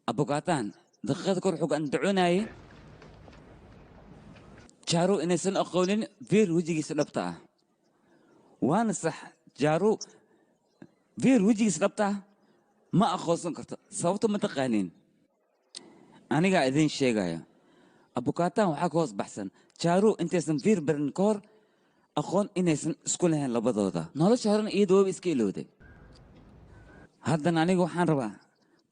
abukaataan daqiiqada kor wuxuu andacoonayay Jaaru inaysan aqoonin Veer wejigiisa dhabta ah. Waana sax, Jaaru Veer wejigiisa dhabta ah ma aqoonsan karto, sababto ma taqaaniin. Anigaa idiin sheegaya, abukaataan waxaa ka hoos baxsan Jaaru intaysan Veer barin ka hor aqoon inaysan isku lahayn labadooda. Nolosha horena iyada waba iska ilowday. Haddana aniga waxaan rabaa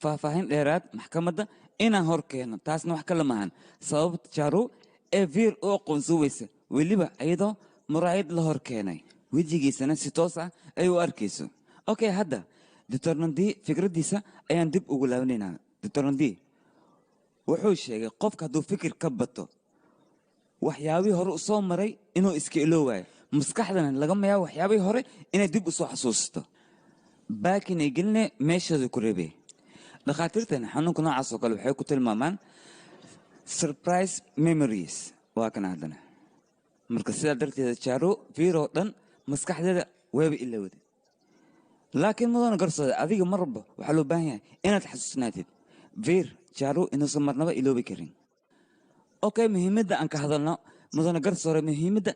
faahfaahin dheeraad maxkamadda inaan hor keeno, taasna wax kale maahan sababta Jaaru ee Veer u aqoonsan weysa, weliba iyadoo muraayad la hor keenay wejigiisana si toos ah ay u arkayso. Okay, hadda Doctor Nandi fikraddiisa ayaan dib ugu laabanaynaa. Doctor Nandi wuxuu sheegay qofka hadduu fikir ka bato waxyaabihii hore u soo maray inuu iska iloowayo, maskaxdana lagama yaabo waxyaabihii hore inay dib u soo xasuusto. Baakin ay geline meeshooda ku reebay. Dhakhaatiirtan xanuunka noocaas oo kale waxay ku tilmaamaan surprise memories. Waa kana haddana. Marka sidaa darteeda Jaaru Veer oo dhan maskaxdeeda wayba ilowday. Laakiin mudane garsoore, adiga mar walba waxaa loo baahan yahay inaad xasuusnaatid Veer Jaaru inuusan marnaba iloobi karin. Okay, muhiimadda aan ka hadalno mudane garsoore, muhiimadda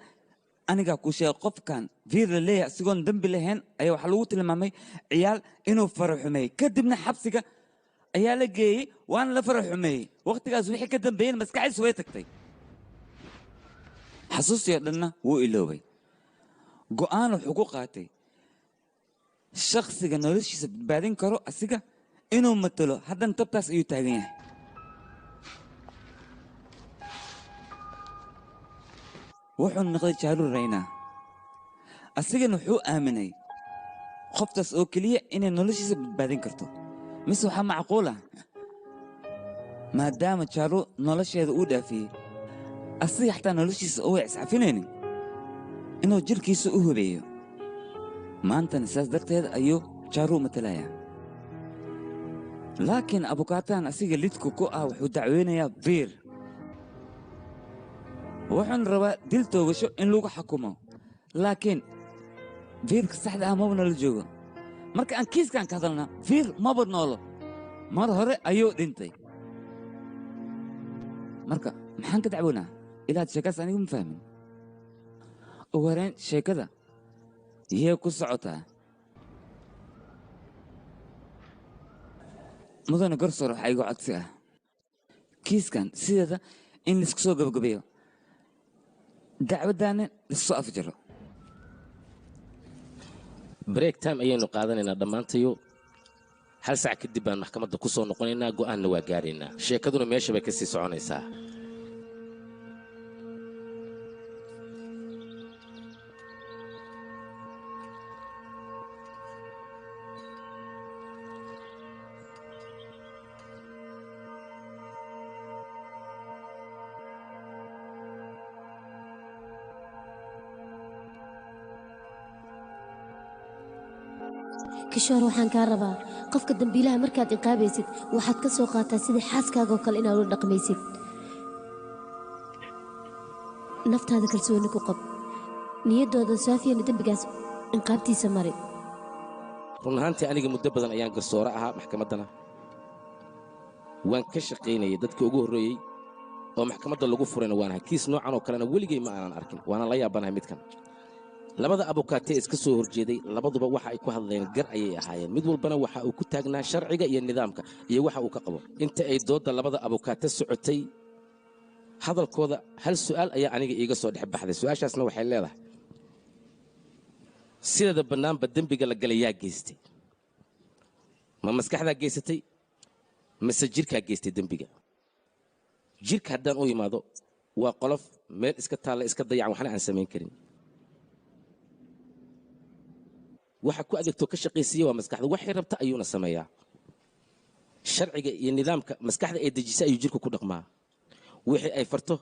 anigaa kuu sheegay qofkan Veer la leeyahay asigoon dembi lahayn ayaa waxaa lagu tilmaamay ciyaal inuu faraxumeeyey, kadibna xabsiga ayaa la geeyey waana la faraxumeeyey. Waqtigaas wixii ka dambeeyeen maskaxdiisu way tagtay, xasuustii oo dhanna wuu iloobay. Go'aan wuxuu ku qaatay shakhsiga noloshiisa badbaadin karo asiga inuu matalo, haddana tabtaas ayuu taagan yahay. Wuxuu noqday Jaaru Raynaa, asigana wuxuu aaminay qoftaas oo keliya inay noloshiisa badbaadin karto. Mise waxaa macquul ah maadaama Jaaru nolosheeda uu dhaafiyey, asiga xataa noloshiisa oo way iscafinaynin inuu jirkiisa u hubeeyo. Maantana sidaas darteed ayuu Jaaru matalayaa. Laakiin abukaataan asiga lidku ku ah wuxuu dacweynayaa Veer, wuxuuna rabaa dil toogasho in lagu xakumo. Laakiin Veerka saxda ah maba nala joogo. Marka aan kiiskan ka hadalna Veer maba noolo, mar hore ayuu dhintay. Marka maxaan ka dacwoonaa? Ilaa sheekaas aniga ma fahmin. Ugu horeyn sheekada yee ku socotaa. Mudane garsoor, waxaa iga codsi ah kiiskan sideeda in laisku soo gabagabeeyo, dacwaddaana laisku soo afjaro. Break time ayaynu qaadanaynaa dhammaantayo. 1 saac kadib baan maxkamadda ku soo noqonaynaa, go'aanna waa gaaraynaa. Sheekaduna meesha bay ka sii soconaysaa. Kishoor, waxaan kaa rabaa qofka dambiilaha markaad ciqaabaysid waxaad ka soo qaataa sidii xaaskaaga oo kale inaad ula dhaqmaysid. Naftaada kalsooni ku qab, niyaddooda saafiyana dembigaas ciqaabtiisa mari. Run ahaantii aniga muddo badan ayaan garsoore ahaa, maxkamaddana waan ka shaqaynayay. Dadka ugu horreeyey oo maxkamadda lagu furayna waan ahay. Kiis noocan oo kalena weligay ma aanan arkin, waana la yaabanahay midkan. Labada abukaatee iska soo horjeeday labaduba waxa ay ku hadleen gar ayay ahaayeen. Mid walbana waxa uu ku taagnaa sharciga iyo nidaamka iyo waxa uu ka qabo. Inta ay doodda labada abukaate socotay hadalkooda hal su'aal ayaa aniga iiga soo dhex baxday. Su'aashaasna waxay leedahay sideeda bannaanba dembiga la galay yaa geystay? Ma maskaxdaa geysatay mise jirkaa geystay dembiga? Jirka haddaan u imaado waa qolof meel iska taalla iska dayacan waxna aan samayn karin. Waxa ku adeegto ka shaqaysiiya waa maskaxda, waxay rabta ayuuna sameeyaa. Sharciga iyo nidaamka maskaxda ay dejisay ayuu jirku ku dhaqmaa. Wixii ay farto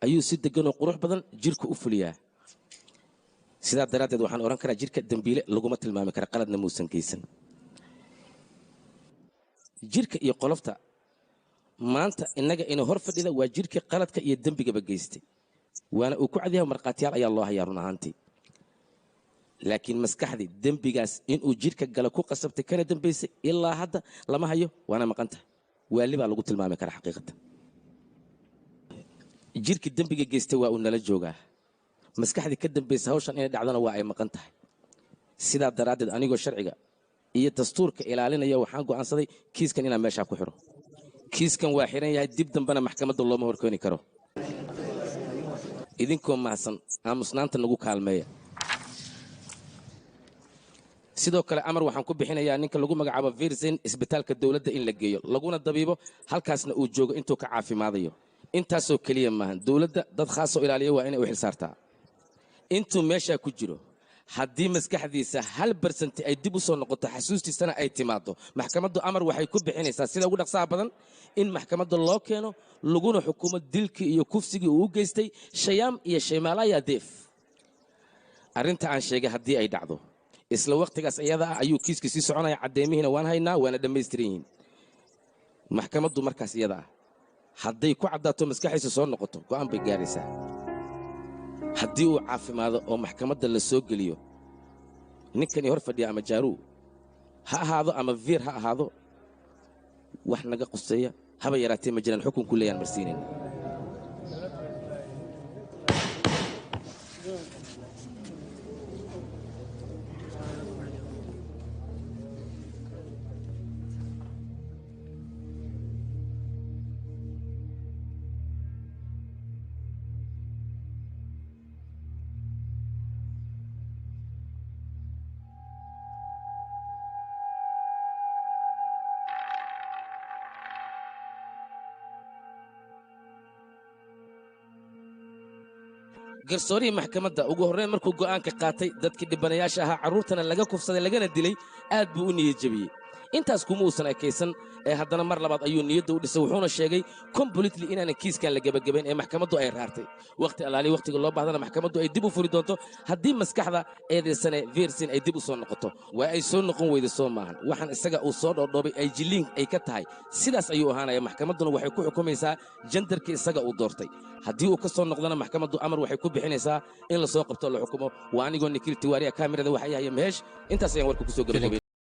ayuu si degan oo qurux badan jirku u fuliyaa. Sidaa daraaddeed waxaan odhan karaa jirka dembiile laguma tilmaami kara, qaladna muusan geysan. Jirka iyo qolofta maanta innaga ina hor fadhida waa jirkii qaladka iyo dembigaba geystay, waana uu ku cadyahay, markhaatiyaal ayaa loo hayaa run ahaantii. Laakiin maskaxdii dembigaas inuu jirka gala ku qasabtay kana dambaysay ilaa hadda lama hayo, waana maqan tahay. Waali baa lagu tilmaami karaa xaqiiqatan. Jirkii dembiga geystay waa uu nala joogaa, maskaxdii ka dambaysa hawshan inay dhacdona waa ay maqan tahay. Sidaa daraaddeed anigoo sharciga iyo dastuurka ilaalinaya waxaan go'aansaday kiiskan inaan meeshaa ku xidho. Kiiskan waa xiran yahay, dib dambena maxkamadda looma horkeeni karo. Idinkoo mahadsan aamusnaanta nagu kaalmeeya. Sidoo kale amar waxaan ku bixinayaa ninka lagu magacaabo Virsin isbitaalka dowladda in la geeyo laguna dabiibo, halkaasna uu joogo intuu ka caafimaadayo. Intaasoo keliya maahan, dowladda dad khaasoo ilaaliya waa inay u xilsaartaa. Intuu meeshaa ku jiro haddii maskaxdiisa 1% ay dib u soo noqoto, xasuustiisana ay timaado, maxkamaddu amar waxay ku bixinaysaa sida ugu dhaqsaha badan in maxkamadda loo keeno laguna xukumo dilkii iyo kufsigii uu u geystay Shayaam iyo Shaymaalaya Deef. Arrinta aan sheegay haddii ay dhacdo isla waqtigaas iyada ah ayuu kiiskii sii soconaya. Caddeemihiina waan haynaa, waana dhammaystiran yihiin. Maxkamaddu markaas iyada ah hadday ku caddaato maskaxiisa soo noqoto go'aan bay gaaraysaa. Haddii uu caafimaado oo maxkamadda la soo geliyo ninkani hor fadhiya ama jaaruu ha ahaado ama Viir ha ahaado, wax naga quseeya haba yaraatee ma jiraan, xukunku leeyaan marsiinayna. Garsoorihii maxkamadda ugu horreyn markuu go'aanka qaatay dadkii dhibanayaasha ahaa carruurtana laga kufsaday lagana dilay aad buu u niyad jebiyey. Intaas kuma uusan ekaysan ee haddana mar labaad ayuu niyadda u dhisay, wuxuuna sheegay completely inaanan kiiskan la gebagabayn ee maxkamaddu ay raartay. Waqti allaalihi waqtiga loo baahdana maxkamaddu ay dib u furi doonto haddii maskaxda eedaysane Virsin ay dib u soo noqoto. Waa ay soo noqon weyda soo maahan, waxaan isaga uu soo dhoodhoobay ay jilliin ay ka tahay sidaas ayuu ahaanaya. Maxkamadduna waxay ku xukumaysaa jandarkii isaga uu doortay. Haddii uu ka soo noqdona maxkamaddu amar waxay ku bixinaysaa in la soo qabto la xukumo. Waa anigoo Nikhil Tiwaariya, kaamirada waxaa yahay Maheesh. Intaas ayaan warka ku soo gabagabaynaya.